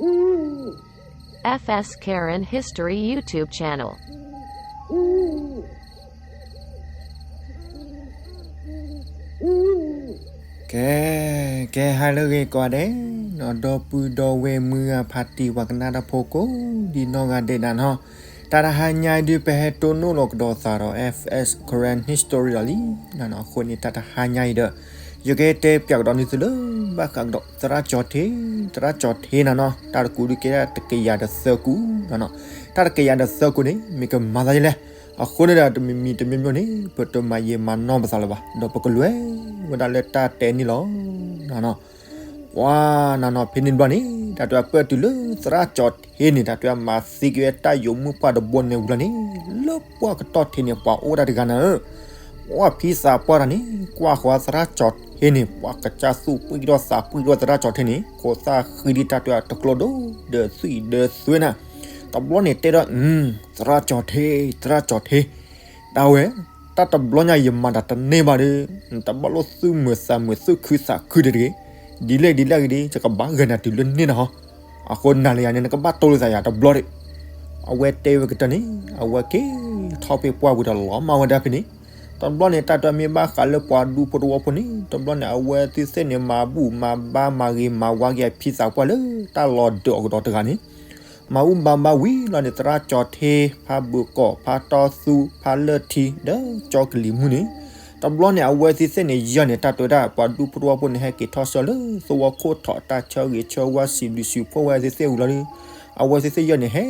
F S Karen History YouTube channel. ကဲ, ကဲဟါလၢအဂ့ၤကိးဂၤဒဲး, နီၢ်ဒီပုၢ်ဒီဝဲၢ်မုၢ်ဂၤဖးတံၢ်ပှၤကနၣ်တၢ်ဖိကိးဒံနီၢ်ဂၤဒဲးဒၣ်နီၤ, တၢ်တဟါညါအံၤဒုးပဟဲတိၢ်နီၣ်လီၤကဒီးသးဒီး F S Karen History လီၤလံ, နီၤနီၤ အဃိန့ၣ် တၢ်တဟါညါအံၤဒီး ယကတဲပၠးကဒီးန့ၢ်သုလၢ ဘၣ်ဃးကဒီး သရၣ်ကၠီၤထ့, သရၣ်ကၠီၤထ့နီၤနီၤ တၢ်တကူးဒုးကဲတၢ်တကယၤဒီးသၢကူးနီၤနီၤ, တၢ်တကယၤဒီးသၢကူးန့ၣ် မ့ၢ်ကမၤသးဒ်လဲၣ်, အဃိန့ၣ်ဒီးတမံၤမံၤတမံၤမံၤန့ၣ် ပတမၤယံာ်မၤနီၢ်ပသးလၢၤဘၣ်, ဒီးပကလဲၤဝဲဒၣ်လၢတၢ်တဲန့ၣ်လီၤ, နီၤနီၤ ပှၤနီၤနီၤ ဖဲန့ၣ်တဘျီန့ၣ် တၢ်တဲပၢၢ်တုၤလၢသရၣ်ကၠီၤထ့န့ၣ် တၢ်တဲမၤသံက့ၤဝဲတၢ်ယိာ်မုၣ်ပှၢ်တဘိန့ၣ်ဝံၤလီၤန့ၣ်, လၢပှၢ်ကတီၢ်ထံးန့ၣ် ပှၤအိၣ်ဝဲဒၣ်တဂၤနၤဧၢ, ပှၤဖံသးပှၢ်တဂၤန့ၣ် ကွၢ်ဃီၤသရၣ်ကၠီၤထ့န့ၣ် ပှၤကစၢ်သူၣ်ပှံၢ်ထီၣ်သးပှံၢ်ထီၣ်သရၣ်ကၠီၤထ့န့ၣ် ခိးသၣ်ဃံဒံးတၢ်တဲတကျိဒီး ဒီးသွံၣ်ဒီးသွဲနၤ, တဘျီန့ၣ်တဲဒီး သရၣ်ကၠီၤထ့, သရၣ်ကၠီၤထ့, ဒၣ်ဝဲ တၢ်တဘျီညါယမၤတၢ်တန့ၢ်ဘၣ်ဒီး နတဘၣ်လိၣ်သူၣ်မုာ်သးမုာ်သူၣ်ခုသးခုဒံးတဂ့ၤ, ဒ်လဲၣ်ဒ်လဲၣ်ဂ့ၤဒီး ယကဘၣ်ဂဲၤနၤတုၤလၢန့ၣ်နီၤဟီ, အဃိနၤလၢယၤန့ၣ် နကဘၣ်တိၢ်လိာ်သးယၤတဘျီဒီး, အဝဲတဲဝဲကတၢၢ်န့ၣ် အဝဲက့ၤထီၣ်ဖဲပှၢ်ပူၤဒီးလီၤမၢ်ဝဲဒၣ်ဖဲန့ၣ်, တဘျီန့ၣ် တၢ်တဲမ့ၢ်ဘၣ်ဃးလၢပှၤဒူဖိတဝီဖိန့ၣ် တဘျီန့ၣ် အဝဲသ့ၣ်သ့ၣ်န့ၣ် မၤဘူၣ်မၤဘါမၤဂ့ၤမၤဝါက့ၤအဖံသးပှၢ်လၢ တၢ်လီၤဒၢးအီၤကဒီးတဂၤန့ၣ် မၤဘူၣ်မၤဘါဝံၤလီၤန့ၣ် သရၣ်ကၠီၤထ့ ဖါဘုးကီၢ် ဖါတီသူ ဖါလၢၢ်ထံ ဒီးကၠီကလံၤမုၢ်န့ၣ်, တဘျီန့ၣ် အဝဲသ့ၣ်သ့ၣ်န့ၣ်ယဲၢ်န့ၣ် တၢ်တဲဝဲဒၣ် ပှၤဒူဖိတဝီဖိန့ၣ် ဟဲက့ၤထီၣ်ဆၢလၢသဝီခိၣ်ထီၣ် တၢ်ဆၢဂ့ၤဆၢဝါစံးဘျုးစံးဖှိၣ်ဝဲသ့ၣ်သ့ၣ်ဝံၤလီၤဒီး အဝဲသ့ၣ်သ့ၣ်ယဲၢ်န့ၣ် ဟဲ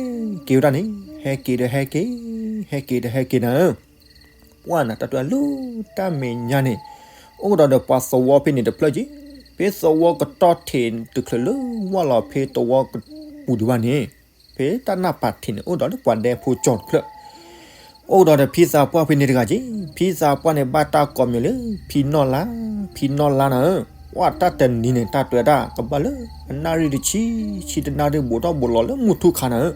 က့ၤဝဲဒၣ်န့ၣ် ဟဲက့ၤဒီးဟဲက့ၤ ဟဲက့ၤဒီးဟဲက့ၤနၤဧၢ ပှၢ်နၤ တၢ်တဲလၢတၢ်မဲာ်ညါန့ၣ် အိၣ်ကဒီးဒီးပှၤသဝီဖဲန့ၣ်တဖျၢၣ်က့ၤ, ဖဲသဝီကတီၢ်ထံးတချုးလၢဝၢ်လီၤဖဲသဝီကပူၤဒံးဘၣ်န့ၣ်, ဖဲတၢ်နၢ်ပၢၢ်ထံးန့ၣ် အိၣ်ဒီးလၢပှၤဒဲဖိကၠီၤတဖျၢၣ်, အိၣ်ကဒီးဒီးဖံသးပှၢ်ဖဲန့ၣ်တဂၤက့ၤ, ဖံသးပှၢ်န့ၣ် ဘၣ်တၢ်ကိးမံၤလၢ ဖံနီၢ်လါ, ဖံနီၢ်လါနၤဧၢ, ပှၢ်တၢ်တနံၤန့ၣ် တၢ်တဲဝဲဒၣ် ကဘၣ်လၢအနၣ်ရံၣ်တဆံ, ဆံတနၣ်ရံၣ်ဘူးထီၣ်ဘူးလီၤလၢမုၢ်ထူၣ်ခါနၤဧၢ,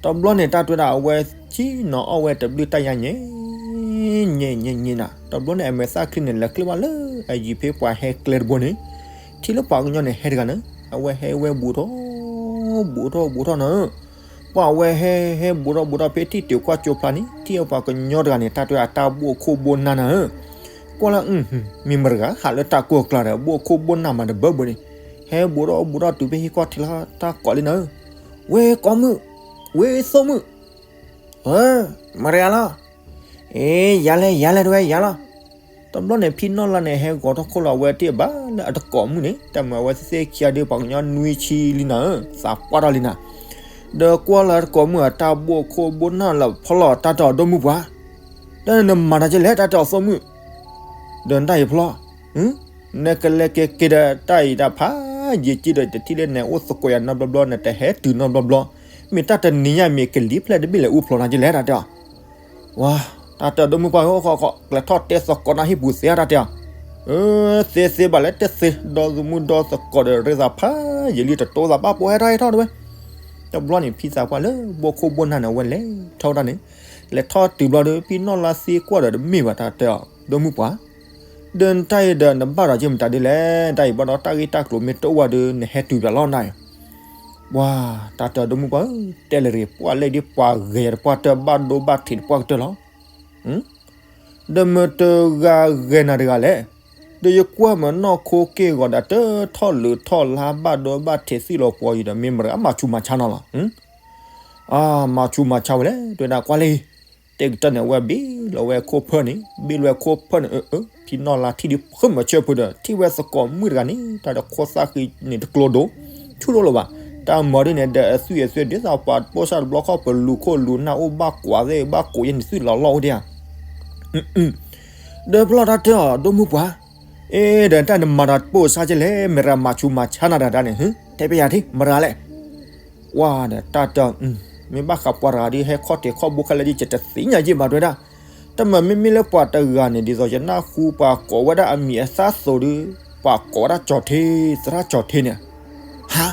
တဘျီန့ၣ် တၢ်တဲဝဲဒၣ် အဝဲဆ့ၣ်နီၤအီၣ်ဝဲတဘျုးတၢ်ယါညဲ ညဲ ညဲ ညဲနၤ, တဘျီန့ၣ် အမဲာ်သၣ်ချံန့ၣ် လဲၤကျၢၢ်ဘၣ်လၢအယံၤဖဲပှၤဟဲကျဲတဘိန့ၣ်, ထံၣ်လၢပှၤကညီန့ၣ်ဟဲတဂၤန့ၣ်, အဝဲဟဲဝဲဘူးထီၣ် ဘူးထီၣ်ဘူးထီၣ်နၤဧၢ, ပှၢ်အဝဲဟဲဟဲဘူးထီၣ်ဘူးထီၣ်ဖဲထံၣ်တုၤကွၢ်ကၠိဖျါန့ၣ် ထံၣ်အပှၤကညီတဂၤန့ၣ် တၢ်တဲဝဲအတၢ်ဘိၣ်ခိၣ်ဘိၣ်နၢ်နၤဧၢ, ကွၢ်လၢ မ့ၢ်မတၤတဂၤဟးလၢတၢ်ကိၢ်ကျါဒီး ဘိၣ်ခိၣ်ဘိၣ်နၢ်မၤတဘၢဘၢန့ၣ်, ဟဲဘူးထီၣ်ဘူးထီၣ်တုၤဖဲဟံၣ်ခီၣ်ထံးလီၤ တၢ်ကိးလံနၤဧၢ, ဝဲကိးမုၣ်, ဝဲသိမုၣ် ဧၢ, မတၤတဂၤလီၤ, အ့ ယၤလဲၣ် ယၤလဲၣ် တဝဲယၤလီၤ, တဘျီန့ၣ် ဖံနီၢ်လါန့ၣ် ဟဲဂီၤထီၣ်ခိၣ်လီၤ အဝဲတ့ၢ်ဘၣ်လၢအတကိးမုၣ်န့ၣ် တၢ်မၤအဝဲသ့ၣ်သ့ၣ်ခံဂၤဒီး ပှၤကညီနွံဆံလံနၤဧၢ, သးပှၢ်ထီၣ်လံနၤ, ဒီးကွၢ်လၢတကိးမုၣ်အတၢ်ဘိၣ်ခိၣ်ဘိၣ်နၢ်လၢဖီလီၤ တၢ်တဲအီၤ ဒိၣ်မုၢ်ပှၢ်, တၢ်နမၤတၢ်ကလဲၣ် တၢ်တဲအီၤသိမုၣ်, ဒီးနတၢ်အံၤဖီလီၤ, နကလဲၤက့ၤက့ၤဒီးတၢ်အံၤတၢ်ဖးယံာ်က့ၤဒီး တထံၣ်လၢနအိၣ်သကိးယၤနီတဘျီဘျီ နတဟဲတုၤနီတဘျီဘျီ, မ့ၢ်တၢ်တနံၤညါ မ့ၢ်ကလံၤဖျဲၣ်တဘ့ၣ်လဲၤအိၣ်ဖျိးနၤကလဲၣ် တၢ်တဲအီၤ, ဝါ, တၢ်တဲအီၤ ဒိၣ်မုၢ်ပှၢ်ဧၢ, ဃီဃီ ကျဲၤထီၣ်တဲသကိးနၤဟံၣ်ပူၤသ့ဧါ တၢ်တဲအီၤ, အၢ သ့သ့ဘၣ်လဲၣ် တသ့, ဒီးသမူဒီးသကိးဒီး ရ့သးဖးယံာ်လံ တတိသးဘၣ်ပိာ်ဟဲထီၣ်ဟဲထီၣ်တဝဲ, တဘျီန့ၣ် ဖံသးပှၢ်လၢဘိၣ်ခိၣ်ဘိၣ်နၢ်န့ၣ် အဝဲလဲၤထီၣ်ဝဲဒၣ်န့ၣ်, လဲၤထီၣ်တုၤဘျီဒီး ဖံနီၢ်လါသံကွၢ်ဒီး တမ့ၢ်ဘၣ် တၢ်တဲအီၤ ဒိၣ်မုၢ်ပှၢ်, ဒီးနတၢ်အံၤဒီးနဘၣ်ဒီးက့ၤမတၤဒ်လဲၣ်, တၢ်အံၤဘၣ်ဒီးတၢ်ဂ့ၢ်တၢ်ကျိၤမ့ၢ်တအိၣ်ဝဲဒီး နဟဲတုၤပၠးလီၤနၤ, ပှၢ်, တၢ်တဲအီၤ ဒိၣ်မုၢ်ပှၢ်ဧၢ, တဲလၢၤရ့ ပှၢ်လဲၣ်ဒ်ပှၤဂဲၤယၤတပှၢ်တၢၢ် ဘၣ်ဒိဘၣ်ထံးတပှၢ်ကတၢၢ်လီၤ, ဒီးမတၤတဂၤဂဲၤနၤတဂၤလဲၣ်, ဒီးယကွၢ်မ့ၢ်နီၢ်ခိက့ၢ်ဂီၤဒီး တၢထီၣ်လၢထီၣ်လါဘၣ်ဒိဘၣ်ထံးသံလီၤပှီၤယံၤဒီး မ့ၢ်မတၤတဂၤမၤဆူးမၤဆါနၤလီၤ အါ, မၤဆူးမၤဆါဝဲလဲၣ် တဲဝဲဒၣ် ကွၢ်လံ, တဲကတၢၢ်န့ၣ် အဝဲဘ့ၣ်လီၤဝဲခိၣ်ဖၢၣ်န့ၣ်, ဘ့ၣ်လီၤဝဲခိၣ်ဖၢၣ်န့ၣ်, အၢ အၢ ဖံနီၢ်လါထံၣ်ဒ်ဖုမၤဆၢဖုဒီး ထံၣ်ဝဲသကိးမုၣ်တဂၤန့ၣ် တၢ်ဒီးခိၣ်သၣ်ဃံန့ၣ်တကျိၤဒိၣ်, ဆူၣ်ထီၣ်လၢၤဘၣ်, တၢ်မၤဒ်န့ၣ်ဒီး အသွံၣ်အသွဲဒ်သိးပှၤပိၢ်စၢ်တဘျီခီၣ် ပလူၤခိၣ်လူၤနၢ်အိၣ်ဘၣ်ကွၢ်သ့ၣ် ဘၣ်ကိးယဲၢ်န့ၣ် သွံၣ်လီၤလီၢ်အိၣ်ဒံးဧါ ဒီးဖျီၣ်တၢ်တဲအီၤ ဒိၣ်မုၢ်ပှၢ်, အ့ ဒီးတၢ်နမၤတၢ်ပိၢ်စၢ်ကလဲၣ် မတၤတဂၤမၤဆူးမၤဆါနၤတဂၤန့ၣ်, တဲပယၤထံ မတၤတဂၤလဲၣ်, ဝါဒီးတၢ်တဲအီၤ, မ့ၢ်ဘၣ်ဃးပှၤတဂၤဒီး ဟဲခီၣ်ထံးခီၣ်ဘိခဲလၢာ်ဒီး ယတသ့ၣ်ညါယံာ်ဘၣ်တဲဝဲဒၣ်, တမ့ၢ်မ့မ့ၢ်လၢပှၤတဂၤန့ၣ် ဒ်သိးယနၢ်ဟူပှၤကိးဝဲဒၣ်အမံၤအသၣ်သိးဒီး ပှၤကိးဝဲဒၣ်ကၠီၤထ့, သရၣ်ကၠီၤထ့န့ၣ်, ဟါ,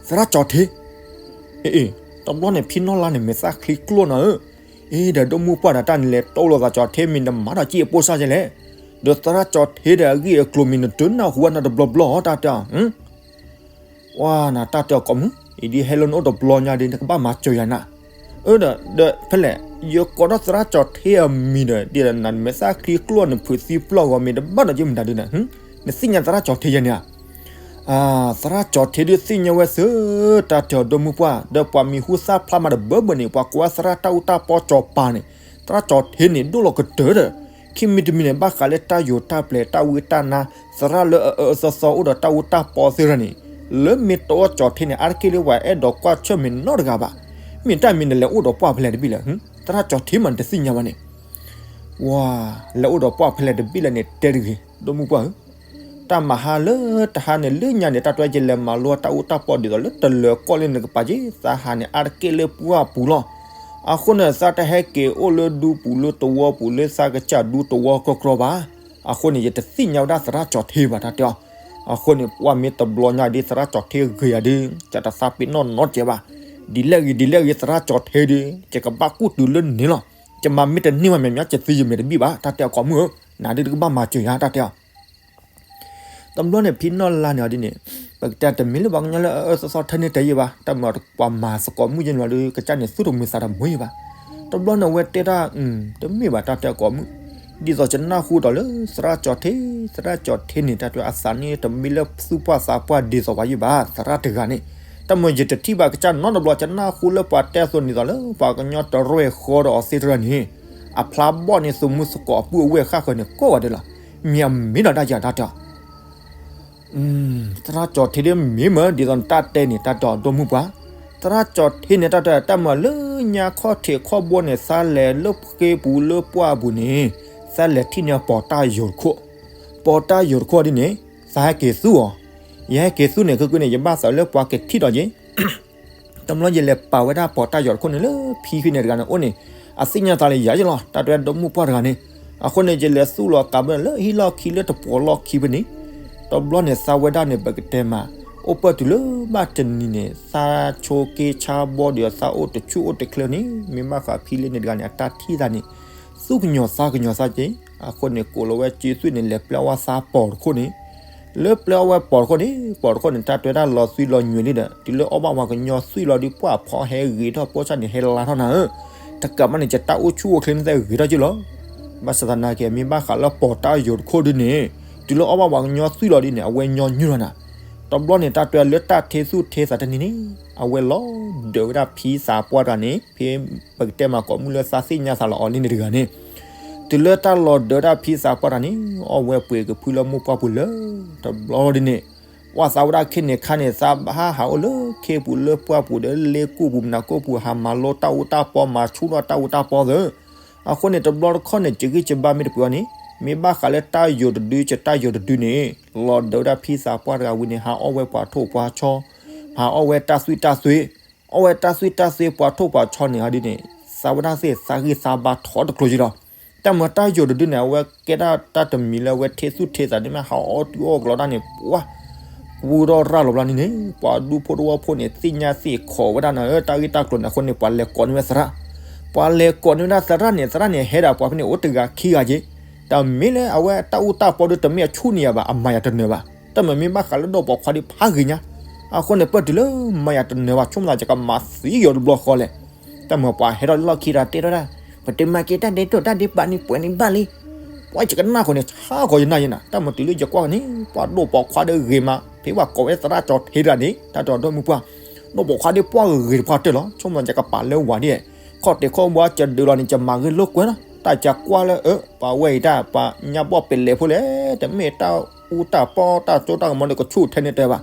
သရၣ်ကၠီၤထ့ အ့ အ့ တဘျီန့ၣ် ဖံနီၢ်လါန့ၣ် မဲာ်သၣ်ချံကျိၣ်နၤဧၢ, အ့ ဒီးဒိၣ်မုၢ်ပှၢ်ဒီး တၢ်နလဲၤတိၢ်လိာ်သးကၠီၤထ့ မ့ၢ်နမၤထီၣ်က့ၢ်အပိၢ်စၢ်ကလဲၣ်, ဒီးသရၣ်ကၠီၤထ့ဒီးအဂ့ၢ်အကျိၤမ့ၢ်နတနၢ်ဟူဝဲနီတဘျီဘျီတၢ်တဲအီၤ, ပှၤနၤတၢ်တဲအီၤကိးမုၢ်, အံၤဒ်ဟဲလၢနအိၣ်တဘျီညါဒီး နကဘၣ်မၤစၢၤယၤနၤ. အၢဒီး ဒီးဖဲလဲၣ်, ယကိးထီၣ်သရၣ်ကၠီၤထ့အမံၤဒီး ဒ်ဒီးနၤနမဲာ်သၣ်ချံကျိၣ် နဖုးသံပျီၢ်ဂီၤ မ့ၢ်တဘၣ်ဒီးက့မတၤဒုနၤ, နသ့ၣ်ညါသရၣ်ကၠီၤထ့ယဲန့ၣ်ဧါ. သရၣ်ကၠီၤထ့ဒုးသ့ၣ်ညါဝဲသ့, တၢ်တဲအီၤဒိၣ်မုၢ်ပှၢ်, ဒီးပှၤမံၤဟူသၣ်ဖျါမးတဘၢဘၢန့ၣ် ပှၤကိးဝဲသရၣ်တၢ်အူတၢ်ပီစီၤပၤန့ၣ်, သရၣ်ကၠီၤထ့န့ၣ် ဒိၣ်လီၤကတၢၢ်ဒီး ခံမံၤတမံၤန့ၣ် ဘၣ်ဃးလၢတၢ်ယိၤတၢ်ပျဲၤ တၢ်ဝံတၢ်နါ, သရၣ်လၢအအၢအၢသီသီအိၣ်ဒီးတၢ်အူတၢ်ပီသ့ၣ်တဖၣ်န့ၣ်, လၢမ့ၢ်တအိၣ်ကၠီၤထ့န့ၣ် အါတက့ၢ်လၢပှၤအဲၣ်ဒိးကွၢ်ဆၢၣ်မဲာ်နီတဂၤဘၣ်. မ့ၢ်တၢ်မံၤနလဲၤအိၣ်ဒီးပှၢ်ဖဲလဲၣ်တဘ့ၣ်လဲၣ်, သရၣ်ကၠီၤထ့မးနတသ့ၣ်ညါဘၣ်န့ၣ်. ဝါ, လဲၤအိၣ်ဒီးပှၢ်ဖဲလဲၣ်တဘ့ၣ်လဲၣ်န့ၣ် တဲတဂ့ၤ, ဒိၣ်မုၢ်ပှၢ်ဧၢ. တၢ်မၤဟါလၢတဟါန့ၣ် လၢညါန့ၣ် တၢ်တဲယလဲၤမၤလိတၢ်အူတၢ်ပီဒ်သိးလၢတလၢၤကီၢ်လၢနကပၤက့ၤ သးဟးန့ၣ် အါတက့ၢ်လၢပှၢ်ပူၤလီၤ. အဃိန့ၣ် သးတဟဲက့ၤအိၣ်လၢဒူပူၤလၢတဝီပူၤလၢသးကစၢ်ဒူတဝီကြီကြီဘၣ်. အဃိန့ၣ် ယတသ့ၣ်ညါဝဲဒၣ်သရၣ်ကၠီၤထ့ဘၣ်တၢ်တဲအီၤ. အဃိန့ၣ် ပှၤမ့ၢ်တဘျီညါဒ်သရၣ်ကၠီၤထ့ဂ့ၤယၤဒီး ယတသးပ့ၤနီၣ်နီတစဲးဘၣ်. ဒ်လဲၣ်ဂ့ၤ ဒ်လဲၣ်ဂ့ၤ သရၣ်ကၠီၤထ့ဒီး ယကဘၣ်ကူၣ်တုၤလၢန့ၣ်လီၤ. ယမၤမ့ၢ်တန့ၢ်ဝဲ မ့ၢ်မ့ၢ်ကသံယမ့ၢ်တဘံၣ်ဘၣ် တၢ်တဲအီၤကိးမုၢ်ဧၢ, နၤဒုးတကဘၣ်မၤစၢၤယၤ တၢ်တဲအီၤ. တဘျီန့ၣ် ဖံနီၢ်လါန့ၣ်အီၤဒ်န့ၣ်, ပကတဲတမ့ၢ်လၢပှၤကညီလၢအအၢသီသီထဲန့ၣ်တဲယဲဘၣ်, တၢ်မၤပှၤမၤသကိးမုၢ်ယဲန့ၣ်လီၤဒီး ကစၢ်န့ၣ်သူၣ်တမုာ်သးတမုာ်ယဲဘၣ်. တဘျီန့ၣ် အဝဲတဲဒၣ်, တမ့ၢ်ဘၣ် တၢ်တဲအီၤကိးမုၢ်, ဒ်သိးယနၢ်ဟူဒီးလၢသရၣ်ကၠီၤထ့, သရၣ်ကၠီၤထ့န့ၣ် တၢ်တဲအသးန့ၣ် တမ့ၢ်လၢသူၣ်ပှၢ်သးပှၢ်ဒ်သိးပှၤယဲဘၣ်, သရၣ်တဂၤန့ၣ်. တၢ်မၤယတထံၣ်ဘၣ်ကစၢ်နီတဘျီ, ယနၢ်ဟူလၢပှၤတဲအသိးန့ၣ်သိးလၢ ပှၤကညီတရဲၣ်ဃီဒီးအီၤသ့ၣ်တဖၣ်န့ၣ် အဖျါဘီၣ်န့ၣ် သူၣ်မူသကိးအပုၢ်အဝဲၢ်ဃၣ်ဃၢၤန့ၣ် ကိးဂၤဒဲးလီၤ. မ့ၢ်အမ့ၢ်ဒီးဒၣ်ယၤ တၢ်တဲအီၤ. သရၣ်ကၠီၤထ့ဒ်မ့ၢ်မၢဒ်သိးနတၢ်တဲန့ၣ် တၢ်တဲအီၤဒိၣ်မုၢ်ပှၢ်, သရၣ်ကၠီၤထ့န့ၣ် တၢ်တဲ တၢ်မၤလၢညါခီၣ်ထံးခီၣ်ဘိန့ၣ် သးလဲၤလၢဃ့ပူၤလၢပှၢ်ပူၤန့ၣ်, သးလဲၤထံၣ်န့ၢ်ပီးတၢ်ယိၤတခိၣ်, ပီးတၢ်ယိၤတခိၣ်ဒ်န့ၣ်, သးဟဲက့ၤသူၣ်အီၤ, ယဟဲက့ၤသူၣ်န့ၣ် ခဲကနံၣ်န့ၣ် ယဘၣ်သးလၢပှၤကထံၣ်ဒီးယဲ တဘျီယလဲၤပာ်ဝဲဒၣ်ပီးတၢ်ယိၤတခိၣ်န့ၣ်လၢဖံဖံန့ၣ်တဂၤန့ၣ်အိၣ်န့ၣ်, အသ့ၣ်ညါသးလၢယၤယဲလီၤ, တၢ်တဲဒိၣ်မုၢ်ပှၢ်တဂၤန့ၣ်. အဃိန့ၣ် ယလဲၤသူၣ်လီၤကးဘၣ်လၢဟံၣ်လီၢ်ခံလၢတပှီၤလီၢ်ခံဖဲန့ၣ်, တဘျီန့ၣ် သးဝဲဒၣ်န့ၣ် ပကတဲမး, အိၣ်ပၢၢ်တုၤလၢဘၣ်တနံၤန့ၣ် သးဆိးက့ဆါဘီဒီးသးအိၣ်တဆူၣ်အိၣ်တချၢန့ၣ်, မ့ၢ်ဘၣ်ဃးဖံလံန့ၣ်တဂၤန့ၣ် အတၢ်ထံၣ်သးန့ၣ်, သူၣ်ကညီၤသးကညီၤသးက့ၤ, အဃိန့ၣ် ကိးလီၤဝဲက့သွံၣ်န့ၣ် လဲၤပျဲအီၣ်ဝဲသးပီးတခိၣ်န့ၣ် လၢပျဲအီၣ်ဝဲပီးတခိၣ်န့ၣ်, ပီးတခိၣ်န့ၣ် တၢ်တဲဒၣ်လီၤသွံလီၤညွံးလံဒီး တုၤလၢအီၣ်ဘၣ်ပှၤကညီသွံၣ်လီၤဒီး ပှၢ်ဖီဟဲဂ့ၤထီၣ် ပိၢ်ဆၣ်န့ၣ်ဟဲလါထီၣ်နၤဧၢ, တကးဘၣ်န့ၣ် ယတၢ်အိၣ်ဆူၣ်အိၣ်ချ့န့ၣ်သ့ၣ်ဂ့ၤထီၣ်က့ၤလီၤ. ဘၣ်ဆၣ်သနာ်က့ မ့ၢ်ဘၣ်ဃးလၢပီးတၢ်ယိၤတခိၣ်ဒုန့ၣ်, တုၤလၢအီၣ်ဘၣ်ပှၤကညီသွံၣ်လီၤဒုန့ၣ် အဝဲညီနုၢ်လီၤနၤ. တဘျီန့ၣ် တၢ်တဲလၢတၢ်ထ့သူၣ်ထ့သးတနံၤန့ၣ်, အဝဲလီၤဒၢးဝဲဒၣ်ဖံသးပှၢ်တဂၤန့ၣ်, ဖဲပကတဲမးကိးမုၢ်လၢသးသ့ၣ်ညါသးလီၤအီၤလံန့ၣ်တဂၤန့ၣ် တုၤလၢတၢ်လီၤဒၢးဒၣ်ဖံသးပှၢ်တဂၤန့ၣ်, အီၣ်ဝဲပှ့ၤကဖုလၢမိၢ်ပှၢ်ပူၤလၢ တဘျီဒ်န့ၣ်, ပှၤသးဝဲဒၣ်ခဲန့ၣ်ခါန့ၣ် သးဟးဟးအိၣ်လၢခ့ပူၤလၢပှၢ်ပူၤဒီးလ့ကူၣ်ပူၤမနၤကိၣ်ပူၤ ဟးမၤလိတၢ်အူတၢ်ပီ မၤဆူၣ်ထီၣ်တၢ်အူတၢ်ပီသ့ၣ်. အဃိန့ၣ် တဘျီတခီၣ်န့ၣ် စဂံၢ်စဘါမ့ၢ်တပှဲၤအီၤန့ၣ်, မ့ၢ်ဘၣ်ဃးလၢတၢ်ယိၤတဒု ကတၢ်ယိၤတဒုန့ၣ်, လီၤဒၢးဝဲဒၣ်ဖံသးပှၢ်တဂၤဝံၤန့ၣ် ဟးအီၣ်ဝဲပှၤထိၣ်ပှၤဆီ, ဟးအီၣ်ဝဲတၢ်သွံၣ်တၢ်သွ့, အီၣ်ဝဲတၢ်သွံၣ်တၢ်သွ့ပှၤထိၣ်ပှၤဆီန့ၣ် ဟဒုန့ၣ်, သးဝဲဒၣ်သ့ၣ်သးဂံၢ်သးဘါထီတကျိၤက့ၤလီၤ. တၢ်မၤတၢ်ယိၤတဒုန့ၣ် အဝဲကဲဒၣ်တၢ်တမံၤလၢအဝဲထ့သူၣ်ထ့သးန့ၣ်မ့ၢ်ဟးအီၣ်တုၤအီၣ်ကလီတၢ်န့ၣ် ပှၤ ကူထီၣ်ရၤလီၤဘျီန့ၣ်န့ၣ်, ပှၤဒူဖိတဝီဖိန့ၣ် သ့ၣ်ညါသ့ၣ်ခိးဝဲဒၣ်နၤဧၢ တၢ်ဂ့ၢ်တၢ်ကျိၤန့ၣ်. အဃိန့ၣ် ပှၤလဲၤကိးန့ၢ်ဝဲသရၣ်, ပှၤလဲၤကိးန့ၢ်ဝဲဒၣ်သရၣ်န့ၣ်, သရၣ်န့ၣ် ဟဲဒၣ်ပှၤဖဲန့ၣ် အိၣ်တဂၤခံဂၤက့ၤ, တၢ်မ့ၢ်လၢအဝဲတၢ်အူတၢ်ပီဒီး တမ့ၢ်အဆူၣ်န့ၢ်ယၤဘၣ်, အမၤယၤတနၢၤဘၣ်. တၢ်မၤမ့ၢ်ဘၣ်ဃးလၢဒီးပိာ်ခွါဒီးဖးဂ့ၤညါ, အဃိန့ၣ် ပၢၢ်တုၤလၢမၤယၤတနၢၤဘၣ် ဆိကမိၣ်သးယကမၤသံယီၤတဘျီဃီလဲၣ်. တၢ်မၤပှၤဟဲထီၣ်လၢလီၢ်ခံတဂၤတဲထီၣ်ဒၣ်, ပတမၤက့ၤတၢ်ဒဲးတိၢ်တၢ်ဒဲးဘးန့ၣ် ပှဲၤန့ၣ်ဘၣ်လံ. ပှၤယကနၣ်ဃီန့ၣ် ဆါဃီယနၢ်ယဲနၤ, တၢ်မၤတုၤလၢယကွၢ်န့ၣ် ပှၤဒိၣ်ပိာ်ခွါဒီးဂ့ၤမး, ဖဲပှၤကိးဝဲသရၣ်ကၠီၤထ့တဂၤန့ၣ် တၢ်တဲအီၤဒိၣ်မုၢ်ပှၢ်, ဒိၣ်ပိာ်ခွါဒီးပှၤဂ့ၤဂ့ၤတပှၢ်တၢၢ်လီၤ. ဆိကမိၣ်သးယကပာ်လၢဝၤဒ်, ခီၣ်တဲာ်ခီၣ်ဘှါကဒုးလီၤန့ၣ် ယမၤဂ့ၤလိာ်ကွဲလီၤ. တၢ်ကကွၢ်လၢအၢ ပှၤဝဲအံၤတၢ် ပှၤညါဘီၣ်ပလဲၤဖိလဲၣ်, တမ့ၢ်တၢ်အူတၢ်ပီတၢ်စိတၢ်ကမီၤဒီးကဆူၣ်ထဲန့ၣ်တဲဘၣ်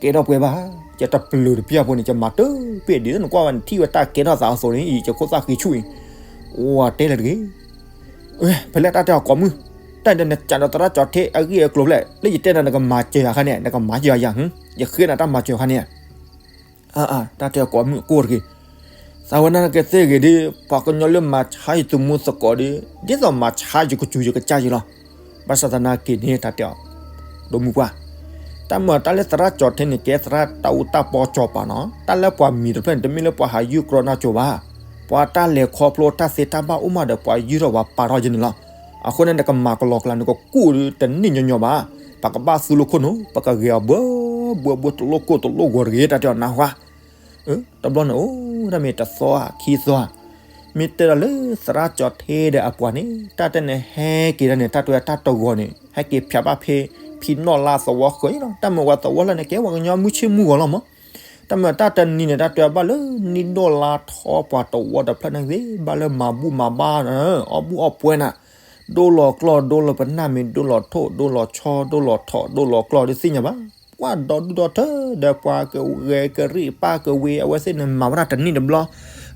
ကဲထီၣ်ပှဲၤဘၣ်, ယတပျုာ်တပျၢ်ဖိန့ၣ် ယမၤတပ့ၢ်ဒ်သိးနကွၢ်ဝဲ နထံၣ်ဝဲတၢ်ကဲထီၣ်သးအသိးန့ၣ် ယခိၣ်သၣ်ဃံဆူၣ်အံၤ, အိၣ်တဲလဲၣ်တဂ့ၤ. ဖဲလဲၣ်တၢ်တဲအီၤကိးမုၢ်, တၢ်ဒီးနကးဒီးသရၣ်ကၠီၤထ့အဂ့ၢ်အကျိၤဖဲလဲၣ်, လၢယတဲနၤနကမၤစၢၤယၤခါန့ၣ် နကမၤစၢၤယၤယၤ, ယဃ့နၤတၢ်မၤစၢၤခါန့ၣ် အါအါ တၢ်တဲအီၤကိးမုၢ်ကိၢ်တဂ့ၤ. သးဝဲနာ်က့သ့ၣ်ဂ့ၤဒီး ပှၤကညီလၢမၤဆါယသုးမုၢ်သကိးဒီး ဒ်သိးမၤဆါယကစူၤယကစၢ်ယလီၤ. ဘၣ်ဆၣ်သနာ်က့န့ၣ် တၢ်တဲအီၤ ဒိၣ်မုၢ်ပှၢ်, တၢ်မၤတၢ်လၢသရၣ်ကၠီၤထ့န့ၣ် ကဲသရၣ်တၢ်အူတၢ်ပီစီၤပၤနီၤ, တၢ်လၢပှၤမံၤတဖျၢၣ်န့ၣ် တမ့ၢ်လၢပှၤဟးယုၢ်ကြီနၢ်ကၠိၤဘၣ်. ပှၤတၢ်လဲၤခီဖျိတၢ်သ့တၢ်ဘၣ်အိၣ်မးဒီး ပှၤယုၢ်ထီၣ်ပှၤပာ်ထီၣ်ယဲန့ၣ်လီၤ. အဃိန့ၣ် နကမၤကလီကလီ နကကူၣ်ဒီးတန့ၢ်ညီညီဘၣ်. ပကဘၣ်သူလၢခိၣ်နူာ် ပကဂဲၤအီၤဘၢ ဘှဲဘှဲတလိၣ်ကိၢ်တလိၣ်ဂီၤတဂ့ၤ တၢ်တဲအီၤနၢ်ဟူဧါ. တဘျီန့ၣ်အိၣ်ဒၣ်မ့ၢ်တသီဧါခံသီဧါ, မ့ၢ်တဲဒီးလၢသရၣ်ကၠီၤထ့ဒီးအပှၤန့ၣ် တၢ်တဲန့ၣ်ဟဲက့ၤဒၣ်န့ၣ် တၢ်တဲတၢ်တဂီၤန့ၣ် ဟဲက့ၤဖျါဘၣ်ဖဲ ဖံနီၣ်လါသဝီဃၢၤလီၤ. တၢ်မ့ၢ်ဝဲသဝီလၢန့ၣ် ကဲပှၤကညီမုၢ်ဆ့ၣ်မုၢ်ဂီၤလီၤမး. တၢ်မ့ၢ်တၢ်တနံၤန့ၣ် တၢ်တဲဘၣ်လၢနံၣ်ဒိၣ်လါထီပှၤတဝီတဖျၢၣ်န့ၣ်ဂ့ၤ ဘၣ်လၢမၤဘူၣ်မၤဘါ အီၣ်ဘူၣ်အီၣ်ပှဲၤနၤ, ဒိလီၤကျီၢ်ဒိလီၤပနၢ်မ့ၢ်ဒိလီၤထိၣ်ဒိလီၤဆီဒိလီၤထီၣ်ဒိလီၤကျီၢ်ဒ်သ့ၣ်ညါဘၣ်. ပှၤဒီဒူၣ်ဒီထၢဒီးပှၤကဂဲၤကရံၣ်ပၢ်ကဝ့ၤ အဝဲသ့ၣ်န့ၣ်မၤဝဲဒၣ်တနံၣ်တဘျီ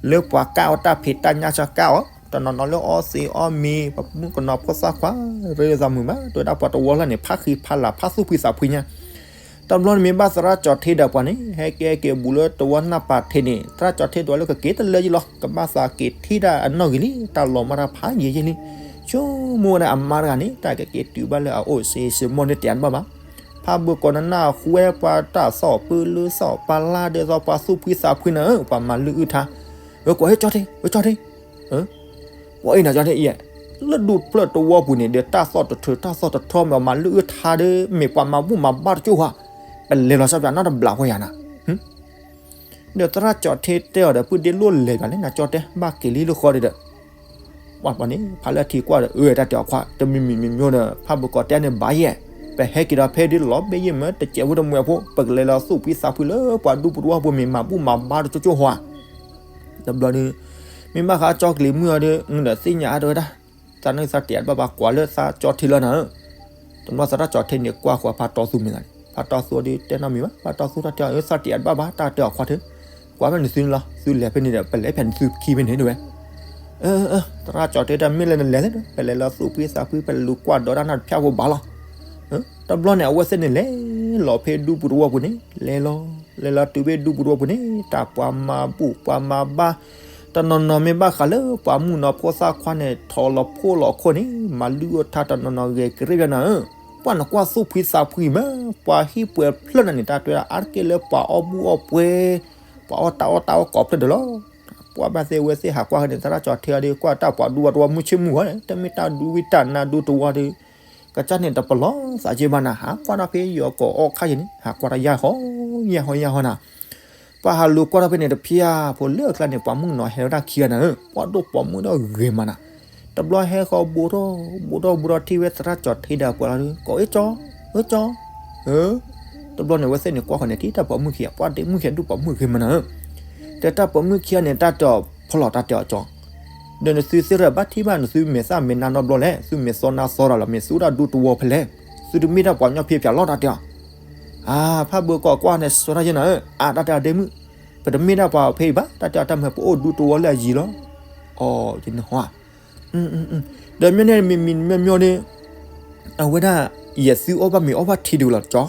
လၢပှၤကၢ်အီၣ်တၢ်ဖံးတၢ်ညၣ်ဆၢကၢ်အီၣ် တနီၤနီၤလၢအီသံးအီမံၤ ပမုၣ်ကနီၤဖိသၣ်ခွါ ရ့လိာ်သးမုာ်ဘၣ် တဲဝဲဒၣ်ပှၤတဝီလၢန့ၣ် ဖးဃံဖးလၤဖးသူၣ်ဖှံသးဖှံညါ တဘျီန့ၣ်မ့ၢ်ဘၣ်သရၣ်ကၠီၤထ့ဒီးပှၤန့ၣ် ဟဲက့ၤဟဲက့ၤဘူးလၢတဝီနၢ်ပၤထံးန့ၣ် သရၣ်ကၠီၤထ့ဒွးလၢကက့ၤတလၢယံလီၤ ကဘၣ်သးက့ၤထံၣ်တၢ်အနီၣ်ဂံၢ်လံ တၢ်လီၤမၢ်တၢ်ဖးယံာ်ယံာ်လံ. ဆိကမိၣ်ဝဲဒၣ်အမါတဂၤန့ၣ် တၢ်ကက့ၤတုၤဘၣ်လၢအအိၣ်စ့စ့မိၢ်န့ၣ်တဲအါတဘၣ်ဘၣ်. ဖးဘၢကီးနနၢ်ဟူဝဲပှၤတၢ်သီၣ်ပၢလၢသီၣ်ပၢလါဒ်သိးပှၤသူၣ်ဖှံသးဖှံနၤဧၢ ပှၤမၤလုၢ်အုၣ်ထါ ဝဲကိးဟ့ၣ်ကၠီၤထ့ ဝဲကၠီၤထ့ ပှၤအံၤနၤကၠီၤထ့အံၤ လၢဒူၣ်ဖျၢၣ်တဝီပူၤန့ၣ် ဒီးတၢ်သီၣ်တထၢတၢ်သီၣ်တထီမ့ၢ်အီၤမၤလုၢ်အုၣ်ထါဒီး မ့ၢ်ပှၤမၤဘူၣ်မၤဘါတကၠိၢ်ဟါ ပလဲၤလီၤဆီပၠးနီတဘျီဃီယၤနၤ ဒီးသရၣ်ကၠီၤထ့တဲအီၤဒီး ပုၢ်ဒ့လိၣ်လဲၤပၠးန့ၣ် နကၠီၤတဲ ဘၣ်က့ၤလံလၢဃီဒီး ပှၤပှၤန့ၣ် ဖးလၢထံကွၢ်ဒီး အၢ တၢ်တဲအီၤခွါ တမံၤမံၤမံၤမံၤဒီး ဖးဘၢကီးတဲန့ၣ်ဘၣ်ယဲၢ် ပဟဲက့ၤဒီးဖဲဒ်လီၤဘ့ၣ်ယဲၢ်မၢ တစဲးဖိတမှဲၤဖိ ပကလဲၤလီၤသူၣ်ဖှံသးဖှံလၢပှၤဒူပူၤတဝီပူၤမ့ၢ်မၤဘူၣ်မၤဘါတကၠိၢ်ကၠိၢ်ဟါ တဘျီဒီး မ့ၢ်ဘၣ်ဃးကၠီကလံၤမုၢ်အီၤဒီး ဒီးသ့ၣ်ညါအါတဝဲဒၣ် သးနုၤသးတယးတဘၣ်ဘၣ် ကွၢ်လၢသးကၠီၤထ့လီၤနၤဧၢ တဘျီသရၣ်ကၠီၤထ့န့ၣ် ကွၢ်ဃီၤဖးတီသူမ့ၢ်သးန့ၣ် ဖးတီသူဒီးတဲနီတမံၤဘၣ် ဖးတီသူတၢ်တဲအီၤ သးတယးတဘၣ်ဘၣ် တၢ်တဲအီၤခွါထၢ ကွၢ်ဖဲန့ၣ်သုန့ၣ်လီၤ သုလဲၤဖဲန့ၣ်ဒီး ပလဲၤဖဲန့ၣ်သုခံဖဲန့ၣ်တဝဲ သရၣ်ကၠီၤထ့တၢ်မ့ၢ်လၢနလဲၤသ့ၣ်ဒီး ပလဲၤလီၤသူၣ်ဖှံသးဖှံ ပလဲၤလူၤကွၢ်ဒီးတၢ်နီတဖၠၣ်ဖိဘၣ်လီၤ တဘျီန့ၣ် အဝဲသ့ၣ်န့ၣ်လဲၤ လီၤဖဲဒူပူၤတဝီပူၤန့ၣ် လဲၤလီၤ လဲၤလီၤတုၤဖဲဒူပူၤတဝီပူၤန့ၣ် တၢ်ပှၤမၤဘူၣ်ပှၤမၤဘါ တနီၤနီၤမ့ၢ်ဘၣ်ဃးလၢပှၤမုၣ်နီၤဖိသၣ်ခွါန့ၣ် ထီၣ်လီၤဖိလီၤခိၣ်န့ၣ် မၤလုၢ်အုၣ်ထါတနီၤနီၤဂဲၤကရ့ၣ်ပၠးနၤဧၢ ပှၤနကွၢ်သူၣ်ဖှံသးဖှံမး ပှၤဟံၣ်ပှဲၤဖျၢၣ်နၤန့ၣ် တၢ်တဲဒၣ်အါတက့ၢ်လၢပှၤအီၣ်ဘူၣ်အီၣ်ပှဲၤ ပှၤအီၣ်တၢ်အီၣ်တၢ်အီၣ်ကိးဖျၢၣ်ဒီးလီၤ ပှၤဘၣ်သ့ၣ်ဝဲသ့ၣ်ဟးကွၢ်ဃီန့ၣ် သရၣ်ကၠီၤထ့အီၤဒီး ကွၢ်တၢ်ပှၤဒူပူၤတဝီမုၢ်ဆ့ၣ်မုၢ်ဂီၤန့ၣ် တမ့ၢ်တၢ်ဒူဝံၣ်တၢ်နါဒူတဝီဒီး ကစၢ်န့ၣ်တပလီၢ်သးက့ဘၣ်နၤ ဟးကွၢ်တၢ်ဖဲယီၤကိးအီၣ်ခါယဲၢ်န့ၣ် ဟးကွၢ်တၢ်ယၢ်ဟီ ယၢ်ဟီယၢ်ဟီနၤ ပှၤဟးလူၤကွၢ်ထီၣ်ဖဲန့ၣ်တဖျၢၣ်ဖိလၢအကျါန့ၣ် ပှၤမုၣ်ကနီၤဟဲဝဲဒၣ်ခံဂၤနၤဧၢ ပှၤဒိၣ်ပိာ်မုၣ်ဒီးဂ့ၤမးနၤ တဘျီဟဲဃီဘိထီၣ် ဘိထီၣ်ဘိထီၣ်ထံၣ်ဝဲသရၣ်ကၠီၤထ့ဒီးပှၤလီၤဒီး ကိးအ့ၣ်ကၠီ အၢကၠီ ဧၢ တဘျီန့ၣ် အဝဲသ့ၣ်န့ၣ်ကွၢ်ဃီန့ၣ် ထံၣ်တၢ်ပိာ်မုၣ်ခံဂၤ ပှၤဒ့မုၣ်ခံဂၤဒိၣ်ပိာ်မုၣ်ဂ့ၤမးနၤဧၢ တဲတၢ်ပိာ်မုၣ်ခံဂၤန့ၣ် တၢ်တဲအီၤဖီလီၤတၢ်တဲအီၤကၠီ ဒီးနသုသ့ၣ်ရၢဘၣ်ထံၣ်ဘၣ်နသုမဲာ်သၣ်မဲာ်နါနီတဘျီလဲၣ် သုမဲာ်သီနါသီတၢ်လီၤ မ့ၢ်သုအိၣ်ဒၣ်ဒူတဝီဖဲလဲၣ် သုတမ့ၢ်တၢ်ပှၤကညီဖံးဖျးလီၤတၢ်တဲအီၤ အါ ဖးဘၢကီးကွၢ်န့ၣ် စီၤတၢ်ယဲၢ်နၤဧၢ အါ တၢ်တဲအီၤဒ့မုၣ် ပတမ့ၢ်တၢ်ပှၤဖဲအံၤဘၣ် တၢ်တဲအီၤတၢ်မ့ၢ်ပအိၣ်ဒူတဝီလၢအယံၤလီၤ အီ ယနဟါ ဒီးမ့ၢ်န့ၣ်မံၤမံၤမ့ၢ်မ့ၢ်န့ၣ် အဝဲဒၣ် ယဲၢ်သုအီၣ်ဘၣ်မ့ၤအီၣ်ဘၣ်ထံဒုးလီၤကၠီ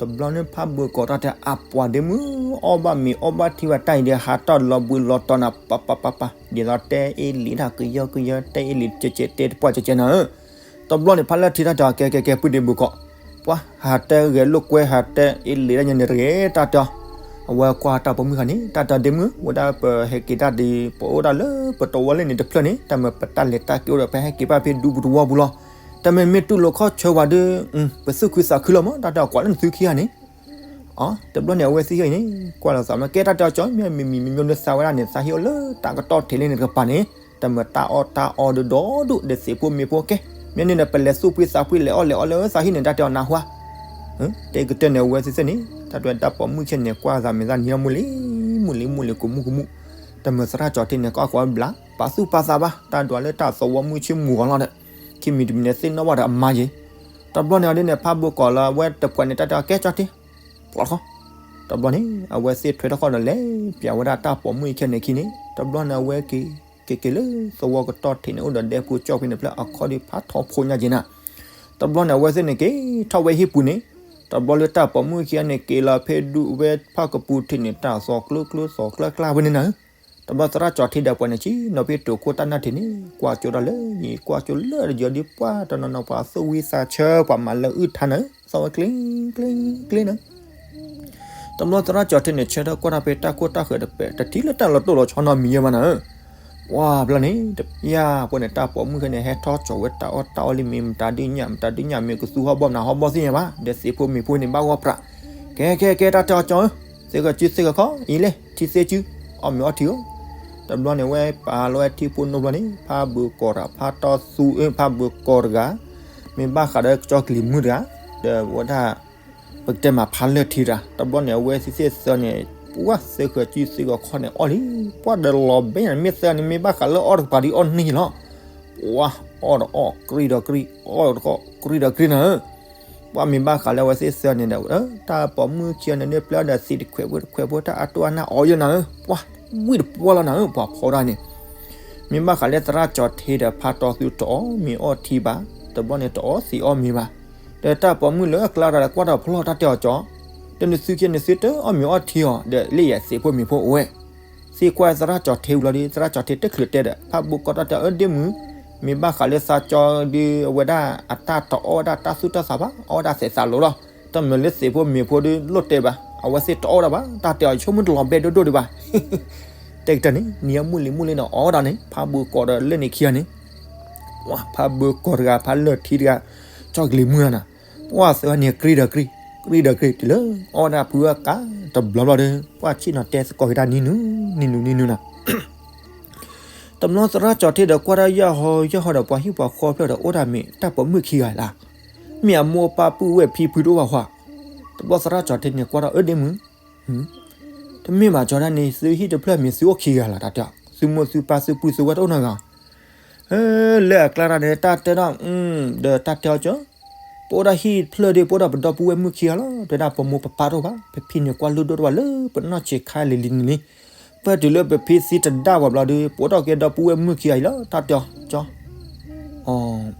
တဘျီန့ၣ်ဖးဘၢကီးတၢ်တဲအပှၤဒ့မုၣ် အီၣ်ဘၣ်မ့ၤအီၣ်ဘၣ်ထံဝဲတၢ်အံၤဒီး ဟးတၢ်လီၤဘှံးလီၤတီၤနၤ ပပပပပ ဒ်သိးတဲအ့လံတၢ်ကယၢကယၢ တဲအ့လံကဲကဲ တဲတပှၢ်ကဲကဲနၤဧၢ တဘျီန့ၣ် ဖးလၢထံတၢ်တဲအီၤ ကဲကဲကဲ ပုၢ်ဒ့ဘၢကီး ပှၤဟးတဲဂဲၤလိာ်ကွဲ ဟးတဲအ့လံတၢ်ညါန့ၣ်တဂ့ၤ တၢ်တဲအီၤ အဝဲကွၢ်တၢ်ပိာ်မုၣ်ခါန့ၣ် တၢ်တဲဒ့မုၣ် ဝဲဒၣ်ပဟဲက့ၤတၢ်ဒ် ပအိၣ်ဒၣ်လၢပတဝီလၢန့ၣ်တဖျၢၣ်န့ၣ် တၢ်မ့ၢ်ပတၢ်လဲၤတၢ်က့ၤအိၣ်ဒီး ပဟဲက့ၤဘၣ်ဖဲဒူပူၤတဝီပူၤလီၤ. တၢ်မ့ၢ်မ့ၢ်တူၢ်လိာ်ခီၣ်ဆၢဝဲဒီး ပသူၣ်ခုသးခုလီၤမး တၢ်တဲအီၤကွၢ်လၢနသုခံဂၤန့ၣ် အ တဘျီန့ၣ် အဝဲသ့ၣ်ဟံၣ်န့ၣ် ကွၢ်လီၤသးမး ကဲတၢ်တဲအီၤကၠီ မ့ၢ်မံၤမံၤမံၤမံၤလၢသးဝဲဒၣ်န့ၣ် သးဟ့ၣ်အိၣ်လၢတၢ်ကတီၢ်ထံးလၢန့ၣ်တကပၤန့ၣ် တၢ်မ့ၢ်တၢ်အီၣ်တၢ်အီဒုးဒီဒူၣ် ဒီးသ့ၣ်ဖိမ့ၤဖိကဲ မ့ၢ်န့ၣ်ဒီး ပလဲၤသူၣ်ဖှံသးဖှံလဲၤအီၣ်လဲၤအီလၢသးဟံၣ်န့ၣ် တၢ်တဲအီၤနၢ်ဟူဧါ တဲကတၢၢ်န့ၣ်အဝဲသ့ၣ်သ့ၣ်န့ၣ် တၢ်တဲတၢ်ပိာ်မုၣ်ခဲန့ၣ် ကွၢ်သးမ့ၢ်သးနံၤမုၢ်လံ မုၢ်လံမုၢ်လံ ကမူၣ်ကမူၣ် တၢ်မ့ၢ်သရၣ်ကၠီၤထံးန့ၣ် ကွၢ်ဃီဘျး ပာ်သူၣ်ပာ်သးဘၣ် တၢ်ဒွးလၢတၢ်သဝီမုၢ်ဆ့ၣ်မုၢ်ဂီၤလီၤဒီး ခံမံၤတမံၤန့ၣ် သ့ၣ်နီၣ်ဘၣ်ဒီးအမါယံၤ တဘျီန့ၣ်အဒ်န့ၣ် ဖးဘိကီးလၢအဝဲတပှဲၤန့ၣ် တၢ်တဲအီၤကဲကၠီၤထံး ပျီထီၣ် တဘျီန့ၣ် အဝဲသ့ၣ်ထွဲထီၣ်ဃီဒီးလဲၤ ပျးဝဲဒၣ်တၢ်ပိာ်မုၣ်အခံန့ၣ်ခံန့ၣ် တဘျီန့ၣ် အဝဲက့ၤ က့ၤက့ၤလၢသဝီကတီၢ်ထံးန့ၣ် အိၣ်ဒီးဒဲဖိကၠီၣ်ဖဲန့ၣ်ဖျၢၣ်အခီၣ်ဒုးဖးထီဖိညါက့ၤနၤ တဘျီန့ၣ် အဝဲသ့ၣ်န့ၣ်က့ၤထီၣ်ဝဲဟံၣ်ပူၤန့ၣ် တဘျီလၢတၢ်ပိာ်မုၣ်ခံန့ၣ် က့ၤလီၤဖဲဒူဝဲဖၣ်ကပူၤထံးန့ၣ် တၢ်သီကျၢကျၢသီကျၢကျၢဝဲန့ၣ်နၤ တဘျီသရၣ်ကၠီၤထံးဒီးပှၤန့ၣ် ဆ့ၣ်နီၤဖဲတိၤခိတၢ်နၢ်ထံးန့ၣ် ကွၢ်ကၠိတၢ်လၢယံၤ ကွၢ်ကၠိလၢတယီၤဒ်ပှၤတနီၤနီၤ ပှၤသူၣ်ဝံသးဆၢ ပှၤမၤလၢအုၣ်ထါန့ၣ် သီဝဲကျ့ကျ့ကျ့န့ၣ် တဘျီသရၣ်ကၠီၤထံးန့ၣ် ဆၢထၢၣ်ကွၢ်တၢ်ဖဲတၢ်ခိၣ်တၢ်ဃၢၤတပဲာ် တထံၣ်လၢတၢ်လီၤတိၢ်လီၤဆီနီတမံၤယဲၢ်ဘၣ်နၤဧၢ ပှၤဘျီန့ၣ် တပျၢ်ဖိန့ၣ် တၢ်ပိာ်မုၣ်ခဲန့ၣ် ဟဲထီၣ်ကၠီၤဝဲတၢ်အီၣ်တၢ်အီလံမ့ၢ် မတၤဒုးညၣ် မတၤဒုးညၣ်မ့ၢ် ကသူဟီၣ်ဘီၣ်မနၤဟီၣ်ဘီၣ်သ့ၣ်ညါဘၣ် ဒီးသ့ၣ်ဖိမ့ၢ်ဖိန့ၣ် ဘၣ်ဂီၢ်ပြး က ကဲ ကဲ ကဲ တၢ်တဲအီၤကၠီဧၢ, သ့ၣ်ဃၢၤစု သ့ၣ်ဃၢၤခီ အံၤလဲၣ် ထံသ့စု အီၣ်မ့ၤအီထံဧၢ. တဘျီန့ၣ် ဝဲပာ်လီၤဝဲထံဖိနိဘျီန့ၣ် ဖးဘုးကီၢ်တဂၤ ဖးတီသူ အ့ ဖးဘုးကီၢ်တဂၤ မ့ၢ်ဘၣ်ဃးဒီးကၠီကလံၤမုၢ်တဂၤ ဒီးဝဲဒၣ် ပကတဲမးဖးလၢၢ်ထံတဂၤ တဘျီန့ၣ် အဝဲသ့ၣ်သ့ၣ်သၢန့ၣ် ပှၢ်သ့ၣ်ဃၢၤစု သ့ၣ်ဃၢၤခီန့ၣ် အီၣ်လံ ပှၢ်ဒီးလီၤဘဲန့ၣ် မ့ၢ်သၢန့ၣ် မ့ၢ်ဘၣ်ဃးလၢအီၣ်တကပၤဒီးအီၣ်န့ၢ်လီၤ. ပှၢ်အီၣ်ဒီးအီၣ် ကြံဒီးကြံ အီၣ်ဒီးအီၣ် ကြံဒီးကြံနၤဧၢ. ပှၢ်မ့ၢ်ဘၣ်ဃးလၢအဝဲသ့ၣ်သၢန့ၣ်ဒီး တၢ်ပိာ်မုၣ်ခံဂၤန့ၣ် ပျဲဒီးသံးတခွဲးဖိတခွဲးဖိ တၢ်အတိၢ်အနၢ်အီၣ်ယဲနၤဧၢ, ပှၢ်ဝံၣ်တပှၢ်လီၤနၤဧၢ ပှၤဖီဒၣ်န့ၣ်. မ့ၢ်ဘၣ်ဃးလၢသရၣ်ကၠီၤထ့ဒီးဖးတီသူ တအီၣ်မ့ၤအီထံဘၣ်, တဘျီန့ၣ် တအီၣ်သံးအီၣ်မ့ၤဘၣ်. ဒီးတၢ်ပိာ်မုၣ်လၢအကျါတဂၤဒီးကွၢ်ထီၣ်ဖျီၣ်တၢ်တဲအီၤကၠီ, ဒီးနသုခံဂၤန့ၣ် သုတအီၣ်မ့ၤအီထံအီၤ ဒီးလၢယသံးဖိမ့ၤဖိအိၣ်ဝဲ. သံကွၢ်သရၣ်ကၠီၤထ့ဘျီဒီး သရၣ်ကၠီၤထ့တချုးတဲဒီး ဖးဘုးကီၢ်တၢ်တဲအီၤ အၢ ဒ့မုၣ်, မ့ၢ်ဘၣ်ဃးလၢသးကၠီဒီး အဝဲဒၣ်အတၢ်တအီၣ်ဝဲဒၣ်တၢ်သူၣ်တၢ်သးဘၣ်, အီၣ်ဝဲဒၣ်သဲးသးလိၤလီၤ. တၢ်မၤလၢသံးဖိမ့ၤဖိဒီးလိၣ်တဲဘၣ်, အဝဲသ့ၣ်တအီၣ်ဒၣ်ဘၣ်, တၢ်တဲအီၤဆိကမိၣ်တလီၤဘဲဒိၣ်ဒိၣ်ဒံးဘၣ်. တဲကတၢၢ်န့ၣ် နံၤအမုၢ်လံၤမုၢ်လံန့ၣ် အီၣ်ဝဲဒၣ်န့ၣ် ဖးဘုးကီၢ်ဒီးလၢန့ၣ်ခံဂၤန့ၣ် ပှၢ်ဖးဘုးကီၢ်တဂၤ ဖးလၢၢ်ထံတဂၤ ကၠီကလံၤမုၢ်နၤ, ပှၢ်သၢဂၤန့ၣ် ကြံဒီးကြံ, ကြံဒီးကြံ တုၤလၢအီၣ်ဝဲဒၣ်ဖုအကါတဘျီဘျီဒီး ပှၢ်ဆ့ၣ်နီၤတဲသကိးက့ၤတၢ်နံၤနုၤ, နံၤနုၤ နံၤနုၤနၤ. တဘျီသရၣ်ကၠီၤထ့ဒီးကွၢ်တၢ်ယၢ်ဟီယၢ်ဟီဒီး ပှၤဟံၣ်ပှၤဃီဖျၢၣ်ဒီးအိၣ်ဒၣ်မ့ၢ်တၢ်ပိာ်မုၣ်ခံဂၤလီၤ. မ့ၢ်အမိၢ်အပၢ်ပုၢ်ဝဲၢ်ဖံဖုတအိၣ်ဘၣ်ဃီ. တဘျီသရၣ်ကၠီၤထ့န့ၣ်ကွၢ်ထီၣ် အၢ ဒ့မုၣ်, တမ့ၢ်ဘၣ်ကၠီၤဒၣ်န့ၣ် သုဟံၣ်တဖျၢၣ်မ့ၢ်သုအိၣ်ခံဂၤလီၤ တၢ်တဲအီၤ, သုမိၢ်သုပၢ်သုပုၢ်သုဝဲၢ်တအိၣ်နီတဂၤ. လၢအကျါတၢ်န့ၣ် တၢ်တဲဒၣ်, ဒီးတၢ်တဲအီၤကၠီၤ, ပအိၣ်ဒၣ်ဟံၣ်တဖျၢၣ်ဒီး ပအိၣ်ဒၣ်ပဒီပုၢ်ဝဲၢ်မုၣ်ခံဂၤလီၤ, တဲဒၣ်ပမိၢ်ပပၢ်တအိၣ်ဘၣ်, ပဖံန့ၣ်ကွၢ်လိၣ်ဒိၣ်တအိၣ်ဘၣ်လၢပနီၢ်ဆံးခါလံၤလံၤန့ၣ်လံ, ပၢၢ်တုၤလၢပဖံသံတဒါဘၣ်ဘျီဒီး ပအိၣ်ထီၣ်က့ၤဒီပုၢ်ဝဲၢ်မုၣ်ခံဂၤအံၤလီၤ တၢ်တဲအီၤကၠီၤ.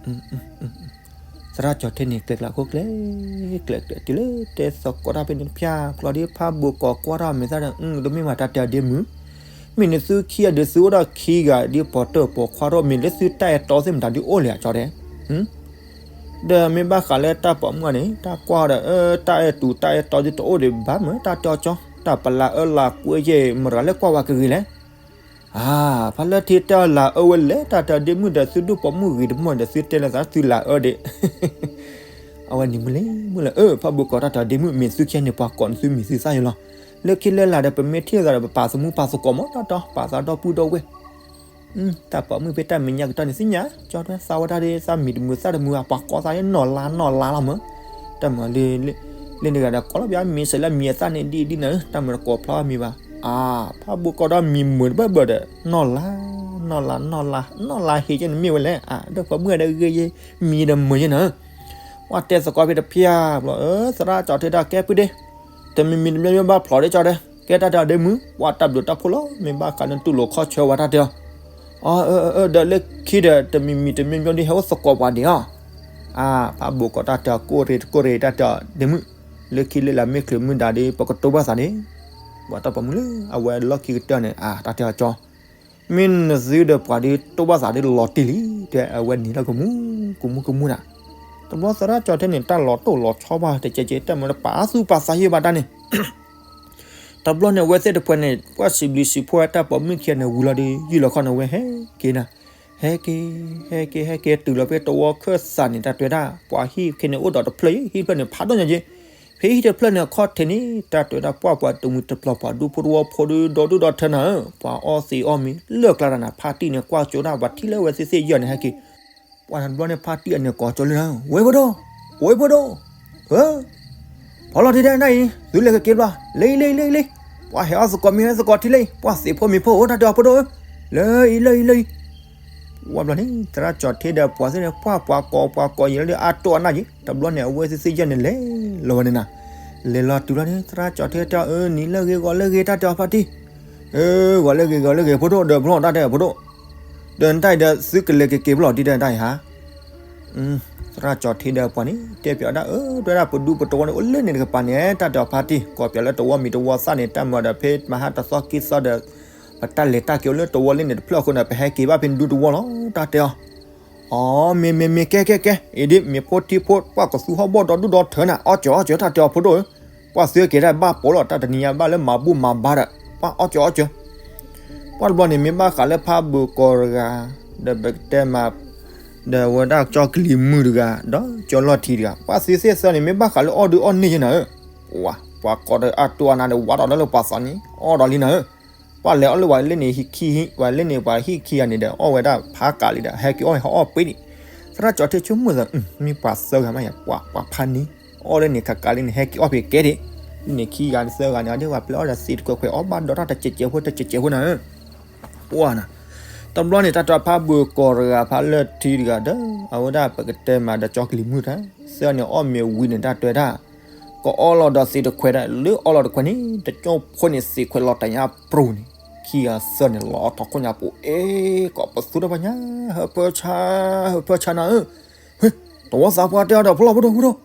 သရၣ်ကၠီၤထ့န့ၣ် ကျဲကျးခိၣ်ကျဲ, ကျဲကျဲ တုၤလၢတဲသကိးတၢ်ဖဲန့ၣ်တဖၣ်ဘျီဒီး ဖးဘိးကီးကွၢ်ထီၣ်အမဲာ်သၣ်ဒီး တမ့ၢ်ဘၣ်တၢ်တဲအီၤဒ့မုၣ်, မ့ၢ်နသုခံဂၤဒီးသုအိၣ်ဒီးခံဂၤဒီး ပိာ်တၢၢ်ပိာ်ခွါထီၣ် မ့ၢ်လၢသုတၢ်အဲၣ်တီသ့ၣ်မတၤဒုးအိၣ်လဲၣ်အကၠီၤဒဲး. ဒီးမ့ၢ်ဘၣ်ဃးလၢတၢ်ပိာ်မုၣ်န့ၣ် တၢ်ကွၢ်ဒီး တၢ်အဲၣ်တူးတၢ်အဲၣ်တီဒုးတအိၣ်ဒံးဘၣ်မး တၢ်တဲအီၤကၠီၤ, တၢ်ပလးအၢလးကွဲယဲၢ် မတၤလၢကွၢ်ဝဲကဂ့ၤလဲၣ်. အါ, ဖးလၢထံတဲအီၤလၤအၢဝဲလဲၣ် တၢ်တဲအီၤဒ့မုၣ်ဒီး သုဒိၣ်ပိာ်မုၣ်ဂ့ၤတမီၢ်ဒီး သုတဲလၢသးသုလၤအၢဒံး. အဝဲန့ၣ်မုၢ်လံ, မုၢ်လၢ အၢ ဖးဘိးကီးတၢ်တဲအီၤဒ့မုၣ် မ့ၢ်သုခံဂၤန့ၣ် ပှၤကိးန့ၢ်သုမံၤသုသၣ်ယိလီၤ. လၢခံလၢလာ်ဒီး ပမ့ၢ်ထံၣ်လိာ်သးဒီး ပပာ်သမူပာ်သကိးမး တၢ်တဲအီၤ ပာ်သးဒီပုၢ်ဒီဝဲၢ် တၢ်ပိာ်မုၣ်ဖဲတၢ်မဲာ်ညါကတီၢ်န့ၣ် သ့ၣ်ညါ ကၠီၤတဲသးဝဲဒၣ်ဒီး သးမံၤတမုာ်သၣ်တမုာ် အပှၤကိးသးနီၢ်လါနီၢ်လါလီၤမး. တၢ်မၤလၢ လၢန့ၣ်ဂၤဒီး ကိးလီၤပှၤမံၤစဲးလၢမံၤအသၣ်န့ၣ် ဒ်ဒ်နၤဧၢ တၢ်မၤတကိးဖျါမံၤဘၣ်. အါ, ဖးဘိးကီးဒီးမံၤမုာ်တဘၢဘၢဒီး နီၢ်လါ နီၢ်လါ နီၢ်လါ နီၢ်လါဟ့ကဲန့ၣ်မ့ၢ်ဝဲလဲၣ်. အါ, ဒီးပိာ်မုၣ်ဒီးဂ့ၤယဲ မံၤဒီးမုာ်ယဲနၤဧၢ. ပှၤတဲသကိးဖဲတဖၣ်ဘျီ သရၣ်ကၠီၤထ့ဒီး ကဲပုၢ်ဒ့ တမံၤမံၤတမံၤမံၤဘၣ်ဖျိးဒံးကၠီၤဒဲး ကဲတၢ်တဲအီၤဒ့မုၣ် ပှၤတၢ်ဘျုးတၢ်ဖှိၣ်လီၤ မ့ၢ်ဘၣ်ဃးလၢတူၢ်လိာ်ခီၣ်ဆၢဝဲတၢ်တဲအီၤ. အၢ အၢ အၢ ဒီးလၢခံဒီး တမံၤမံၤတမံၤမံၤဒီး ဟဲအိၣ်သကိးပှၤဒံးအီၤ. အါ, ဖးဘိးကီးတၢ်တဲအီၤ ကိးရ့ၣ်တကိးရ့ၣ်တၢ်တဲအီၤဒ့မုၣ်, လၢခံလၢလာ်မ့ၢ်ချုးမုၢ်ဒါဒီး ပကတိၢ်ဘၣ်သးန့ၣ်, ပှၤတၢ်ပိာ်မုၣ်လၢအဝဲလီၢ်ခံကတၢၢ်န့ၣ် အါ တၢ်တဲအီၤကၠီၤ မ့ၢ်နသုဒီးပှၤဒီးတိၢ်ဘၣ်သးဒီးလီၤတံၢ်လံ, တဲအဝဲနံၤလၢကမူ ကမူကမူဒၣ်. တဘျီသရၣ်ကၠီၤထ့န့ၣ် တၢ်လီၤတိၢ်လီၤဆီဘၣ်တကဲကဲ တၢ်မၤတပာ်သူၣ်ပာ်သးယံာ်ဘၣ်တၢ်န့ၣ် တဘျီန့ၣ် အဝဲသ့ၣ်တဖၣ်န့ၣ် ပှၤစံးဘျုးစံးဖှိၣ်တၢ်ပိာ်မုၣ်ခံဂၤန့ၣ် ဝံၤလီၤဒီး ယုၢ်လီၤခီန့ၣ် အဝဲဟဲက့ၤနၤ, ဟဲက့ၤ ဟဲက့ၤ ဟဲက့ၤ တုၤလီၤဖဲတဝီခၢၣ်စးန့ၣ် တၢ်တဲဝဲဒၣ် ပှၤဟံၣ်ခဲန့ၣ်အိၣ်ဒီးတဖျၢၣ်ယဲ ဟံၣ်တဖျၢၣ်န့ၣ် ဖးဒိၣ်ညါက့ၤ, ဖဲဟံၣ်တဖျၢၣ်န့ၣ် အခီၣ်ထံးန့ၣ် တၢ်တဲဝဲဒၣ် ပှၤပှၤတမှံၤတပျီၤ ပှၤဒူဖိတဝီဖိဒီး ဒီဒူၣ်ဒီထၢနၤဧၢ, ပှၤအီသံးအီမံၤ လၢကျါတၢ်နၤ ဖါတံၢ်န့ၣ် ကွၢ်ကၠိဒၣ် ပှၤထံၣ်လၢအဝဲသ့ၣ်သ့ၣ်ယဲၢ်န့ၣ် ဟဲက့ၤ ပှၤတဘျီန့ၣ် ဖါတံၢ်အန့ၣ်ကိးကၠီၤလၢနၤ, ဝဲဖိဒိၣ်, ဝဲဖိဒိၣ်, ဧၢ, ဖီလီၤထံဒဲးနၤအံၤ သုလဲၤကက့ၤဘျီ, လၢအံၤ လၢအံၤ လၢအံၤ, ပှၤဟဲအီၣ်သကိးမ့ၤ ဟဲသကိးထံလၢအံၤ ပှၤသံးဖိမံၤဖိအိၣ် တၢ်တဲအီၤဖိဒိၣ်ဧၢ, လၢအံၤ လၢအံၤ လၢအံၤ. ဝံၤဘျီန့ၣ် သရၣ်ကၠီၤထ့ဒီးပှၤသ့ၣ်န့ၣ် ပှၤပှၤကိးပှၤကိးယံာ်လၢအတိၢ်အနၢ်ယံာ် တဘျီန့ၣ် အဝဲသ့ၣ်သ့ၣ်ယဲၢ်န့ၣ်လဲၤလီၤဝဲန့ၣ်နၤ, လဲၤလီၤတုၤလီၤန့ၣ် သရၣ်ကၠီၤထ့တဲအီၤ အၢ နံၤလၢဂ့ၤဂီၤလၢဂ့ၤ တၢ်တဲအီၤဖါတံၢ်, အၢ ဂီၤလၢဂ့ၤ ဂီၤလၢဂ့ၤဖိဒိၣ် ဒီးဘျီတၢ်တဲအီၤဖိဒိၣ်, ဒီးနတၢ်အံၤဒီးသုကလဲၤကက့ၤဘျီဒ်တၢ်အံၤဟါ သရၣ်ကၠီၤထ့ဒီးပှၤန့ၣ် တဲပၠးဝဲဒၣ် အၢ တဲဝဲဒၣ်ပဒူပတဝီန့ၣ် အိၣ်လၢန့ၣ်တကပၤန့ၣ် တၢ်တဲအီၤဖါတံၢ် ကိးပၠးလၢတဝီမံၤတဝီသၣ်န့ၣ် တၢ်မၤဒီးဖဲမဟါတသီခံသီဒီး ပတၢ်လဲၤတၢ်က့ၤအိၣ်လၢတဝီလၢန့ၣ်တဖျၢၣ်အဃိန့ၣ် ပဟဲက့ၤဘၣ်ဖဲနဒူတဝီလီၤ တၢ်တဲအီၤ. အီ မ့ၢ်မ့ၢ်မ့ၢ် ကဲကဲကဲ အံၤဒ်မ့ၢ်ဖိထံဖိ ပှၤကသူဟီၣ်ဘီၣ်ဒီဒူၣ်ဒီထၢနၤ အီၣ်စၢၤအီၣ်စၢၤ တၢ်တဲအီၤဖိဒိၣ်ဧၢ, ပှၤသုက့ၤတၢ်ဘၣ်ပိာ်လီၤ တၢ်တနံၤညါဘၣ်လၢမၤဘူၣ်မၤဘါဒီး ပှၤအီၣ်စၢၤအီၣ်စၢၤ ပှၤတဘျီန့ၣ် မ့ၢ်ဘၣ်ဃးလၢဖးဘိးကီးတဂၤ ဒီးပကတဲမး ဒီးဝဲဒၣ်ကၠီကလံၤမုၢ်တဂၤ ဒီးကၠီလီၢ်ထံတဂၤ ပှၤသုသ့ၣ်သၢန့ၣ် မ့ၢ်ဘၣ်ဃးလၢအီၣ်ဒုးအီၣ်န့ၢ်ယဲနၤဧၢ, ဝၤ ပှၤကိးဒီးအတိၢ်အနါဒီး ဝးထီၣ်လၢလၢပှၤသးန့ၣ် အီၣ်ဒီးလံနၤဧၢ. ပှၤလဲၤအီၣ်လၢပှၤလၢန့ၣ်ဟံၣ်ခံ, ပှၤလၢန့ၣ်ပှၤဟံၣ်ခံဂၤန့ၣ်ဒီး အီၣ်ဝဲဒၣ်ဖးကးလံဒီး ဟဲက့ၤအီၣ်ဟဲအီၣ်ပှ့ၤဒံး. သရၣ်ကၠီၤထ့ဆိကမိၣ်သး မ့ၢ်ပှၤသၢဂၤမးယၤ ပှၤဖးန့ၣ် အီၣ်လၢန့ၣ်ခးကးလံန့ၣ် ဟဲက့ၤအီၣ်ဖဲကဲဒံး. န့ၣ်ခံဂၤသၢဂၤန့ၣ် အဒိပှၤပျဲအီၣ်ဒီးသ့ၣ်တခွဲးခွဲး အီၣ်ဘၣ်ဒီးတၢ်တစဲးစဲးဖိ တစဲးစဲးဖိနၤဧၢ. ပှၤနၤ, တဘျီန့ၣ် တၢ်တဖးဘုးကိးတဂၤ ဖးလၢထံတဂၤဒီး အဝဲဒၣ်ပကတဲမးဒီးကၠီကလံၤမုၢ်တၢ် သၢန့ၣ်အီၣ်မ့ၤဝံၤန့ၣ် တၢ်တဲတၢ် ကအီလီၤဒီးသ့ၣ်တခွဲးဒၣ် လၢအီလီၤတခွဲးန့ၣ် တကၠိဖိန့ၣ် သ့ၣ်ခွဲးလီၤတၢ်ညါပြူၤန့ၣ် ခံဂၤသၢန့ၣ် လီၤအီထီၣ်ခိၣ်ညါပူၤ အ့ ကိးပသူတဖၣ်ညါ ဟၢဖၢဆါ ဟၢဖၢဆါနၤဧၢ. တဝီသးပှၢ်တဲအီၤဒီး ဖိလီၤဖိဒိၣ်ဖိဒိၣ်,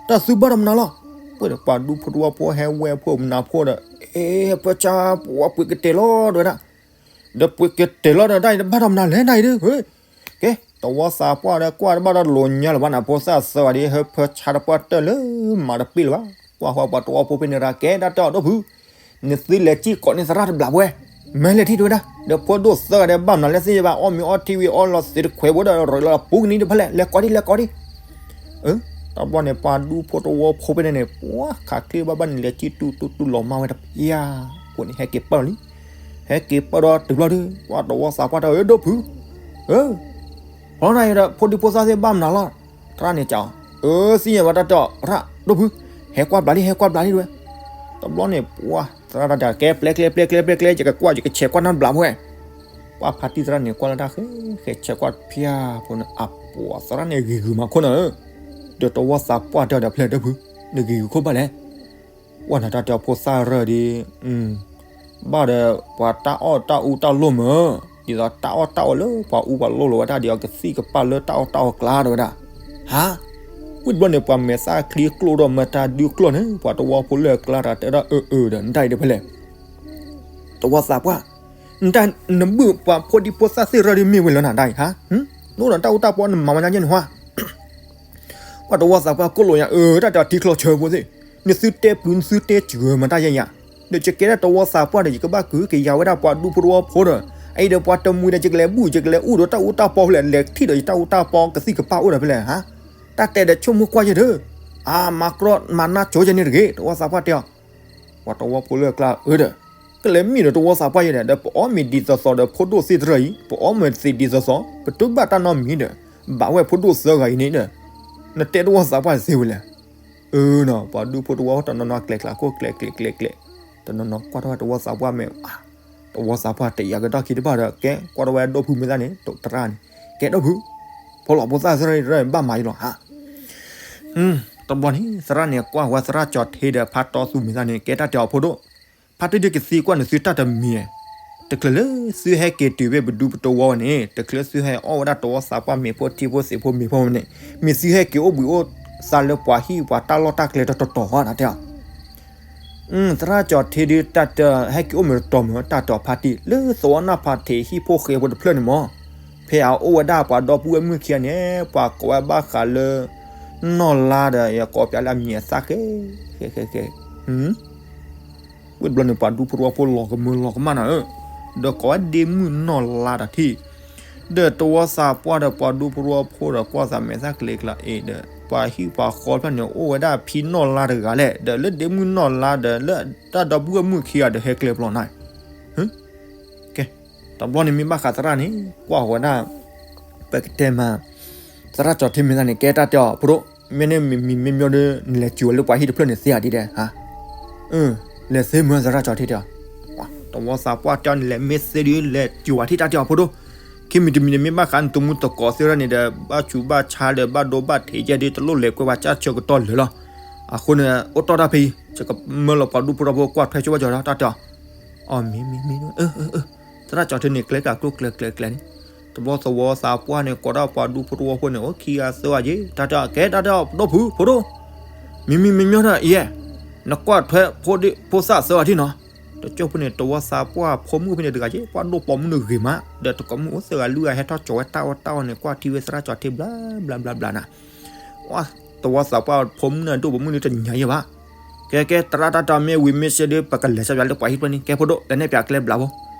တၢ်သုဘၣ်ဒီးမနုၤလီၤ. ပှၤဒူဖိတဝီဖိဟဲဝဲဖိမနုၤဖိဒီး အ့ ဟၢဖၢဆါ ပှၤပှ့ၤကတဲာ်လီၤ တဲဝဲဒၣ်. ဒီးပှ့ၤကတဲာ်လီၤဒီး တၢ်အံၤတဘၣ်ဒီးမနုၤလဲၣ် တၢ်အံၤဒုး. ကဲ တဝီသးပှၢ်ဒီး ကွၢ်တဘၣ်ဒီးလိာ်ညါလၢၤဘၣ်နၤ ဖိသၣ်သၢဂၤဒ် ဟၢဖၢဆါတပှၢ်တၢၢ်လၢမၤတပ့ၢ်လၢၤဘၣ်. ကွၢ်ဃီပှၤတဝီဖိဖဲန့ၣ်ရၤ ကဲတၢ်တဲအီၤ ဒိၣ်ဖု နသုလဲၤစံၣ်ကိးန့ၢ်သရၣ်တဘျီပဝဲ မၢလဲၤထံၣ်တဲဝဲဒၣ်. ဒီးဖိဒိၣ်သၢဂၤဒီး ဘၣ်မနုၤလဲၣ်သ့ၣ်ညါဘၣ် အီၣ်မ့ၤအီထံဝံၤ အီလီၤသ့ၣ်တခွဲးဖိဒီး ရၤလီၤပူၤကနံၤတဖၣ်လဲၣ် လဲၤကိးဒံး လဲၤကိးဒံး. တဘျီန့ၣ် ပှၤဒူဖိတဝီဖိဖဲန့ၣ်န့ၣ် ပှၤခးချ့ဘၣ်ဘၣ်န့ၣ် လဲၤစံၣ်တူၢ်တူၢ်တူၢ်လီၤမၢ်ဝဲတပျၢ် အဃိန့ၣ် ဟဲက့ၤပၢၢ်လံ. ဟဲက့ၤပၢၢ်ဒီးတုၤဘျီဒုး ပှၤတဝီသးပှၢ်တဲအီၤ ဒိၣ်ဖု ဖီတၢ်အံၤဒီး ဖိဒံဖိသၣ်သ့ၣ်ဘၣ်မနုၤလီၤ. သရၣ်န့ၣ်ကးအီၤ အၢ သ့ၣ်ညါဘၣ်တၢ်တဲအီၤ ရၣ် ဒိၣ်ဖု ဟဲကွၢ်ဘျးလံ ဟဲကွၢ်ဘျးလံတဲဝဲ. တဘျီန့ၣ် ပှၤသရၣ်တၢ်တဲအီၤ ကဲပျဲကျဲ ပျဲကျဲ ပျဲကျဲ ယကကွၢ် ယကဆဲးကွၢ်နၤဘျးဖိဝဲ. ပှၤဖါတံၢ်သရၣ်န့ၣ် ကွၢ်လၢတၢ်ဃဲ ဃဲဆဲးကွၢ်တဖၣ်ဖိန့ၣ် အပှၤသရၣ်န့ၣ်ဂ့ၤဂုာ်မးခိၣ်နၤဧၢ. ဒီးတဝီသးပှၢ်တဲအီၤဒီး ဖဲဒိၣ်ဖု နဂ့ၤဂုာ်ခိၣ်ဘၣ်လဲၣ်. ပှၤနၤတၢ်တဲအီၤ ဖိသၣ်ရၢၢ်ဒ် ဘၣ်ဒီးပှၤတၢ်အီၣ်တၢ်အူတၢ်လိၣ်မး, ဒ်သိးတၢ်အီၣ်တၢ်အီလၢပှၤအူပှၤလိၣ်လီၤဝဲဒၣ်ဒီး အကသံၣ်ကပၢ်လၢတၢ်အီၣ်တၢ်အီကျါတဲဝဲဒၣ်. ဟါ, ဝံၤတဘျီန့ၣ် ပှၤမဲာ်သၣ်ချံကျိၣ်ဒီးမၤတၢ်ဒုးကျိၣ်န့ၣ် ပှၤတဝီဖိလၢအကျါတၢ်တဲဒၣ်အၢအၢဒီး နတၢ်အံၤဒီးဖဲလဲၣ်. တဝီသးပှၢ်, နတၢ်နဘုၣ်ပှၤဖိဒံဖိသၣ်သ့ၣ်ရၢၢ်ဒ်မ့ၢ်ဝဲလၢနၤတၢ်အံၤဟါ, နအိၣ်ဒီးတၢ်အူတၢ်ပီနမၤဝဲညါယဲန့ၣ်ဟါ. ပှၤတဝီသးပှၢ်ကိၣ်လိာ်ညါ အၢ တၢ်တဲအီၤထံချီဆၢဖိသ့ၣ်, နသုတဲပျုၤနသုတဲစှၤမၤတၢ်ယဲယါ, ဒီးယကဲဒၣ်တဝီသးပှၢ်ဒီး ယကဘၣ်ကုာ်ကယၤဝဲဒၣ်ပှၤဒူဖိတဝီဖိဒီး, အအံၤဒီးပှၤတမှံၤဒီး ယကလဲၤဘူၣ် ယကလဲၤအူဒီးတၢ်အူတၢ်ပီဖဲလဲၣ်, လဲၤထံၣ်ဒီးယတၢ်အူတၢ်ပီကသံၣ်ကပၢ်အိၣ်ဒီးဖဲလဲၣ်ဟါ, တၢ်တဲဒီးဆိကမိၣ်ကွၢ်ယဲဒီး, အါ မၤကြီမၤနၢ်ကၠိယဲန့ၣ်တဂ့ၤ တဝီသးပှၢ်တဲအီၤ. ပှၤတဝီဖိလၢအကျါအၢဒီး, ကလဲၤမ့ၢ်ဒီးတဝီသးပှၢ်ယဲဒီး ဒီးပအီၣ်မ့ၤဒ်သိးသိးဒီးဖိဒိၣ်သ့ၣ်တရၢၢ်အံၤ ပအီၣ်မ့ၤသ့ၣ်ဒ်သိးသိး ပတဘၣ်တၢ်နီတမံၤဒီး, ဘၣ်ဝဲဖိဒိၣ်သၢဂၤအံၤန့ၣ်ဒီး, နတဲတဝီသးပှၢ်သ့ဝဲလဲၣ်. အၢနီၤ ပှၤဒူဖိတဝီတနီၤနီၤကျဲၤကျါခိၣ်ကျဲၤကျဲၤကျဲၤကျဲၤ, တနီၤနီၤကွၢ်ထီၣ်ဝဲတဝီသးပှၢ်မ့ၢ်, တဝီသးပှၢ်တယာ်ကဒီးခံတဘၣ်ဒီး ကဲကွၢ်ထီၣ်ဝဲဒိၣ်ဖုမ့ၢ်သၣ်န့ၣ် သရၣ်န့ၣ်, ကဲဒိၣ်ဖု, ဖိလီၤဖိသၣ်သရၣ်န့ၣ် ဘၣ်မၤယလီၤဟါ. တဘျီန့ၣ် သရၣ်န့ၣ် ကွၢ်ဝဲသရၣ်ကၠီၤထ့ဒီးဖါတီသုမ့ၢ်သၣ်န့ၣ် ကဲတၢ်တဲအီၤဖိဒိၣ်, ဖါတံၢ်ဒုးကသံကွၢ်နသုတၢ်တမံၤ, တချုးလၢသုဟဲက့ၤတုၤဖဲပဒူပတဝီဝဲန့ၣ် တချုးသုဟဲအီၣ်ဝဲဒၣ်တဝီသးပှၢ်မ့ၤဖိထံဖိသ့ၣ်ဖိမ့ၤဖိန့ၣ်, မ့ၢ်သုဟဲက့ၤအိၣ်ဘှံးအိၣ်သါလၢပှၤဟံၣ်ပှၤတၢ်လီၢ်တၢ်ကျဲတတီၤတီၤဧါ တၢ်တဲအီၤ. သရၣ်ကၠီၤထ့ဒုးတၢ်တဲဟဲက့ၤအိၣ်မ့ၤတတီၤမ့ၢ် တၢ်တဲအီၤဖါတံၢ် လၢသဝီနၢ်ဖးထံးဟံၣ်ဖိဃဲဖိတဖျၢၣ်န့ၣ်မ့ၢ်, ဖဲအအိၣ်ဝဲဒၣ်ပှၤဒီပုၢ်ဝဲၢ်မုၣ်ခံဂၤန့ၣ် ပှၤကိးဝဲဘၣ်ဃးလၢ နီၢ်လါဒီး ယကိးပျးလၢအမံၤအသၣ်ဃဲ ဃဲဃဲဃဲ ဝံၤတဘျီန့ၣ် ပှၤဒူဖိတဝီဖိလီၤကမၢလီၤကမၣ်နၤဧၢ, ဒီးကိးဝဲဒ့မုၣ်နီၢ်လါတၢ်ထံၣ်, ဒီးတဝီသးပှၢ်ဒီးပှၤဒူဖိတဝီဖိဒီးကွၢ်သးမဲာ်သၣ်ကျဲၤကျါအံၤဒီး ပှၤဟံၣ်ပှၤဃီဖျၢၣ်န့ၣ် အိၣ်ဝဲဒၣ်ဖံနီၢ်လါတဂၤလဲၣ်, ဒီးလၢဒ့မုၣ်နီၢ်လါဒီးလၢတၢ်ဒီပုၢ်ဝဲၢ်မုၣ်ခံဂၤဒီးဟဲကျဲပျီနၤ ကဲ, တဘျီန့ၣ်မ့ၢ်ဘၣ်ဃးသရၣ်န့ၣ် ကွၢ်ဝဲဒၣ် ပကတဲမး သရၣ်ကၠီၤထ့မ့ၢ်သၣ်န့ၣ် ကဲတၢ်တဲအီၤဖိဒိၣ်, မ့ၢ်န့ၣ်မံၤမံၤမ့ၢ်မ့ၢ်ဒီး နလဲၤစူၤဝဲလၢပှၤဟံၣ်တဖျၢၣ်န့ၣ်သ့ဧါဒ်လဲၣ်, လဲၤသ့မ့ၢ်သရၣ်ကၠီၤထ့တဲအီၤ, တဝီသးပှၢ်တဲအီၤန့ၣ် လဲၤမ့ၢ်သ့ဒီး လဲၤစူၤဝဲထံၣ်တၢ်တဲအီၤဖိဒိၣ်, ခံမံၤတမံၤန့ၣ်မ့ၢ်ဘၣ်ဃးနသုမုၢ်သကိးသ့ၣ်တဖၣ်န့ၣ်ဒီး ဘၣ်ဆူးဘၣ်ဆါဒီး ဘၣ်ဒိဘၣ်ထံးယဲဒီး တလိၣ်လဲၤကွဲပှၤကၢ်ဆၢကတီၢ်လၢာ်လီၤ, အဃိန့ၣ် အိၣ်တီၢ်တၢ်ဖဲအံၤ ယကမၢလီၤပှၤဒူဖိတဝီဖိကွၢ်ထွဲဆိဝဲကၠီၤလီၤ တၢ်တဲအီၤ, အီၤမ့ၢ်မ့ၢ်မ့ၢ် သရၣ်ကၠီၤထ့န့ၣ် ကျဲကးကျိၣ်ကျဲၤကျဲၤကျဲၤန့ၣ်, တဘျီသဝီသးပှၢ်န့ၣ် ကိးဒၣ်ပှၤဒူဖိတဝီဖိန့ၣ် အိၣ်ခံဂၤသၢဂၤက့ၤ တၢ်တဲအီၤ ကဲတၢ်တဲအီၤ ဒိၣ်ဖု ဖိဒိၣ်, မံၤမံၤမ့ၢ်မ့ၢ်ဒီး ယဲ, နကွၢ်ထွဲဖိသၣ်သၢဂၤထံၣ်နီၤ, တကၠိၢ်ဖိန့ၣ် တဝီသးပှၢ်ဖိမုၣ်ဖဲန့ၣ်တဂၤက့ၤ ပှၤဒိၣ်ပိာ်မုၣ်န့ၣ်ဂ့ၤမး ဒီးတကိးမုၣ်အိၣ်သၢဂၤလွံၢ်ဂၤဟဲထီၣ်ကၠီၤဝဲတၢ်အီၣ်တၢ်အီန့ၣ် ကွၢ်ထံဝဲသရၣ်ကၠီၤထ့ဘျါဘျါဘျါဘျါနၤ တဝီသးပှၢ်ဖိမုၣ်န့ၣ် ဒိၣ်ပိာ်မုၣ်န့ၣ်တညါယဲဘၣ်, ကဲကဲ သရၣ်တၢ်တဲအီၤမ့ၢ်ဝံၤမ့ၢ်စ့ဒီး ပကလဲၤဆၢပၠးလၢပှၤဟံၣ်တဖျၢၣ်န့ၣ် ကဲဖိဒိၣ် လဲၤနဲၣ်ပၠးကျဲဘျးဖိ,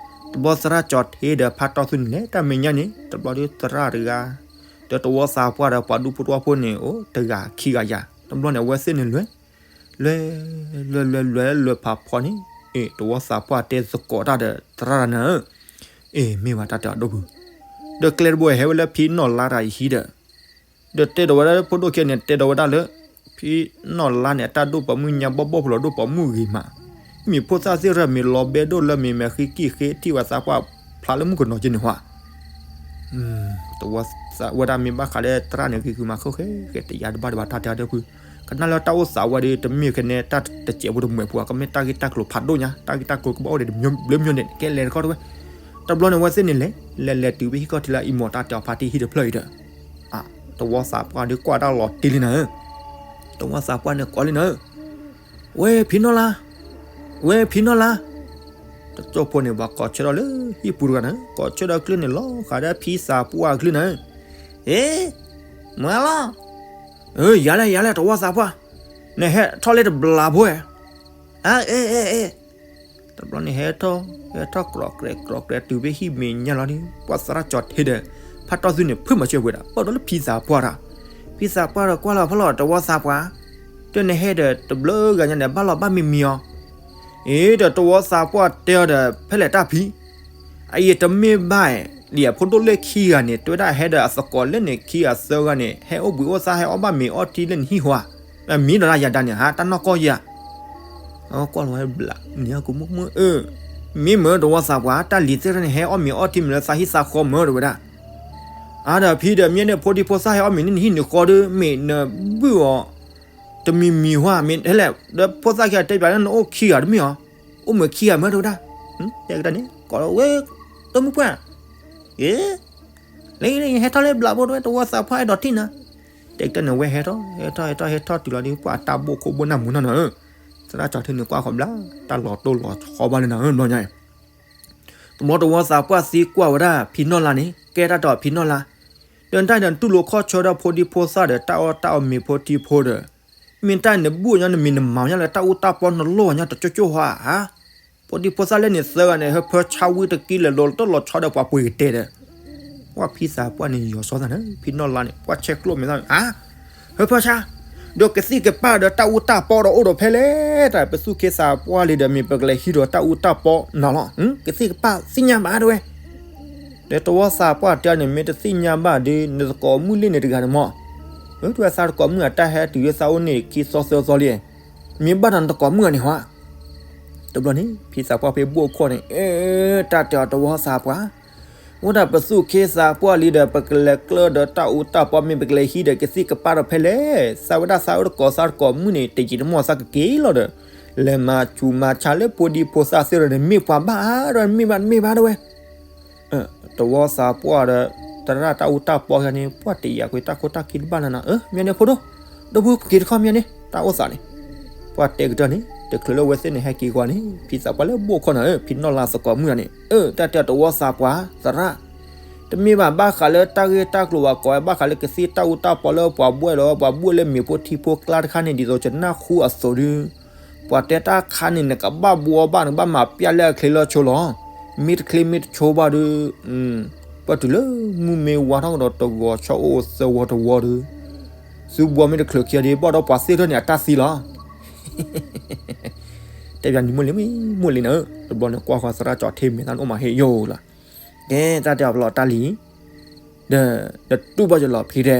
တဘျီသရၣ်ကၠီၤထ့ဒီးဖါတီသုန့ၣ်လဲၤတၢ်မဲာ်ညါန့ၣ် တဘျီဒီးသရၣ်တဂၤ ဒီးတဝီသးပှၢ်ဒီးပှၤဒူဖိတဝီဖိန့ၣ် အိၣ်တဂၤခံဂၤယၤ တဘျီန့ၣ် အဝဲသ့ၣ်န့ၣ်လဲၤ လဲၤ လဲၤ လဲၤ လဲၤ လဲၤဖးဖီန့ၣ်, အ့ တဝီသးပှၢ်တဲသကိးတၢ်ဒီးသရၣ်တဂၤန့ၣ်ဧၢ, အ့ မ့ၢ်ဝဲတၢ်တဲအဒိၣ်ဖု, ဒီးကျဲတဘိဟဲဝဲလၢဖံနီၢ်လါတၢ်အဟံၣ်ဒီး, ဒီးတဲဒီးဝဲဒၣ်လၢဖိဒိၣ်ခံဂၤန့ၣ် တဲဒီးဝဲဒၣ်လၢ ဖံနီၢ်လါန့ၣ် အတၢ်ဒိၣ်ပိာ်မုၣ်ညါဘီၣ်ဘီၣ်ဖျိးဒိၣ်ပိာ်မုၣ်ဂ့ၤမး, မ့ၢ်ဖိသၣ်သ့ၣ်တဖၣ်မ့ၢ်လီၤဘဲဒိၣ်လၢမ့ၢ်မဲာ်ဃံကံၣ်ဃ့ထံၣ်ဝဲသးပှၢ်ဖျါလၢမုၣ်ကနီၤက့န့ၣ်ဟီ တဝီသးဝဲဒၣ်မ့ၢ်ဘၣ်ဃးလၢသရၣ်န့ၣ် ဂ့ၤဂ့ၤမး ဃဲဃဲတယါတဘၣ်တဘၣ် တၢ်တဲအဒိၣ်ဖု, ကနၣ်လၢတၢ်အိၣ်သးဝဲဒီး တမ့ၢ်ကနဲ တၢ်တစဲးဖိတမှဲးဖိ ကမ့ၢ်တၢ်ဂ့ၢ်တၢ်ကျိၤဖးဒိၣ်ညါ, တၢ်ဂ့ၢ်တၢ်ကျိၤကဘၣ်အိၣ်ဒီးတမျိုးမျိုးန့ၣ် ကဲလဲၤတခီတဝဲ, တဘျီန့ၣ် အဝဲသ့ၣ်န့ၣ်လဲၤ လဲၤလဲၤတုၤဖဲဟံၣ်ခီၣ်ထံးလၢအံၤ မိၢ်တၢ်တဲအီၤဖါတံၢ်ဟံၣ်တဖျၢၣ်အံၤဒီး, တဝီသးပှၢ်ဒီးကွၢ်တၢ်လီၤတံၢ်လံနၤဧၢ, တဝီသးပှၢ်န့ၣ်ကိးလံနၤဧၢ, ဝဲဖံနီၢ်လါ, ဝဲဖံနီၢ်လါ, တကၠိဖိန့ၣ် ပှၤကိးဆၢထီၣ်လၢဟံၣ်ပူၤတဂၤန့ၣ် ကိးဆၢထီၣ်ကျၢၢ်န့ၣ် လီၤဃးဒီးဖံသးပှၢ်အကလုၢ်န့ၣ်, အ့ မၢလီၤ, ယၤလဲၣ် ယၤလဲၣ် တဝီသးပှၢ်, နဟဲထီၣ်လၢတဘျီဖိဧါ, အ့ အ့ အ့ တဘျီန့ၣ်ဟဲထီၣ် ဟဲထီၣ်ကြီးကြဲးကြီးကြဲးတုၤဖဲဟံၣ်မဲာ်ညါလီၤဒီး ပှၤသရၣ်ကၠီၤထ့ဒီး ဖါတီၢ်သူန့ၣ် ဖုးမၤစၢၤဝဲဒၣ် ပၢၢ်ဒီးလၢဖံသးပှၢ်တၢ်, ဖံသးပှၢ်ဒီးကွၢ်လီၤဖီၣ်လီၤ တဝီသးပှၢ်, တၢ်နဟဲဒီးတဘျုးဂၤညါန့ၣ် ဘၣ်လီၤဘၣ်မံမံအီၤ, အ့ ဒီးတဝီသးပှၢ်တဲအီၤဒီး ဖဲလဲၣ်တၢ်ဖံ အအံၤတမ့ၢ်ဘၣ်, လံာ်အဖိဒိၣ်လၢခံဂၤန့ၣ် တဲဝဲဒၣ်ဟဲဒီးအသကိးလၢန့ၣ်ခံဂၤသၢဂၤန့ၣ် ဟဲအိၣ်ဘှံးအိၣ်သါ ဟဲအီၣ်ဘၣ်မ့ၤအီထံလၢနဟံၣ်ဟီဧါ, မံဒီးလၢယၤဒၣ်န့ၣ် ဟးတၢ်နီၢ်ကီၢ်ယၤ, ကွၢ်လီၤဝဲဘျး နံၤအကမူၣ်မုၣ်အၢ, မ့ၢ်မၢတဝီသးပှၢ် တၢ်လံၤသ့ၣ်တဖၣ်န့ၣ် ဟဲအီၣ်မ့ၤအီထံမ့ၢ်လၢသးဟံၣ်သးဃီမၢတဝဲဒၣ်, အါဒီးဖံဒီးမ့ၢ်န့ၣ် ဖိဒံဖိသၣ်ဟဲအီၣ်မ့ၤန့ၣ်နဟံၣ်န့ၣ်ဃီဒီး မ့ၢ်နဘုၣ်အီၤ တမံၤမံၤဟါ မ့ၢ်ဟဲလဲၣ် ဒီးဖိသၣ်ခံဂၤတဲပၠးလၢနအိၣ်ခံဂၤတမ့ၢ်အီၤ, အိၣ်မ့ၤခံဂၤမၢတဝဲဒၣ်, တဲကတၢၢ်န့ၣ် ကိးလီၤဝဲ တမုၢ်ပှၢ်, အ့ လၢဟဲထီၣ်လၢဘျးဖိတဝဲ တဝီသးပှၢ်အဲၣ်ဒိးထံၣ်နၤ, တဲကတၢၢ်န့ၣ် ဝဲဟဲထီၣ် ဟဲထီၣ် ဟဲထီၣ် ဟဲထီၣ်တုၤလီၤဒီး ပှၤတၢ်ဘိၣ်ခိၣ်ဘိၣ်နၢ်မူနီၢ်နီၢ်ဧၢ, သရၣ်ကၠီၤထ့န့ၣ်ကွၢ်ဃီဘျါ, တၢ်လီၤတိၢ်လီၤဆီဘၣ်လၢနၤဧၢ ဘျီညါအံၤ တဘျီတဝီသးပှၢ်သံကွၢ်ဝဲဒၣ်ဖံနီၢ်လါန့ၣ် ကဲတၢ်ဒီးဖံနီၢ်လါ, ဒီးတၢ်ဒီးတူၢ်လိာ်ခီၣ်ဆၢဒီးဖိဒံဖိသၣ်ဒီး တၢ်အီၣ်တၢ်အီမ့ၤဖိထံဖိဒီး, မ့ၢ်တၢ်န့ၣ်ဘူၣ်ညီနမံၤနမၤညါလၢတၢ်အူတၢ်ပီနလိၣ်ဝဲညါတကၠိကၠိဟါဧါ, ဖိဒံဖိသၣ်လၢန့ၣ်သၢဂၤန့ၣ် ဟၢဖၢဆါဝံတကံလဲၤလိာ်တၢ်လီၤဆီဒီးပှၤပှ့ၤကတဲာ်ဒီး ပှၤဖံသးပှၢ်န့ၣ် ယီၤစီသးန့ၣ် ဖံနီၢ်လါန့ၣ် ပှၤဆဲးကျိးမဲာ်သၣ်န့ၣ် ဧါ, ဟၢဖၢဆါ, ဒီးကသံၣ်ကပၢ်ဒီးတၢ်အူတၢ်ပီဒီးအိၣ်ဒီးဖဲလဲၣ် တၢ်ပသူၣ်က့သးပှၢ်လံဒီး မ့ၢ်ပကလဲၤဟံးဒီးတၢ်အူတၢ်ပီနၤလီၤ, ကသံၣ်ကပၢ်သ့ၣ်ညါဘၣ်တဝဲ, ဒီးတဝီသးပှၢ်တဲန့ၣ် မ့ၢ်တသ့ၣ်ညါဘၣ်ဒီး နသကိးမုၣ်လၢန့ၣ်တဂၤန့ၣ်မး, တဝဲသးတကိးမုၣ်အတၢ်ဟဲတုၤလၢသးအိၣ်န့ၣ် ခံသီသၢသီလံ, မ့ၢ်ဘၣ်ဒီးနတကိးမုၣ်ဂၤန့ၣ်ဟါ တဘျီန့ၣ် ဖံသးပှၢ်ဖဲဘိၣ်ခိၣ်န့ၣ် အ့ တၢ်တဲအီၤတဝီသးပှၢ်, အိၣ်ဒၣ်ပသူၣ်က့သးပှၢ်လံဒီး ပကလဲၤကျၢၢ်ဒီးတၢ်အူတၢ်ပီ မ့ၢ်ပကလဲၤဟံးဒီးကသံၣ်ကပၢ်ဒီးဖဲလဲၣ်, သးဝဲဒၣ်သးအိၣ်တကိးသးတကိးမုၣ်န့ၣ် တယံာ်တမီၢ်သးကက့ၤလီၤဒီး လဲၤမၤဆူးမၤဆါလၢဖိဒံဖိသၣ်သ့ၣ်ဒီးန့ၣ် မ့ၢ်ပှၤဘၣ်ဒီး မ့ၢ်ဘၣ်တမ့ၢ်ဘၣ်တဝဲ တဝီသးပှၢ်ဒီး သရၣ်တၢ်အူတၢ်ပီဂၤန့ၣ် ပှၤတယာ်ကွံာ်တၢ်ခိတၢ်ခံတဘၣ်လၢနၤ, မ့ၢ်န့ၣ်ဖိဒိၣ်, ဒီပုၢ်က့ၤတခီမ့ၢ်န့ၣ် တၢ်အိၣ်သးန့ၣ်, ပှၤတဲကတၢၢ်န့ၣ် တချုးလၢအဝဲသ့ၣ်န့ၣ် ဟဲက့ၤကွၢ်န့ၣ် ဖံသးပှၢ်လၢဘိၣ်ခိၣ်နၤဧၢ ဖံနီၢ်လါသကိးမုၣ်ဂၤန့ၣ် အၢ တၢ်တဲတဝီသးပှၢ် သရၣ် တမ့ၢ်ဘၣ်ဘၣ်ဃးလၢတၢ်ဂ့ၢ်တၢ်ကျိၤဘၣ် ကိးဝဲဘၣ်ဃးလၢကသံၣ်တၢ်အူတၢ်ပီလၢပှၤဘှဲၣ်လီၤ ပှၤဘှဲၣ်လၢမ့ၤဖိထံဖိကျါတခါန့ၣ် ဒ်သိးကနၢ်ဟူအသိးဒု ပှၤတဲတၢ်ခါန့ၣ် နကဘၣ်ဘှီဘၣ် နကဘၣ်မၤပျၢ်လၢအချ့လၢဆိလီၤ. မ့ၢ်တချ့မ့ၢ်တဆိဘၣ်ဒီး ပတုၤလၢမုၢ်မ့ၢ်ဝါထီၣ်ကဒီးတဂီၤဆီအိၣ်သၢဝီတဝီဒီး သုဘှီမ့ၢ်တချုးခံဒီး ဘၣ်ဒီးပှၤသ့ၣ်ထၢၣ်န့ၣ် အတၢ်သံလီၤ. တဲပျးနံၤမိၢ်လ့ၤမံၤမိၢ်လ့ၤနၤဧၢ, တဘျီန့ၣ်ကွၢ်ဃီသရၣ်ကၠီၤထ့မဲာ်သၣ်န့ၣ်အိၣ်မးဟ့ၣ်ယိာ်လီၤ. ကဲ တၢ်တဲအီၤပလီၢ်တၢ်လံၤ ဒီး ဒီးတူၢ်ဘၣ်ယလီၤဖံတဲ,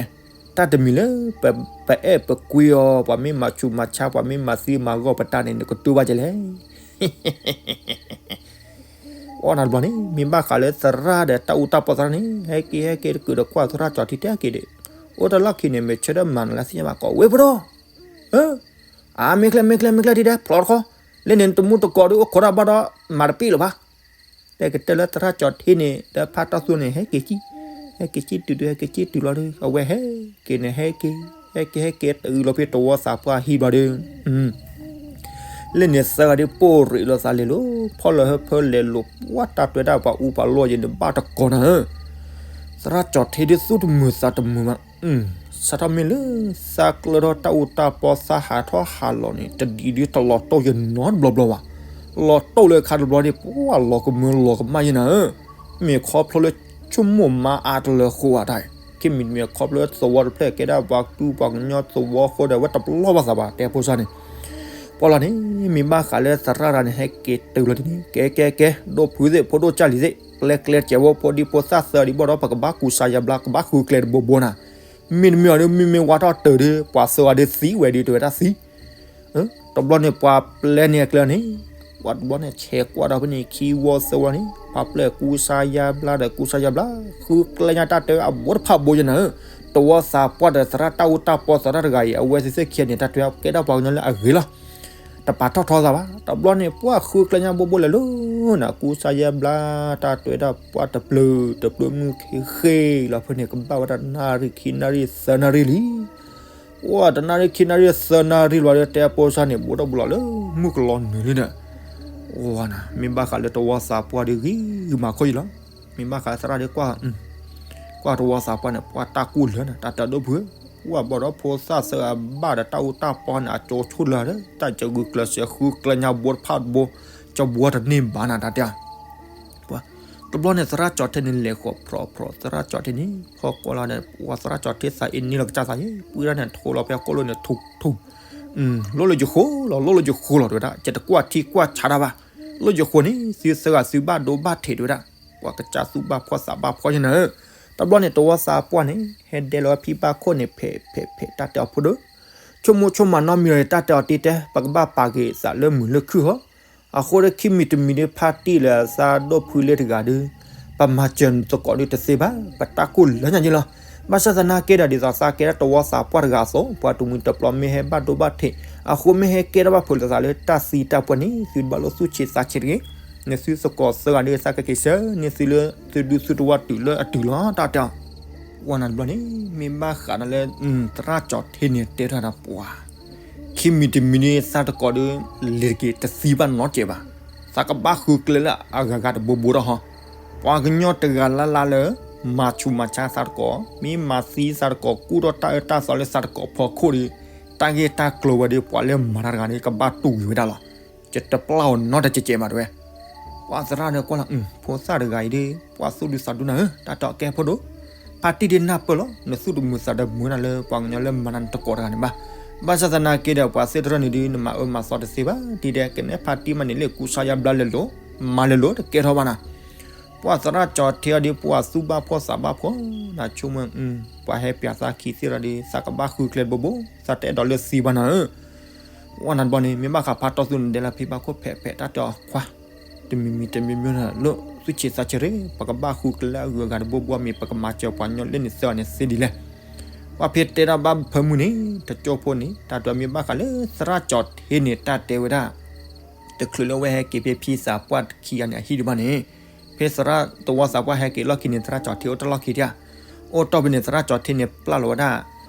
တၢ်တမံၤလၢ ပ ပအဲၣ်ပကွံအီၤ ပှၤမ့ၢ်မၤဆူးမၤဆါ ပှၤမ့ၢ်မၤသံမၤဂီၢ်ပတၢ်န့ၣ် နကတူၢ်ဘၣ်ကလဲၣ်. အိၣ်နၤတဘျီန့ၣ် မ့ၢ်ဘၣ်ဃးလၢသရၣ်ဒီးတၢ်အူတၢ်ပီသရၣ်န့ၣ် ဟဲက့ၤဟဲက့ၤတကုာ်ဒီးကွၢ် သရၣ်ကၠီၤထ့တဲက့ၤဒီး အိၣ်တလီၢ်ခံန့ၣ် မ့ၢ်ဆၢထၢၣ်မၤနၤလၢသ့ၣ်ညါဘၣ်ကိးဝဲဖိဒိၣ် အၢ အါ မ့ၢ်ကျဲ မ့ၢ်ကျဲ မ့ၢ်ကျဲ ထံတဲ ဖျီတခီ, လၢန့ၣ်တမူတကိးဒီး အိၣ်ခိးတၢ်ဘၣ်ဒီး မၤတပ့ၢ်လၢၤဘၣ်. တဲကတၢၢ်လၢသရၣ်ကၠီၤထ့န့ၣ် ဒီးဖါတီၢ်သူန့ၣ် ဟဲက့ၤကံၣ်, ဟဲက့ၤကံၣ်တုၤဒီး ဟဲက့ၤကံၣ်တုၤလီၤဒီး အဝဲဟဲက့ၤန့ၣ် ဟဲက့ၤ ဟဲက့ၤ ဟဲက့ၤ တုၤလီၤဖဲတဝီသးပှၢ်ဟံၣ်ဘျီဒီး လၢန့ၣ်သၢဂၤဒ်ပိၢ်ရ့ၣ်လီၤသးလဲၤလိၤ ဖီၣ်လၢဟၢဖၢလဲၤလိၤ ပှၤတၢ်တွဲတၢ်ပှၤအူပှၤလီၢ်ယဲန့ၣ် ဘၣ်တကိးနၤဧၢ, သရၣ်ကၠီၤထ့ဒ်သူၣ်တမုာ်သးတမုာ်ဘၣ်, စးထီၣ်မ့ၢ်လၢ သးကျၢထီၣ်တၢ်အူတၢ်ပီသးဟးထီၣ်ဟးလီၤန့ၣ် တဒံးဒ်တလီၤတိၢ်ယနီတဘျီဘျီဘၣ်, လီၤတိၢ်လၢခါတဘျီန့ၣ် ပှၤလီၤကမၢလီၤကမၣ်ယဲနၤဧၢ, မ့ၢ်ခီဖျိလၢ ဆိကမိၣ်မါအါတလၢဃိအတၢ်, ကမ့ၢ်မ့ၢ်ခီဖျိလၢသဝီတဖျၢၣ်ကဲဒၣ်ပှၤကတူပှၤကညီသဝီဃိဒီး အဝဲတပလီၢ်ဘၣ်သးဘၣ် တဲဖိစၢ်န့ၣ်, ပှၢ်လီၤန့ၣ် မ့ၢ်ဘၣ်ဃးလၢသရၣ်တဂၤန့ၣ် ဟဲက့ၤတုၤလီၤဒ်န့ၣ် ကဲကဲကဲ ဒိၣ်ဖုသ့ၣ် ဖိဒိၣ်ကၢ်လံၤသ့ၣ် ပျဲကျဲတကဲးဝဲ ဖိဒံဖိသၣ်သၢဒံးဘၣ်ဒီး ပကဘၣ်ကူစါယါဘျါ ကဘၣ်ဃုကျဲတဘိဘိနၤ, မ့တမ့ၢ်အီၤဒီး မ့မ့ၢ်ဝါထီၣ်တုၤဒီး ပှၤသၢဂၤဒီးသံဝဲဒီး တဝဲဒၣ်သံ တဘျီန့ၣ် ပှၤပျဲန့ၣ်အကျဲန့ၣ် ပှၤတဘျီန့ၣ် ဆဲးကွၢ်ဒီးဖဲန့ၣ် ခံဝီသၢဝီန့ၣ် ပှၤပျဲကူစါယါဘျါဒီးကူစါယါဘျါ ဃုကျဲညါတၢ်တဲအဘိတဖၣ်ဘိယနၤဧၢ, တဝီသးပှၢ်ဒီးသရၣ်တၢ်အူတၢ်ပီသရၣ်တဂၤအံၤ အဝဲသ့ၣ်သ့ၣ်ခံဂၤန့ၣ် တၢ်တဲကဲထီၣ်ပှၤကညီလၢအဂ့ၤလီၤ. တပာ်ထီၣ်ထီသးဘၣ် တဘျီန့ၣ် ပှၢ်ဃုကျဲညါဘိဘိလဲၤလၢနၤ ကူစါယါဘျါ တၢ်တဲဒၣ်ပှၢ်တပျုာ်တပျုာ်မုၢ်ခံဃ့လီၤဖဲန့ၣ် ကဘၣ်ဝဲဒၣ်နၣ်ရံၣ်ခံနၣ်ရံၣ်သၢနၣ်ရံၣ်လံ ပှၢ်တနၣ်ရံၣ်ခံနၣ်ရံၣ်သၢနၣ်ရံၣ်လီၤဒီး တဲပိစါန့ၣ် ဘူးထီၣ်ဘူးလီၤလၢမုၢ်ကလီၤနုာ်လံဒီး ဝါနၤ မ့ၢ်ဘၣ်ဃးလၢတဝီသးပှၢ်ဒီးဂ့ၤမၤခိၣ်ယံလီၤ. မ့ၢ်ဘၣ်ဃးသရၣ်ဒီးကွၢ် ကွၢ်တဝီသးပှၢ်န့ၣ် ပှၢ်တၢ်ကူၣ်လၢာ်န့ၣ် တၢ်တဲဒိၣ်ဖုဧၢ, ပှၢ်ဘၣ်ဒီးဖိသၣ်သၢဂၤဘၣ်ဒီးတၢ်အူတၢ်ပီန့ၣ် အကၠိဆိၣ်လၢာ်ဒီး တၢ်ကဂုာ်ကျဲးစၢးဃုကျဲညါဘိတဖၣ်တဘိ ကဘှီတန့ၢ်ဘၣ်နၤ တၢ်တဲ ပှၢ် တဘျီန့ၣ် သရၣ်ကၠီၤထ့န့ၣ် လဲၤဃီၤဖြီဖြီ သရၣ်ကၠီၤထ့န့ၣ် ဖီကွၢ်လီၤဒီး ပှၢ်သရၣ်ကၠီၤထ့သးအ့န့ၢ်လီၤကစၢ်သးယဲ ပှၢ်ဒၣ်န့ၣ် ထိလီၤဖဲအကိၣ်လိၣ်န့ၣ် ထူထူ လိၣ်လၢယဃိလီၤ လိၣ်လၢယဃိလီၤ တဲဝဲဒၣ် ယတကွၢ်ထံကွၢ်ဆးတၢ်ဘၣ်, လိၣ်ယဃိန့ၣ် သုသၢဂၤသုဘၣ်ဒိဘၣ်ထံး တဲဝဲဒၣ်, ပှၤကစၢ်သူၣ်ဘၣ်ဖှီၣ်သးဘၣ်ဖှီၣ်ယဲနၤဧၢ, တဘျီန့ၣ် တဝီသးပှၢ်န့ၣ် ဟဲဒဲလီၤဝဲဖံဘၣ်ခိၣ်န့ၣ် ဖဲးဖဲးဖဲး တၢ်တဲအီၤဖိဒိၣ် ဆိကမိၣ်ဆိကမးနီတမံၤဒီး တၢ်တဲအီၤတ့တဲ ပကဘၣ်ပာ်က့ၤသးလၢမုာ်လၢခုၣ်ဟီ, အဃိဒီးခံမံၤတမံၤဒီး ဖါတံၢ်လၢအသးဒိၣ်ဖုလ့တဂၤဒီး ပမၤစၢၤနသကိးဒီးတသ့ဘၣ်, ပတၢ်ကိၢ်လၢညါယဲလီၤ. ဘၣ်ဆၣ်သနာ်က့ဒီး ဒ်သိးသးကဲဒၣ်တဝီသးပှၢ်တဂၤအသိး ပှၤတမှံၤတပျီၤမ့ၢ်ဟဲဘၣ်ဒိဘၣ်ထံး အဃိမ့ၢ်ဟဲကဲထီၣ်ဘၣ်ဖုးလိာ်သးလၢတၢ်သံတၢ်ပှၢ်န့ၣ် သုတဘၣ်လိၣ်သူၣ်ဆံးသးဆံးတဂ့ၤ, နသုသကိးသၢဂၤဒီးသးကက့ၤဆှၢန့ၢ်သုလၢ သုဒူသုတဝီတုၤလၢအတုၤလီၤ တၢ်တဲအီၤ ဝဲနၤတဘျီန့ၣ် မ့ၢ်ဘၣ်ဃးဒီးလၢ သရၣ်ကၠီၤထ့န့ၣ်တဲထီၣ်ဒီးပှၤ ခံမံၤတမံၤန့ၣ် သးတကိးဒီး လဲၤတက့ၤတသံဘၣ်နီတစဲးဘၣ်, သးကဘၣ်ဃုကျဲလၢအဂၤဂၤတဘိဘိဒီးဟီ, ပှၤကညီတဂၤလၢ်လၢ်လၢ မၤဆူးမၤဆါသးတကိး မ့ၢ်မၤသံသးတကိး ကူၣ်ထီၣ်တၢ်အၢတၢ်သီလၢသးတကိးဖီခိၣ်ဒီး တၢ်ဂ့ၢ်တၢ်ကျိၤဝဲဒီး ပှၤလၢမၤတၢ်တဂၤန့ၣ် ကဘၣ်တူၢ်ဝံၤဝဲဒၣ်လီၤ. ယတပျၢ်အီၤနီတစဲးစဲးဘၣ်တဲဝဲ ပှၤသရၣ်ဒီးကွၢ်လီၤ ဖိသၣ်တဂၤအံၤဒီး ပှၤသူၣ်ဒူသးဒူနၤဧၢ တၢ်တဲအီၤကဲဖိဒိၣ်, ဖါတံၢ်ဒ်နၢ်ပၢၢ်လီၤ နသူၣ်တမုာ်သးတမုာ်နၤလၢ ပှၤကညီလၢမၤနၤနတကိးတဂၤန့ၣ်ဘၣ်. ဘၣ်ဆၣ်သနာ်က့ဒီး ပှၤသ့ၣ်တဖၣ်န့ၣ်ဒီး နမၤအၢမၤသီတသ့ဘၣ်, ဒ်ဒဲးကနဲဖါတံၢ်မးန့ၣ် လၢကူစါယါဘျါလဲၤလိၤ မၤလဲၤလိၤတကဲထီၣ်ဘၣ်နၤ. ပှၤသရၣ်ကၠီၤထ့အီၤဒီး ပှၤသူၣ်ဘၣ်ဖှီၣ်သးဘၣ်ဖှီၣ် နဆိကမိၣ် ပှၤဟဲပျးသးခံသ့ၣ်ဒီး သးကဘၣ်ဃုကျဲတဘိဘိ သးတအဲၣ်ဒိးလၢသံဘၣ်နၤဧၢ ဝဲနၤတဘျီန့ၣ် မ့ၢ်ဘၣ်ဃးဖါတီၢ်သူန့ၣ် ဒဲလၢဖံဘၣ်ခိၣ်ဖဲးဖဲး တၢ်တဲအီၤခွါ တမံၤမံၤတမံၤမံၤန့ၣ် လိၣ်သူၣ်ဆံးသးဆံးရ့ၣ် ပကဘၣ်ဃုကျဲလၢအဂုၤအဂၤတဘိဘိမ့ၢ် ပကမၤစၢၤပှၤကညီလၢန့ၣ်သၢဂၤန့ၣ်သ့ဒ်လဲၣ်. ပှၤဖဲတဲတၢ်ဘၣ်ဖၢမုၢ်န့ၣ် တကၠိဖိန့ၣ် တၢ်တဲမ့ၢ်ဘၣ်ဃးလၢသရၣ်ကၠီၤထ့န့ၣ် တၢ်တဲဝဲဒၣ် တချုးလၢဝဲဟဲက့ၤဖဲဖံသးပှၢ်ခံဂၤန့ၣ် အဟံၣ်ဒံးဘၣ်န့ၣ် ဖဲသရၣ်တဝီသးပှၢ်ဟဲက့ၤလီၢ်ခံန့ၣ် သရၣ်ကၠီၤထ့အိၣ်တၢ်လီၢ်ခံတၢ် အိၣ်တီၢ်ဖဲန့ၣ် သရၣ်ကၠီၤထ့န့ၣ် ပျၢ်လီၤဝဲဒၣ်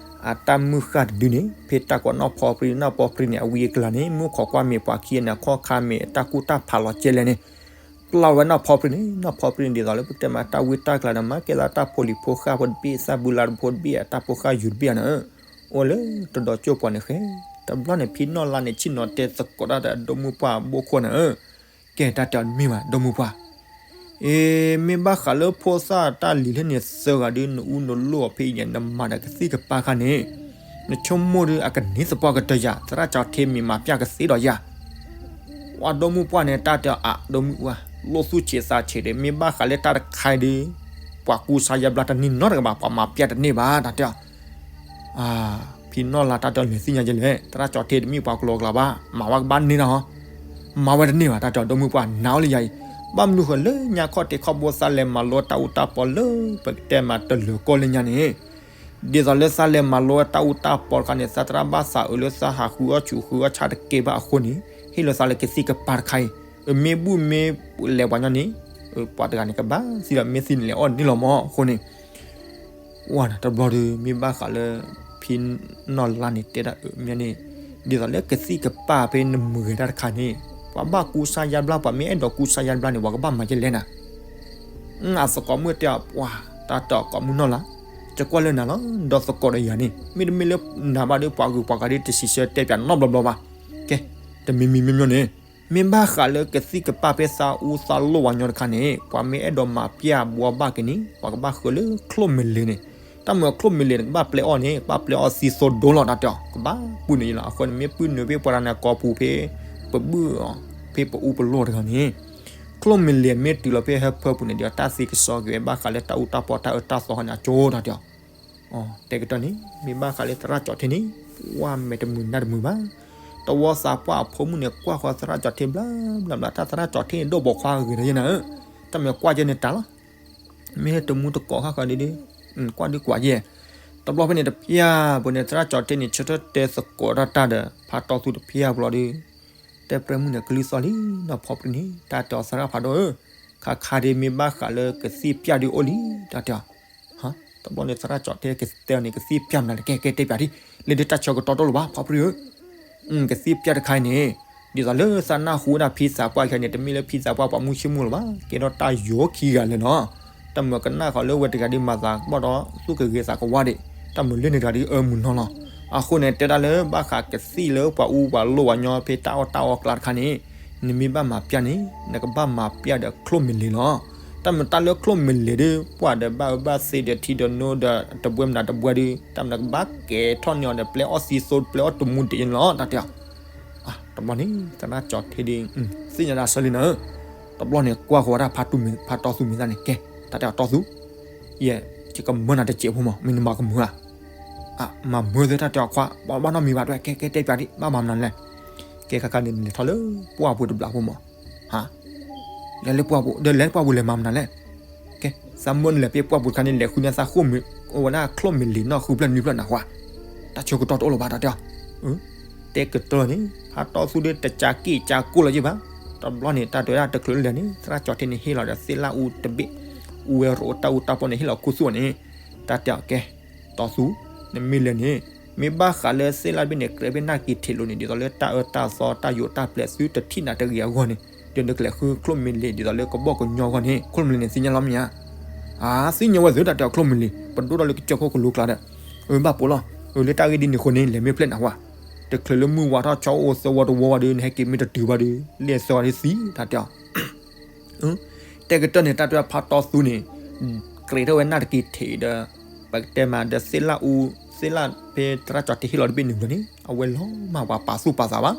အတၢ်မုၢ်ဃၢ်တဒုန့ၣ် ဖဲတၢ်ကိးနီၢ်ဖီပြံ နီၢ်ဖီပြံန့ၣ် အဝံအကလၤန့ၣ် မူခိၣ်ကွၢ်မ့ၢ်ပှၤခံဂၤန့ၣ် အခီၣ်ခါမ့ၢ်တၢ်ကူၣ်တၢ်ဖးလီၤကဲလဲၣ်န့ၣ် ပျၢ်လီၤဝဲနီၢ်ဖီပြံန့ၣ် နီၢ်ဖီပြံန့ၣ် ဒ်သိးလၢပတဲမးတၢ်ဝံတၢ်ကလၤန့ၣ် မၤကဲသးတၢ်ဖိလံၤဖိဃၢ်ဖိတဘ့ၣ် သၣ်ဘုလါတဖိတဘ့ၣ် အတၢ်ဖိဃၢ်ယူၤတဘ့ၣ်န့ၣ် အိၣ်လၢတဒီးကၠိပှၤန့ၣ်ဃဲ တဘျီန့ၣ် ဖံနီၢ်လါန့ၣ်ဆ့ၣ်နီၤတဲသကိးတၢ်ဒီး ဒိၣ်မုၢ်ပှၢ်အဘိခိၣ်န့ၣ် ကဲတၢ်တဲအီၤတမ့ၢ်ဘၣ် ဒိၣ်မုၢ်ပှၢ် အ့ မ့ၢ်ဘၣ်ဃးလၢဖိသၣ်တၢ်လံၤလၢန့ၣ်သၢဂၤဒီး နအူနလိၣ်အီၤဖဲအံၤန့ၣ် နမၤဒီးကသံၣ်ကပၤခါန့ၣ် နဆိကမိၣ်ဒီးအကန့ၢ်သပှၢ်ကတၢၢ်ယၤ သရၣ်ကၠီၤထ့မ့ၢ်မၤပျၢ်ကသ့ဒီးယၤ ပှၤဒိၣ်မုၢ်ပှၢ်န့ၣ် တၢ်တဲအီၤအဒိၣ်မုၢ်ပှၢ် လိၣ်သူၣ်ဆံးသးဆံးဒီး မ့ၢ်ဘၣ်ဃးလၢတၢ်တခါအံၤဒီး ပှၤကူစါယါဘျါတန့ၢ်နီတဂၤဘၣ် ပှၤမၤပျၢ်တန့ၢ်ဘၣ် တၢ်တဲအီၤ ဖံနီၢ်လါတၢ်တဲအီၤလဲၤသ့ၣ်ညါယဲလဲၣ် သရၣ်ကၠီၤထ့တမ့ၢ်ပှၤကလီကလီဘၣ် မၤဝဲကဘၣ်န့ၢ်ဒၣ်ဟီ မၤဝဲတန့ၢ်ဘၣ် တၢ်တဲအီၤဒိၣ်မုၢ်ပှၢ် နာ်အီၤလၢယၤအံၤ ဘၣ်မနုၤဃိလၢညါခီၣ်ထံးခီၣ်ဘိသးလဲၤမၤလိတၢ်အူတၢ်ပီလၢ ပကတဲမးတလၢၤကီၢ်လၢညါန့ၣ် ဒ်သိးလၢသးလဲၤမၤလိဝဲတၢ်အူတၢ်ပီတခါန့ၣ် သးသရၣ်ဘၣ်သးအၢလၢသးဟးဃုအီၣ်ဆူၣ်ဃုအီၣ်ဆၣ်တကဲဘၣ်အဃိန့ၣ် ဟ့ၣ်လီၤသးလၢကသံၣ်ကပၤတခါအံၤ အမ့ၢ်ဘူၣ်မ့ၢ်လဲၤပှၤညီန့ၣ် ပှၤတဂၤန့ၣ်ကဘၣ်သံဒီး မ့ၢ်သံန့ၣ်လဲၤအီၣ်န့ၣ်လီၤမးအဃိန့ၣ် ဝဲတဘျီဒီး မ့ၢ်ဘၣ်ဃးလၢ ဖံနီၢ်လါန့ၣ်တဲဒၣ်အၢမ့ၢ်န့ၣ် ဒ်သိးလၢကသံၣ်ကပၤဖဲနမုာ်ဂဲၤတၢ်တခါန့ၣ် ပှၤဘၣ်ကူစါယါဘျါ ပှၤမ့ၢ်အဲၣ်ဒိးကူစါယါဘျါန့ၣ် ပှၤကဘၣ်မၤယဲလဲၣ်နၤ အသကိးမုၣ်တဲအီၤ ပှၤ တၢ်တဲအီၤကိးမုၢ်နီၢ်လါ ယကွၢ်လၢနၤလီၤ ဒီးသကိးဒီးယၤန့ၣ် မ့တမ့ၢ်လၢနၤဘၣ်ဒီး ပှၤဂုၤပှၤဂၤဒီးတစံးဆၢတဲပၠးနီတဘျီဘျီဘၣ် ကဲ တမံၤမံၤမ့ၢ်မ့ၢ်န့ၣ် မ့ၢ်ဘၣ်ဃးလၢကသံၣ်ကပၤဖဲသးအူသးလိၣ်ဝဲညီတခါန့ၣ် ပှၤမ့ၢ်အဲၣ်ဒိးမၤပျၢ်ဘှီဘၣ်က့ၤန့ၣ် ပှၤကဘၣ်ဃၢၤလၢချိၣ်မဲာ်လ့န့ၣ် တၢ်မုာ်ချိၣ်မုာ်လ့ၤန့ၣ် ကဘၣ်ပျဲအီၣ်န့ၣ် ကဘၣ်ပျဲအီၣ်သံသိဒိလီၤ တၢ်တဲအီၤ ကဘၣ်ပုၢ်နုာ်ယလီၤ. အဃိန့ၣ် မ့ၢ်ပုၢ်နုာ်ဖဲပှၤတဂၤန့ၣ် ကိာ်ပူၤဖဲ ပဘုၣ်အီၤ ဖဲပအူပလီၢ်တဂၤန့ၣ် ချိၣ်မုာ်လ့ၤမ့ၢ်တုၤလီၤဖဲဟၢဖၢပူၤန့ၣ် ဒီးတၢ်သ့ကစီက့ၤဝဲဘၣ်ဃးလၢတၢ်အူတၢ်ပီတၢ်အၢတၢ်သီခီန့ၣ် အကၠိတၢ်တဲအီၤ တဲကတီၢ်န့ၣ် မ့ၢ်ဘၣ်ဃးလၢသရၣ်ကၠီၤထ့န့ၣ် ကွၢ်မဲာ်တမုာ်နၢ်တမုာ်ဘၣ်. တဝီသးပှၢ်အဖိမုၣ်န့ၣ် ကွၢ်ဃီသရၣ်ကၠီၤထ့ဘျါဘျါဘျါ တၢ်သရၣ်ကၠီၤထ့န့ၣ် ဒိၣ်ဘိးခွါဂ့ၤဒီးယဲနၤဧၢ, တၢ်မ့ၢ်ကွၢ်ကဲန့ၣ်တၢ်လီၤ. မ့ၢ်တမူတကိးဃၣ်ဃၣ်ဒ်ဒ် ကွၢ်ဒ်ကွၢ်ယဲ, တဘျီဖဲန့ၣ်တဖျၢၣ်ပူၤန့ၣ် သရၣ်ကၠီၤထ့န့ၣ် ဆၢထၢၣ်တဲသကိးတၢ်တၢ်ဒီး ဖါတီသူတဖျၢၣ်ပူၤလီၤဒီး တဲပြဲမုၣ်န့ၣ် ကလုၢ်သီၣ်လံနီၤ ဖီပရံန့ၣ် တၢ်တဲအီၤသရၣ်ဖးဒိၣ်ဧၢ, ခါခါဒ်မ့ၢ်ဘၣ်ဃးလၢကသံၣ်ပျၢ်ဒ်အိၣ်လံ တၢ်တဲအီၤ တဘျီန့ၣ် သရၣ်ကၠီၤထ့ကတဲအီၤန့ၣ် ကသံၣ်ပျၢ်မနုၤလဲၣ် ကဲကဲတဲပၠးဒ် လၢဒ်တၢ်ဆၢကတီၢ်တအိၣ်လၢၤဘၣ် ဖီပရံဧၢ, ကသံၣ်ပျၢ်တခါအံၤန့ၣ် ဒ်သိးလၢသးနၢ်ဟူဝဲဒၣ်ဖံသးပှၢ်ခဲန့ၣ် တမ့ၢ်လၢဖံသးပှၢ်ပှၤမုၢ်ဆ့ၣ်မုၢ်လၢၤဘၣ် ကဲထီၣ်တၢ်ယိာ်ခံဂၤလၢာ်လီၤ. တၢ်မုာ်ကနၣ်ဃီလၢဝဲတဂၤဒ်မၤသးဘၣ်ဒီးသူၣ်ကဂ့ၤသးကဝါဒံး တၢ်မုာ်လၢန့ၣ်တဂၤဒ်အၢမုာ်နီၤလီၤ. အဃိန့ၣ် တဲဒၣ်လၢဘၣ်ဃးကသံၣ်လၢပှၤအူပှၤလိၣ်ပှၤညီဖဲတၢ်အီၣ်တၢ်အီအကျါတခါန့ၣ် နမ့ၢ်ဘၣ်မၤပျၢ်န့ၣ် နကဘၣ်မၤပျၢ်ဒီးချိၣ်မုာ်လ့ၤလီၤ. တၢ်မုာ်တၢ်လၢချိၣ်မုာ်လ့ၤဒ် ပှၤဒီးဘၣ်အၢဘၣ်သီဒီးထံဒီးနိဒီးတဘှဲမနုၤတဘှဲဒ် တၢ်မနုၤကဘၣ်ကဲထီၣ်န့ၢ်အီၤဒီး ပျဲအီၣ်သံသိ ပျဲအီၣ်တမူဒံးန့ၣ်လီၤ တၢ်တဲအီၤ တဘျီန့ၣ် သရၣ်ကၠီၤထ့ဒ် သ့ၣ်ညါဒၣ်ဆၢလံနၤဧၢ, တဘျီန့ၣ် ကွၢ်ဃီၤဝဲဒၣ်ဖါတီသူမဲာ်သၣ်န့ၣ် ကဲ တၢ်တဲအီၤတီသူ ယဲ ယကမၢနၤတစဲးဖိမး မ့ၢ်နမၤကမၢဧါ, မၤမၢသ့တၢ်တဲအီၤခွါ ဘၣ်ဘၣ်နီတမံၤဘၣ် တဲကဲကဲတဲပၠးဒ် ဘၣ်မၤမနုၤလဲၣ်, ကဲခါခါန့ၣ် နလဲၤထီၣ်လၢပှၢ်ပူၤတဘျီဖိမး လဲၤလၢပှၢ်ပူၤ ဒီးလဲၤလၢပှၢ်ပူၤလဲၤမၤမနုၤလဲၣ်, ကဲ သးမၢနလဲၤဖဲပှၢ်ပူၤတခါန့ၣ် လဲၤဃုန့ၢ်သးဃိၣ်မ့ၢ် အိၣ်ဝဲဒၣ်ချိၣ်မုာ်လ့ၤနီၢ်ဃုဖျၢၣ်နွံဖျၢၣ်နၤခွါ, တၢ်ဆၢကတီၢ်တအိၣ်လၢၤဘၣ် တၢ်တဲအီၤ တဲကတၢၢ်န့ၣ် ဖါတီသူဒ်တကးက့ၣ်ကးကိၢ်လီၤယ့ၣ်ဘၣ်, တဘျီန့ၣ် တၢ်တဲဝဲဒၣ်တချုးလၢလဲၤန့ၣ် သရၣ်ကၠီၤထ့န့ၣ်ဟ့ၣ်လီၤဒီးသ့ၣ်လၣ်အူတဘ့ၣ်, အူဝဲရိတၢ်အူတၢ်ပီန့ၣ် ဟ့ၣ်လီၤခူသူၣ်အီၤန့ၣ်, တၢ်တဲအီၤကဲ တီသူ နမ့ၢ်လဲၤန့ၣ် မ့ၢ်ဘၣ်ဃးလၢသ့ၣ်လၣ်တဘ့ၣ်န့ၣ် ကြဲးဖဲနၢ်က့ၤထံးလိၤန့ၣ် ဒ်သိးလၢတၢ်အၢတၢ်သီတၢ်ယိာ်တၢ်ပျဲသုတထံၣ်နၤတဂ့ၤအဂီၢ်န့ၣ် ဒီးနကလဲၤဃုချိၣ်မုာ်လ့ၤဒ်သိးလၢကဘီၣ်ကညီအဂီၢ်န့ၣ် ချိၣ်မုာ်လ့ၤန့ၣ် သ့ၣ်ညါလီၤမ့ၢ်ဧါ, အါ သ့ၣ်ညါဝဲသုတၢ်တဲအီၤချိၣ်မုာ်လ့ၤ ပဒိၣ်ထီၣ်လၢကစၢၢ်ခိၣ်ကလိကျါဒီး အၢဘၣ်ပိာ်လီၤ, အၢလၢတၢ်ဂ့ၢ်ဒ်န့ၣ်အဃိန့ၣ် လဲၤမ့ၢ်ဖျဲၣ်နၤဝါ, တချုးလၢမုၢ်ဝါထီၣ်ဆီအိၣ်သၢဝီတဝီဝဲဒီး နဟဲက့ၤမ့ၢ်တတုၤဘၣ်ဒီး လ့ၣ်အသၢဝီဒ်သံ တၢ်တဲအီၤ တဲကတၢၢ်န့ၣ် တၢ်တဲဖါတီသူန့ၣ် ကြဲးထီၣ်ဝဲနၢ်တက့ၤထံးဒီး ပကတဲမးဒီးသ့ၣ်လၣ်အူ သ့ၣ်လၣ်ဖဲသရၣ်ကၠီၤထ့ဟ့ၣ်လီၤတဘ့ၣ်န့ၣ်ဝဲန့ၣ် အဝဲလီၤမၢ်ပှၤပာ်သူၣ်ပာ်သးဘၣ်,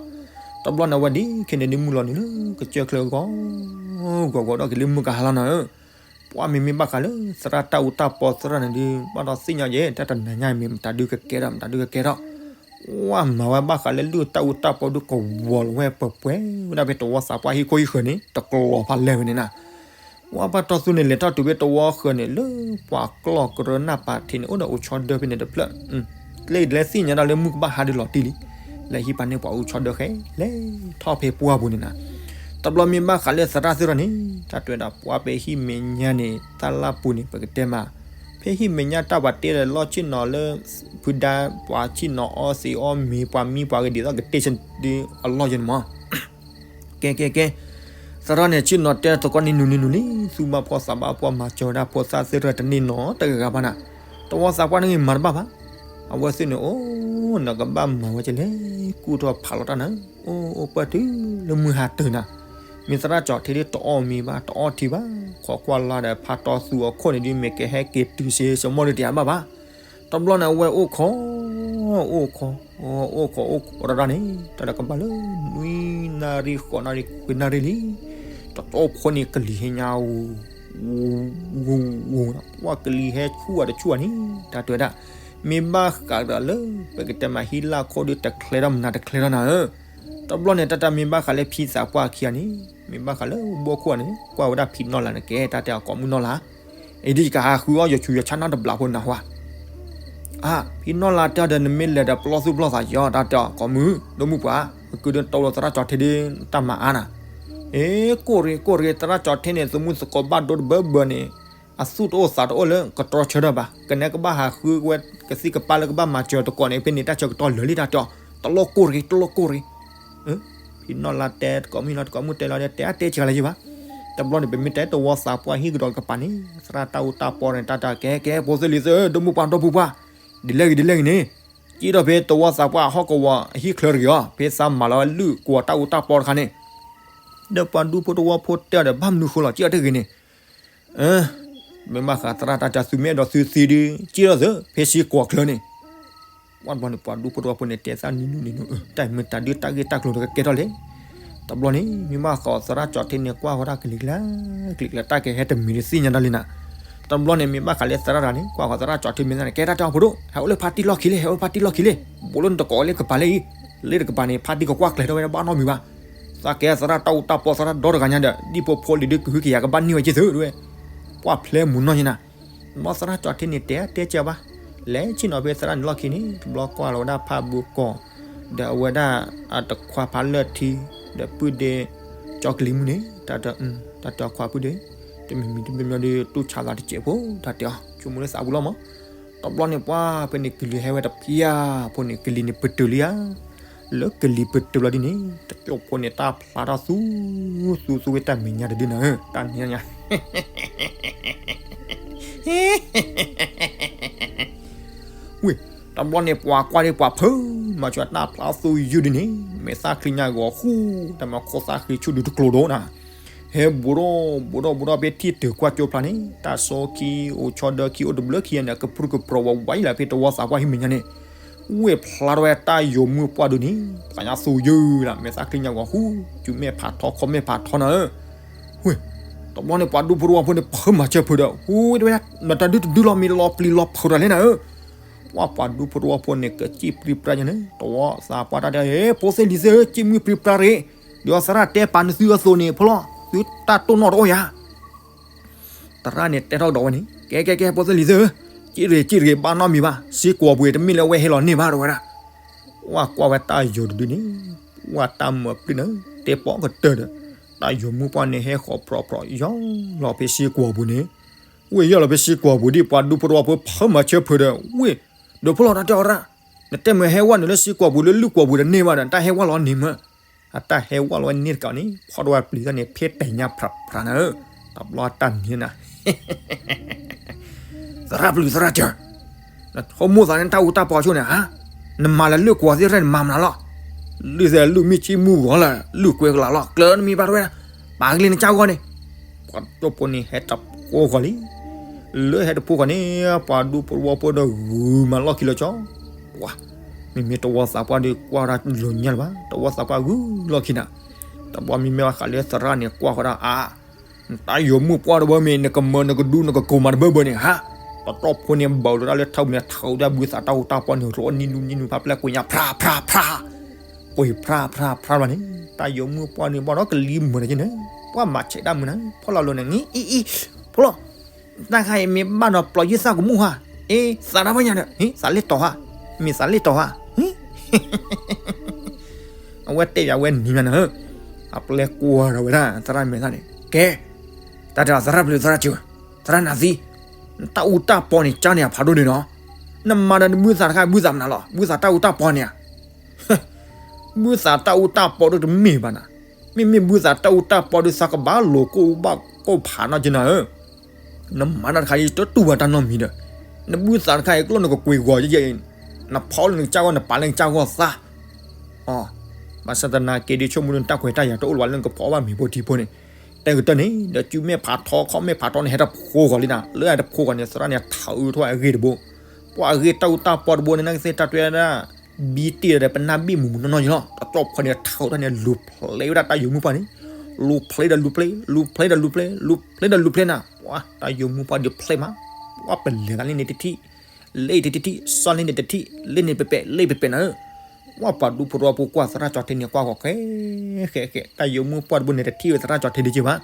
တဘျီန့ၣ် အဝဲဒ်ခဲန့ၣ်ဒ်မုၢ်လီၤန့ၣ်လၢ ကစၢၢ်ချၢဂီၤ ဂီၤဂီၤဒီးက့ၤလၢမုၢ်ကဟါလီၤနၤဧၢ, ပှၤမ့မ့ၢ်ဘၣ်ဃးလၢ သရၣ်တၢ်အူတၢ်ပီသရၣ်န့ၣ်ဒ် ဘၣ်ဒီးသ့ၣ်ညါယဲ တၢ်တနၤညါမ့ၢ်မတၤဒုကကဲထီၣ် မတၤဒုကကဲထီၣ် ဝဲမၤဝဲဘၣ်ဃးလၢလုၢ်တၢ်အူတၢ်ပီဒုကဝီၤလီၤဝဲပှဲၤပှဲၤဝဲဒၣ်ဖဲတဝီသးပှၢ်ဟံၣ်ခိၣ်ဟံၣ်ဃၢၤန့ၣ် တကလီၤဖးလဲၢ်ဝဲန့ၣ်နၤ, ဝဲဖါတီသူန့ၣ် လဲၤထီၣ်တုၤဖဲတဝီဃၢၤန့ၣ် လၢပှၤကျီၢ်ကရၢနၢ်ပၤထံးန့ၣ် အိၣ်ဒီးအိၣ်ဆီဒၢဖဲန့ၣ်တဖျၢၣ်, လၢလဲၤသ့ၣ်ညါဒၣ်လၢမုၢ်ကဘၣ်ဟါဒုးလီၤတံၢ်လံ, လဲၤဟံးပာ်န့ၢ်ပှၤအိၣ်ဆီဒၢဃဲလဲၤထီၣ်ဖဲပှၢ်ပူၤန့ၣ်နၤ, တဘျီမ့ၢ်ဘၣ်ဃးလၢသရၣ်သ့ၣ်ထီၣ်န့ၣ် တၢ်တဲဝဲဒၣ်ပှၤဖဲဟံၣ်မဲာ်ညါန့ၣ် တၢ်လၢပူၤန့ၣ် ပကတဲမး ဖဲဟံၣ်မဲာ်ညါတၢ်ပှၤတဲဒီးလီၢ်ဆ့ၣ်နီၤလၢ ဖုဒါ ပှၤဆ့ၣ်နီၤအီသံးအီမ့ၤ ပှၤမံပှၤဂ့ၤဒ်သိးကတဲဆၢဒ်အလီၢ်ယဲန့ၣ်မး ကဲကဲကဲ, သရၣ်န့ၣ် ဆ့ၣ်နီၤတဲသကိးန့ၣ်နုၤနုၤနုၤလံ, သူၣ်ဘၣ်ဖှီၣ်သးဘၣ်ဖှီၣ် မၤစၢၤဝဲဒၣ်ဖိသၣ်သ့ၣ်ထီၣ်တန့ၢ်နီတဂၤဘၣ်နၤ, တဝီသးပှၢ်န့ၣ်ဂ့ၤမၤတဘၣ်ဘၣ်, အဝဲသ့ၣ်န့ၣ် အိၣ် နကဘၣ်မၤဝဲကလဲၤ ကူၣ်ထီၣ်ဖးလီၤတၢ်နၤ, အိၣ်အိၣ်ပှၢ်တုၤလၢမုၢ်ဟါတၢၤနၤ, မ့ၢ်သရၣ်ကၠီၤထ့ဒ်တအီၣ်မ့ၤဘၣ် တအီထံဘၣ်, ခိးကွၢ်လၢ်ဒီးဖါတီသူအခိၣ်န့ၣ်ဒ် မ့ၢ်ကဟဲက့ၤတုၤစ့ စမီၣ်ဒုးတယၤဘၣ်ဘၣ် တဘျီန့ၣ် အဝဲအိၣ်ခိး အိၣ်ခိး အိၣ်ခိးအိၣ်ခိးတၢ်တၢ်န့ၣ် တၢ်တကဘၣ်လၢ နွံနၣ်ရံၣ် ဃိးနၣ်ရံၣ် ခွံနၣ်ရံၣ်လံ, တတီဖိန့ၣ် ကလံၤဟဲညါ ဝူၤဝူၤဝူၤ ပှၤကလံၤဟဲဆူၣ်အတဆူၣ်အန့ၣ် တၢ်တဲဝဲဒၣ်, မ့ၢ်ဘၣ်ဃးဒီးလၢ ပကတဲမးဟံၣ်လၢ်ခိၣ်ဒုးတချဲထီၣ်မနုၤတချဲထီၣ်နၤဧၢ, တဘျီန့ၣ် တၢ်တၢ်မ့ၢ်ဘၣ်ဃးလၢဖံသးပှၢ်ခံဂၤန့ၣ် မ့ၢ်ဘၣ်ဃးလၢဘီခိၣ်န့ၣ် ကွၢ်ဝဲဒၣ်ဖံနီၢ်လၤန့ၣ်ကဲ တၢ်တဲအီၤကိးမုၢ်နီၢ်လၤ အံၤဒ်ယကဟးဃုအီၣ်ယဆူးယဆါနီတဘျီဖိနၢ်ဟူဧါ, အါ ဖံနီၢ်လၤတဲဒီး နမ့ၢ်လဲၤဒီးပလီၢ်သူၣ်ပလီၢ်သးယီၤ တၢ်တဲအီၤကိးမုၢ် ဒိၣ်မုၢ်ပှၢ် ကဒုးတဝီသရၣ်ကၠီၤထ့ဒ်တၢ်မၤအါနၤ, အ့ ကိၢ်ရ့ၣ်ကိၢ်ရ့ၣ် သရၣ်ကၠီၤထ့န့ၣ် သမူသကိးဘၣ်ဒိတဘၢဘၢန့ၣ် အသူၣ်တအိၣ်သးတအိၣ်လၢကတြီဆၢထၢၣ်ဘၣ် ကနဲကဘၣ်ဟးဃုဝဲကသံၣ်ကပၢ်လၢကဘၣ်မၤစၢၤတကိးန့ၣ် ဖဲန့ၣ်တၢ်ဆၢကတီၢ်လၢာ်လံ တၢ်တဲအီၤ တလီၢ်ကိၢ်ရ့ၣ် တလီၢ်ကိၢ်ရ့ၣ် ဖံနီၢ်လၤတဲတကိးမုၢ်လီၤ တကိးမုၢ်တဲလီၤဒီး တဲအါတဲဆှးလၢယဘၣ်, တဘျီန့ၣ် ပမ့ၢ်တဲတဝီသးပှၢ်ဟံၣ်ကဒီးကပၤန့ၣ် သရၣ်တၢ်အူတၢ်ပီန့ၣ် တၢ်တၢ်ကဲကဲ ဖိသ့ၣ်လံၤသ့ၣ် ဒိၣ်မုၢ်ပှၢ်ဒီပုၢ်ပှၢ်, ဒ်လဲၣ်ဂ့ၤဒ်လဲၣ်ဂ့ၤန့ၣ်, စံးထီၣ်ဖဲတဝီသးပှၢ်အဟီၣ်ကဝီၤအဟံၣ်ချၢတဂ့ၤအီၤ ဖဲသးမၤလီၤဝဲလုၢ်ကွီၤတၢ်အူတၢ်ပီတခါန့ၣ်, ဒီးပှၤဒူဖိတဝီဖိတဲအီၤဒီး ဘၣ်မနုၤဃိလီၤ စံးအီၤတဂ့ၤန့ၣ် အ မ့ၢ်ဘၣ်ဃးသရၣ်တၢ်တဲ သုမ့ၢ်အဲၣ်ဒိးသုသံဒီး စံၣ်ထီၣ်သု ဖဲစ့ၢ်ကီးချၢန့ၣ် ပှၢ်တဘျီန့ၣ် ပှၤဒူဖိတဝီဖိန့ၣ် တဲသၣ်နံၤနံၤန့ၣ်နီၤ တၢ်မ့ၢ်တၢ်ဒုးတၢ်ဂ့ၢ်တၢ်ကျိၤတကဲထီၣ်လဲၣ်. တဘျီန့ၣ် မ့ၢ်ဘၣ်ဃးသရၣ်ကၠီၤထ့န့ၣ် ကွၢ်ဃီတၢ်ကလံၤကျါ ကလံၤကျါ တၢ်ကဟဲတမံၤဒီးသ့ၣ်ညါတၢ်လံနၤ. တဘျီန့ၣ် မ့ၢ်ဘၣ်ဃးလၢသရၣ်တဂၤန့ၣ် ကွၢ်ဃီသရၣ်ကၠီၤထ့မ့ၢ်သၣ်န့ၣ် ကဲတၢ်တဲအီၤဖိဒိၣ် ဟဲအိၣ်လၢဖါတံၢ်လီၢ်ခံလဲၣ် ဟဲအိၣ်လၢဖါတံၢ်လီၢ်ခံလဲၣ် ဘူးလၢနတကိးလၢကပၤလၢအံၤ လၢတကပၤန့ၣ် ဖါတံၢ်ကကွၢ်ကျဲၤထီၣ်ဝဲဒၣ်ဘၣ်နီတမံၤဘၣ်. သးကဲသရၣ်တၢ်အူတၢ်ပီသရၣ်ဒီတဂၤညါဒီး ဒ်ဖိဖိလံၤဒုးကဟုကယာ်ကဘၣ်န့ၢ်ဝဲက့ၤသုဒဝဲ ပှၢ်ဖျဲမုၢ်နီၢ်ညါနၤ. ဘျီသရၣ်ကၠီၤထ့န့ၣ် တဲတဲကဲဘၣ် လဲၤဆ့ၣ်နီၤဖဲသရၣ်န့ၣ်လီၢ်ခံန့ၣ် တဘျီကွၢ်လီၤဝဲဒၣ်ဖါဘိကီၢ် ဒီးအဝဲဒၣ်အတခွါဖါလၢၢ်ထံ ဒီးပုၢ်ဒ့ ကၠီကလံၤမုၢ်န့ၣ် တၢ်တဲခွါပုၢ်ဒ့ တမံၤမံၤတမံၤမံၤဒီး တူၢ်ဆါသးတစဲးဖိ တၢ်တဲအီၤ ဆိကမိၣ်လၢသးပူၤလီၤမး. တဘျီန့ၣ် ပှၢ်ဖဲန့ၣ်ကလံၤဟဲဝဲတဖျၢၣ်ဖိန့ၣ် ကလံၤန့ၣ်ပတုာ်လံဧါ. လၢကလံၤပတုာ်လီၤဒ်န့ၣ် တကၠိဖိန့ၣ် တၢ်ဖျါထီၣ်သူ သူသူဝဲတၢ်မဲာ်ညါတဒုနၤဧၢ တၢ်နံၤညါ ဝ့ၢ် တဘျီန့ၣ် ပှၤကွၢ်ဒ်ပှၤဖုးမၤဆူၣ်တၢ်ဖျါသူယုၢ်ဒ်န့ၣ် မဲာ်သၣ်ချံညါဂီၤဃူ တၢ်မၤခိၣ်သၣ်ဃံဆူၣ်ဒုးတကျိၤဒိၣ်နၤ ဟဲဘူးထီၣ်ဘူးထီၣ်ဘူးထီၣ်ဖဲထံၣ်တုၤကွၢ်ကၠိဖျါန့ၣ် တၢ်စီခံအိၣ်ဆီဒၢခံအိၣ်တဘျုးခံဂၤန့ၣ် ကပြုၢ်ကပြီၤဝဲဝဲလၢဖဲတဝီသးပှၢ်ဟံၣ်မဲာ်ညါန့ၣ် ဝ့ၢ်ဖျါထီၣ်ဝဲတၢ်ယိၤမုၢ်ပှၢ်ဒုးန့ၣ် ပှၤညါသူယုၢ်လၢ မဲာ်သၣ်ချံညါဂီၤဃူ စုမဲာ်ဖးထီခီမဲာ်ဖးထီနၤဧၢ ဝ့ၢ် တဘျီန့ၣ် ပှၤဒူဖိတဝီဖိန့ၣ် ဖုးမၤစၢၤဖုးဒီး ဟူဝဲ နတၢ်ဒုးတဒုလီၤမ့ၢ်လီၤပျံၤလီၤဖုးဒီးလဲၣ်နၤဧၢ ပှၢ်ပှၤဒူဖိတဝီဖိန့ၣ် ကစံၣ်ပြံပြါညါန့ၣ် တဝီသးပှၢ်တၢ်တဲ ဖိသ့ၣ်လံၤသ့ၣ်ဧၢ စံၣ်မုၢ်ပြံပြါရ့ၣ် ဒီးသရၣ်တဲပာ်နသုအသိးန့ၣ် ဖီလီၤ သုတၢ်တိၢ်နီၣ်တအိၣ်ယၤ သရၣ်န့ၣ်တဲထီၣ်ကဒီးဝဲန့ၣ် ကဲကဲကဲ ဖိသ့ၣ်လံၤသ့ၣ်ဧၢ စံၣ်ရ့ၣ်စံၣ်ရ့ၣ်ဘၣ်နီတမံၤဘၣ် စ့ၢ်ကီးပူၤ တမ့ၢ်လၢအဝဲဟဲလီၤန့ၢ်ဘၣ် တဲဝဲဒၣ် ပှၢ်ကွၢ်ဝဲတၢ်ယိၤတဒုန့ၣ် ပှၢ်တၢ်မၤပျုၢ်န့ၣ် တဲပိာ်ကတၢၢ်ဒီး တၢ်ယိၤမုၢ်ပှၢ်န့ၣ် ဟဲဃီၤဖြီဖြီယီၤလီၤဖဲစ့ၢ်ကီးပူၤန့ၣ် ဝ့ၢ်ယီၤလီၤဖဲစ့ၢ်ကီးပူၤ ဒ်ပှၤဒူဖိတဝီဖိ ဖုးမၤစၢၤဖုးဒီး ဝ့ၢ် ဒီးဖီလီၤတၢ်တဲအီၤရၣ် နတဲမ့ၢ်ဟဲဝဲနုာ်လၢစ့ၢ်ကီးပူၤ လၢလုၢ်ကီၢ်ပူၤဒီးန့ၢ်ဘၣ်ဒီး တၢ်ဟဲဝဲလီၤန့ၢ်မး အတၢ်ဟဲဝဲလီၤဝဲန့ၢ်တကးန့ၣ် ဖီၣ်ဒိဝဲပျံၤတၢ်န့ၣ် ဖဲတဲာ်ညါဖြးဖြးနၤဧၢ တဘျီတၢ်နံၤနၤ သရၣ်ပျုၢ်သရၣ်စၢၤ နဆိကမိၣ်သးန့ၣ် တၢ်အူတၢ်ပီဆိန့ၣ် ဟါ နမၤလၢလုၢ်ကွီၢ်သ့ၣ်တဖၣ်န့ၣ် မၤမနုၤလီၤ လုၢ်သဲးလုၢ်မ့ၢ်ဆ့မုၢ်ဂီၤလၢ လုၢ်ကွဲကလးလီၤ ကျၢၤနမံၤဘၣ်တဝဲဒၣ် ပာ်ကလံၤနကၢ်ဂီၢ်န့ၣ် ပှၤကၠိဖိန့ၣ် ဟဲတဖိဃီလံ လၢဟဲတဖိဃီန့ၣ် ပှၤဒူဖိတဝီဖိဒီးဂုၤမၤလီၢ်ခံလၢကၠီ ပှၤ မ့မ့ၢ်တဝီသးပှၢ်ဒီးကွၢ်တၢ်လိၤညါလၢၤဘၣ် တဝီသးပှၢ်ဂုၤလီၢ်ခံနၤ တဘျီမ့မ့ၢ်ဘၣ်ဃးလၢသရၣ်န့ၣ် ကွၢ်ဃီဒၣ်အါ နတၢ်ယိၤမုၢ်ပှၢ်တဘၢမ့ၢ် နကမၢနကဒူနကကိၤမးတဘၢဘၢန့ၣ် ဟါ ပတီၢ်ဖိန့ၣ် ဘၣ်လီၤတၢ်လၢထီၣ်မ့ၢ်ထီၣ်ဒၣ်ဘုသးတၢ်အူတၢ်ပီန့ၣ် ရိနံၤနံၤနံၤဖးပျဲၢ်ကွံာ်ညါ ဖြးဖြးဖြး ကွံာ်ဖြးဖြးဖြးဘၣ်န့ၣ် တၢ်ယိၤမုၢ်ပှၢ်န့ၣ် ဘၣ်ဒီးကလံၤမုာ်နၤက့န့ၣ် ပှၢ်မၤဆဲးတၢ်မုာ်နၤ ဖီလီၤလိၤန့ၣ် အံၤအံၤအံၤ ဖီလီၤ တၢ်ခါအံၤမ့ၢ်ဘၣ်ဒီးပျီယုၢ်သၣ်ကမူၣ်ဟါ အ့ သးတၢ်ဘၣ်ညါဒီး ဟံ သးလ့ၣ်တီၤဟါ မ့ၢ်သးလ့ၣ်တီၤဟါ အဝဲတဲယၤဝဲနံၤညါနၤ အပျဲၢ်ကွၢ်ဒီးဝဲဒၣ် သရၣ်မဲာ်သၣ်န့ၣ် ကဲ တၢ်တဲသရၣ်ပျုၢ်သရၣ်စၢၤ သရၣ်နၤသံ နတၢ်အူတၢ်ပီန့ၣ် ကၢ်န့ၢ်အဖးဒိၣ်န့ၣ်နီၤ နမၤဒီးနဘုသးတခါ ဘုသးမနုၤလီၤ ဘုသးတၢ်အူတၢ်ပီန့ၣ်ဧါ ဘုသးတၢ်အူတၢ်ပီဒုးတမ့ၢ်ဘၣ်နၤ, မ့မ့ၢ်ဘုသးတၢ်အူတၢ်ပီဒုးသးကဘၣ်လိာ်ကိၣ်ဘၣ်ကိၣ်ဖးနီၢ်က့နၤဧၢ, နမၤတၢ်တခါအံၤတတူၢ်ဘၣ်တၢ်နီတမံၤဒီး, နဘုသးတခါအံၤကျိၣ်နကကွံာ်ဂီၤယဲၢ်ယဲၢ်, နဖီလၢနကစၢ်ဂီၢ် နပာ်လၢနကစၢ်ဂီၢ်သး, အ, ဘၣ်ဆၣ်သနာ်က့ဒုး ဆိကမိၣ်ဒုးနတၢ်ခွဲးတၢ်ယာ်တအိၣ်လၢၤဘၣ်လၢနကဖီဘၣ်မ့ၤဖိထံဖိန့ၣ်, တဲကတၢၢ်န့ၣ် ဒီးစုမဲာ်ဖးထီခီၣ်မဲာ်ဖးထီန့ၣ် ဟဲတဖိဃီၤလံနၤ, လၢအတဖိဃီၤန့ၣ် သရၣ်န့ၣ် ထးအုးထီၣ်အဂ့ၢ်တဘိ, ပှၤအဂ့ၢ်တၢ်အူတၢ်ပီတဘိန့ၣ် နကသ့ၣ်တၢ်တွဲဒၣ် ဘံတ့ၢ်ဒီးပနၢ်ဘ့ၣ်မူးမူးနီၢ်နီၢ်ယလီၤ, တတီၢ်ဖီန့ၣ် ထးအုးထီၣ်န့ၣ် လူၤဖျဲးဝဲဒၣ်တၢ်ယိၤမုၢ်ပှၢ်န့ၣ်, လူၤဖျဲးဒီးလူၤဖျဲး, လူၤဖျဲးဒီးလူၤဖျဲး, လူၤဖျဲးဒီးလူၤဖျဲးနၤ, ပှၤတၢ်ယိၤမုၢ်ပှၢ်ဒုးဖျဲးမး, ပှၤပလဲၤသးလၢန့ၣ်တထံၣ်, လၢအံၤတထံၣ်, စီၣ်လၢန့ၣ်တထံၣ်, လၢန့ၣ်ပပဲာ်, လၢအံၤပပဲာ်နၤဧၢ, ပှၤပှၤဒူဖိတဝီဖိကွၢ်သရၣ်ကၠီၤထံန့ၣ် ကွၢ်ဂီၤဃဲဃဲဃဲ, တၢ်ယိၤမုၢ်ပှၢ်တဘိန့ၣ် တထံၣ်ဝဲသရၣ်ကၠီၤထံဒံးက့ဘၣ်,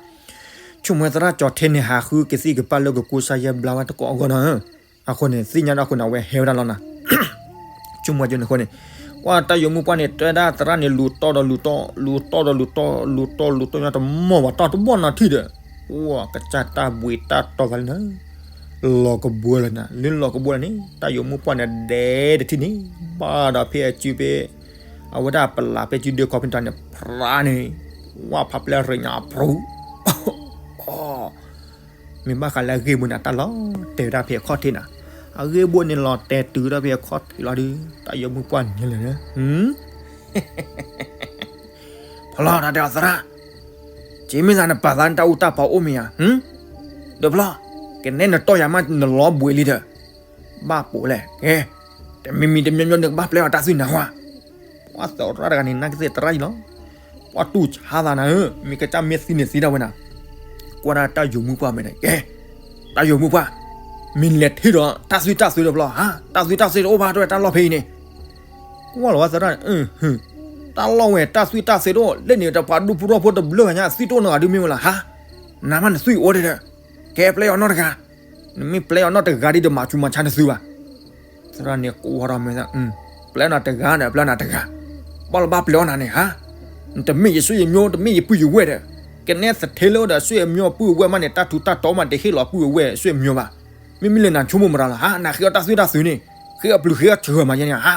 ဆိကမိၣ်သရၣ်ကၠီၤထံန့ၣ် ဟးဃုကသံၣ်ကပၢ်လၢကကိးစၢ်ယဲၢ်ဘျါဝဲတကိးအဂီၢ်နၤဧၢ, အဃိန့ၣ် သ့ၣ်ညါဒီးအဃိန့ၣ် အဝဲဟဲဝဲဒၣ်လီၤနၤ ဆိကမိၣ်ကၠိန့ၣ်အဃိန့ၣ်, ပှၤတၢ်ယိၤမုၢ်ပှၢ်န့ၣ် တဲဒၣ်သရၣ်န့ၣ် လူၤတီဒီးလူၤတီ, လူၤတီဒီးလူၤတီ, လူၤတီလူၤတီညါတမီၢ်ဘၣ်တီၢ်တဘီၣ်နၤထံၣ်ဒီး, ပှၤကစၢ်တၢ်ဘှံးတၢ်တီၤသးလံနၤ, လီၤကဘှီလၢနၤ, လၢလီၤကဘှီလၢန့ၣ် တၢ်ယိၤမုၢ်ပှၢ်န့ၣ် ဒဲးတထံၣ်န့ၣ်, ဘၣ်ဒီးဖဲအစုဖဲ, အဝဲဒၣ်ပလးဖဲစုဒုခီဖဲတၢ်န့ၣ် ဖြးန့ၣ်, ဝၣ်ဖးပျဲၢ်ရ့ၣ်ညါအဖြူ မ့ၢ်ဘၣ်ဃးလၢအဂ့ၢ်ဘိန့ၣ် အတၢ်လီၤတဲာ်ဝဲဒၣ်ဖဲအခီၣ်ထံးနၤ, အဂ့ၢ်ဘိန့ၣ်လီၤတဲာ်တုၤဝဲဒၣ်ဖဲအခီၣ်ထံးလီၤဒီး တၢ်ယိၤမုၢ်ပှၢ်န့ၣ်လဲၣ်, ဖျီၣ်တၢ်တဲအီၤသရၣ်, က့မ့ၢ်သးနပာ်သးနတၢ်အူတၢ်ပီအိၣ်မ့ၢ်ဧါ, ဒီးဖျီၣ်, ကနဲနတီၢ်ယၤမးနလီၤဘှံးလံဒီး, ဘၣ်ပိာ်လဲၣ်, ကဲ, တမံၤမံၤတမံၤမံၤနကဘၣ်ပျဲအီၤတၢ်သွံၣ်နၤဝါ. ပှၤသရၣ်တဂၤန့ၣ် နာ်ကသ့ၣ်သရၣ်အံၤလီၤ, ပှၤတူၢ်ဆါသးနၤဧၢ, မ့ၢ်ကစၢ်မ့ၢ်သံန့ၣ်သံဒၣ်ဝဲနၤ, ကွၢ်ဒၣ်တၢ်ယိၤမုၣ်ပှၢ်မဲာ်န့ၣ်, ကဲ, တၢ်ယိၤမုၣ်ပှၢ်, မ့ၢ်လဲၤထံၣ်ဒီးတၢ်သွံၣ်တၢ်သွဲတဘျီဟါ, တၢ်သွံၣ်တၢ်သွဲတအိၣ်ဘၣ်တဝဲတၢ်လီၢ်ဖဲအံၤန့ၣ်, ကွၢ်လီၤဝဲသရၣ်န့ၣ်, တၢ်လီၢ်ဝဲတၢ်သွံၣ်တၢ်သွဲတအိၣ်, လၢန့ၣ်တပှၤဒူဖိထီၣ်ဖိတဘျၢဝဲညါ သွံၣ်တအိၣ်နီတဂၤဒုမ့ၢ်ဝဲလီၤဟါ, နၤမးနသွံၣ်အိၣ်ဒဲးဒီး, ကဲပျဲအီၤနီတဂၤ, နမ့ၢ်ပျဲအီၤနီတဂၤဒ်ဒီးမၤဆူးမၤဆါနသုဘၣ်. သရၣ်န့ၣ်ကိးဝဲဒီးမဲာ်သၣ်, ပျဲနၤတဂၤဒီးပျဲနၤတဂၤ, ဘၣ်လၢဘၣ်ပျဲအီၤနၤန့ၣ်ဟါ, နတမ့ၢ်ယဆွေယမျိုး တမ့ၢ်ယပုၢ်ယဝဲၢ်ဒီး, ကနဲသထ့လၢအိၣ်ဒီးဆွေမျိုးပုၢ်ဝဲၢ်မးန့ၣ် တၢ်ထူးတၢ်တီၤမးတဟ့ၣ်လီၤပုၢ်ဝဲၢ်ဆွေမျိုးဘၣ်. မ့မ့ၢ်လၢနၤဆိကမိၣ်မတၤလီၤဟါ, နဃ့အီၣ်တၢ်သွံၣ်တၢ်သွဲန့ၣ်, ဃ့အီၣ်ပျုၤဃ့အီၣ်စှၤမးယဲန့ၣ်ဟါ.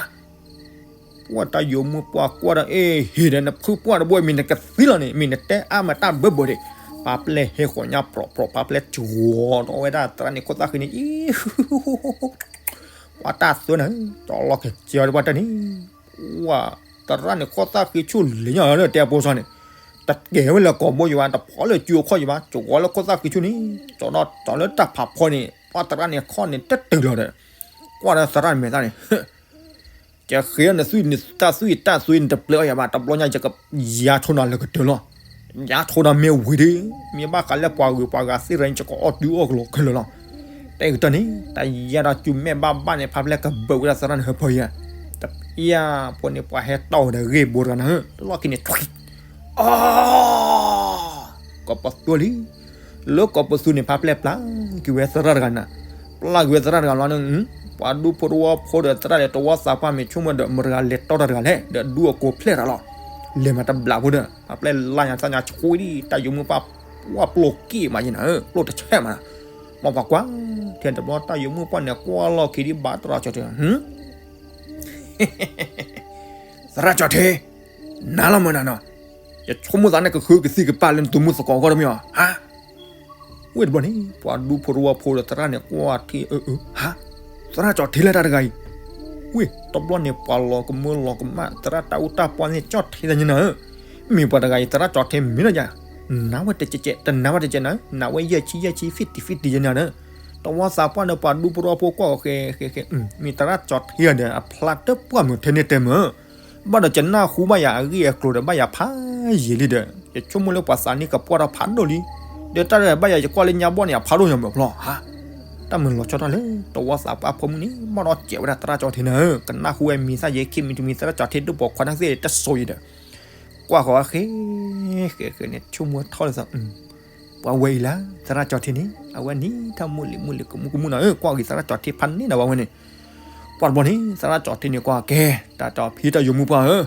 ပှၢ်တၢ်ယိၤမုၣ်ပှၢ်ကွၢ်ဒီး အ့ၣ် ဟ့ၣ်ဒီးနဖုပှၢ်တဘိမ့ၢ်နကသံလီၤန့ၣ် မ့ၢ်နတဲအါမးတၢ်ဘၢဘၢဒံး, ပာ်ပျဲဟဲဃီၤညါပြီးပြီး ပာ်ပျဲစှီၤဒီးဝဲဒၣ်သရၣ်န့ၣ်ခိၣ်သၣ်ဃံန့ၣ်, ပှၢ်တၢ်သွဲနၤ, တလီၢ်ကစၢၤတပှၢ်တၢၢ်န့ၣ်, ပှၢ်သရၣ်န့ၣ်ခိၣ်သၣ်ဃံဆူၣ်လံၤညါလၢတဲအပိစၢ်န့ၣ်, တကဲဝဲလၢကိာ်ဘိယဘၣ်, တဖီလၢစုအခီၣ်ယဘၣ်, ကဝီၤလၢခိၣ်သၣ်ဃံဆူၣ်န့ၣ်, ကၠီၤဒီးကၠီၤလၢတၢ်ဖးဖီန့ၣ်, ပှၢ်သရၣ်န့ၣ်ခီၣ်န့ၣ်တတုၤလီၤဒီး, ကွၢ်ဒီးသရၣ်မဲာ်သၣ်န့ၣ် ယဃ့အီၣ်နသွံၣ်နတၢ်သွံၣ်တၢ်သွဲ နတပျဲအီၣ်ယၤဘၣ်, တဘျီညါယကယါထိနၤလၢကတၢၢ်လီၤ. ယါထိနၤမ့ၢ်ဝံၤဒီး, မ့ၢ်ဘၣ်ဃးလၢပှၤဂုၤပှၤဂၤသ့ၣ်ရၤန့ၣ် ယကအီၣ်တုၤအီၣ်ကလီၤခဲလၢာ်လီၤ. တၢ်အံၤကတၢၢ်န့ၣ် တၢ်ယါဒီးစုမဲာ်ဘၣ်ဘၣ်န့ၣ် ဖးဖျဲၢ်ကဘၢဝဲဒၣ်သရၣ်န့ၣ်ဟၢဖၢယၤ, တပျၢ်ဖိန့ၣ် ပှၤဟဲတီၢ်ဝဲဒီးဂ့ၢ်ဘိတဂၤနၤဧၢ, တလီၢ်ခံန့ၣ် ထွံၣ်, အီ ကိးပသူလံ. လၢကိးပသူန့ၣ် ဖးဖျဲၢ်ပျၢ်က့ၤဝဲသရၣ်တဂၤနၤ, ပျၢ်က့ၤဝဲသရၣ်တဂၤလီၤန့ၣ်, ပှၤဒူဖိတဝီဖိဒီးသရၣ်ဒီးတဝီသးပှၢ်မ့ၢ်ဆိကမိၣ်ဒီး မတၤတဂၤလဲၤတီတၢ်တဂၤလဲၣ်, ဒီးဒူအကိးဖျဲၣ်တၢ်လီၤ. လဲၤမးတဘျးဖိဒီး ဖးဖျဲၢ်လါညါသၣ်ညါဆှံဒံး တၢ်ယိၤမုၣ်ပှၢ်, ပှၢ်ပျိၢ်က့ၤမးယဲနၤဧၢ, ပျိၢ်တဆဲးမးနၤ. မ်ပှၤကွၢ်, ထဲတဘျီတၢ်ယိၤမုၣ်ပှၢ်န့ၣ် ကွၢ်လီၤခံဒံးဘၣ်သရၣ်ကၠီၤထ့, သရၣ်ကၠီၤထ့, နၤလီၤမၢနၤနီၤ, ယဆိကမိၣ်သးနကဃုကသံၣ်ကပၢ်လၢနသုးမုၢ်သကိးအဂီၢ်တမ့ၢ်ဧါ, ဟါ. ဝ့ၢ်တဘျီန့ၣ် ပှၤဒူဖိတဝီဖိဒီးသရၣ်န့ၣ် ကွၢ်ထံၣ်အၢအၢ, ဟါ, သရၣ်ကၠီၤထ့လၢတၢ်တဂၤအံၤ. ဝ့ၢ်တဘျီန့ၣ် ပှၤလီၤကမၢလီၤကမၣ် သရၣ်တၢ်အူတၢ်ပှၢ်န့ၣ် ကၠီၤထ့တၢ်ညါနၤဧၢ, မ့ၢ်ပှၤတဂၤအံၤ သရၣ်ကၠီၤထ့မ့ၢ်နီၤယၤ, နၤဝဲတကဲးကဲး တနၤဝဲတကဲးနၤ, နၤဝဲယဲၢ်ဆံယဲၢ်ဆံ ဖံးတံၢ်ဖံးတံၢ်ယဲၢ်နၤဧၢ. တဝီသးပှၢ်ဒီးပှၤဒူဖိတဝီဖိကွၢ်ဃဲဃဲဃဲ, မ့ၢ်သရၣ်ကၠီၤထ့ဒီး အဖျါတပှၢ်မုၢ်ထဲန့ၣ်တဲမၢ ဘၣ်ဒီးယနၢ်ဟူဘၣ်ယၤအဂ့ၢ်အကျိၤဒီးဘၣ်ယၤဖးယံာ်လံဒီး ယဆိကမိၣ်လၢပှၤသးနံၣ်ကပှၢ်ထီၣ်ဖးဒိၣ်လံ, ဒီးတၢ်ဘၣ်ယၤယကွၢ်လၢညါဘီၣ်န့ၣ် အဖးဒိၣ်ညီမုၢ်ဖျီ, ဟါ. တၢ်မုၢ်လီၤဆီတၢ်လၢ တဝီသးပှၢ်အဖိမုၣ်န့ၣ် ဘၣ်ဒီးစဲးဝဲဒၣ်သရၣ်ကၠီၤထ့နၤဧၢ, ကနၢ်ဟူဝဲမံၤသၣ်ယဲခံမံၤတမံၤ သရၣ်ကၠီၤထ့ဒိၣ်ပိာ်ခွါတၢ်သ့ၣ်တစိၤအံၤဒီး ကွၢ်ဃီၤဝဲဃဲဃဲဃဲန့ၣ် ဆိကမိၣ်ထီၣ်လၢသး ပှၤဝဲအံၤလၢ သရၣ်ကၠီၤထ့န့ၣ် အဝဲနံၤထီၣ်မုၢ်လံၤမုၢ်လံၤကမူကမူနၤဧၢ, ကွၢ်ဂ့ၤသရၣ်ကၠီၤထ့ဖးန့ၢ်နၤဝဲန့ၣ်. ပှၢ်တဘျီန့ၣ် သရၣ်ကၠီၤထ့န့ၣ်ကွၢ်ကဲ, တၢ်တီၤဖံးတၢ်ယိၤမုၣ်ပှၢ်ဧၢ,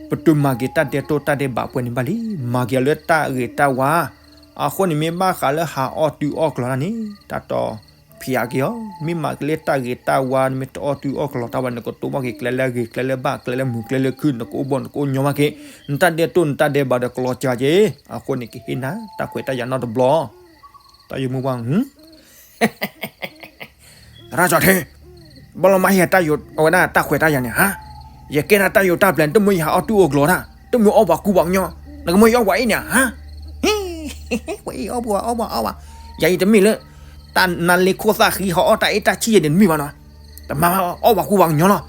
ပတုၤမၤက့ၤတၢ်ဒဲးတိၢ်တၢ်ဒဲးဘးပှဲၤန့ၣ်ဘၣ်လံ, မၤက့ၤအီၤလၢတၢ်ဂ့ၤတၢ်ဝါ, အဃိန့ၣ်မ့ၢ်ဘၣ်ဃးလၢဟးအီၣ်တုၤအီၣ်ကလီၤတၢ်န့ၣ် တၢ်တီၤဖံးအက့ၤအီၤ, မ့ၢ်မၤက့ၤလၢတၢ်ဂ့ၤတၢ်ဝါ နမ့ၢ်တအီၣ်တုၤအီၣ်ကလီၤတၢ်ဘၣ် နကတိၢ်ဘၣ်က့ၤကျဲလၢအဂ့ၤ ကျဲလၢဘၣ် ကျဲလၢမုာ် ကျဲလၢခုၣ် နကအိၣ်ဘီၣ် နကအိၣ်ညီဘၣ်က့ၤ, နတၢ်ဒဲးတိၢ် နတၢ်ဒဲးဘးဒီးကလီၤစှၤက့ၤ, အဃိန့ၣ်ကဟ့ၣ်နၤ တၢ်ခွဲးတၢ်ယာ်နီတဘျီ. တၢ်ယိၤမုၣ်ပှၢ် သရၣ်ကၠီၤထ့, ဘၣ်လီၤမၢ်ဟ့ၣ်တၢ်ယိၤ အဝဲဒၣ်တၢ်ခွဲးတၢ်ယာ်န့ၣ် ဟါ, ယကဲဒၣ်တၢ်ယိၤတၢ်ပျဲၤ တမ့ၢ်ယဟးအီၣ်တုၤအီၣ်ကလီၤတၢ်, တမ့ၢ်အီၣ်ပှၤကူပှၤကညီ, နကမ့ၢ်ယအီၣ်ပှၤအ့ၣ်န့ၣ် ဟါ, ပှၤအ့ၣ်အီၣ်ပှၤအီၣ်ပှၤအီၣ်ပှၤ, ယၤအံၤတမ့ၢ်လၢ တၢ်နါလ့ခိၣ်သၣ်ဃံဟးအီၣ်တၢ်အ့ၣ်တၢ်ဆံၣ်ယဲန့ၣ်တမ့ၢ်ဘၣ်နီၤ, တမၤဘၣ်အီၣ်ပှၤကူပှၤကညီလီၤ.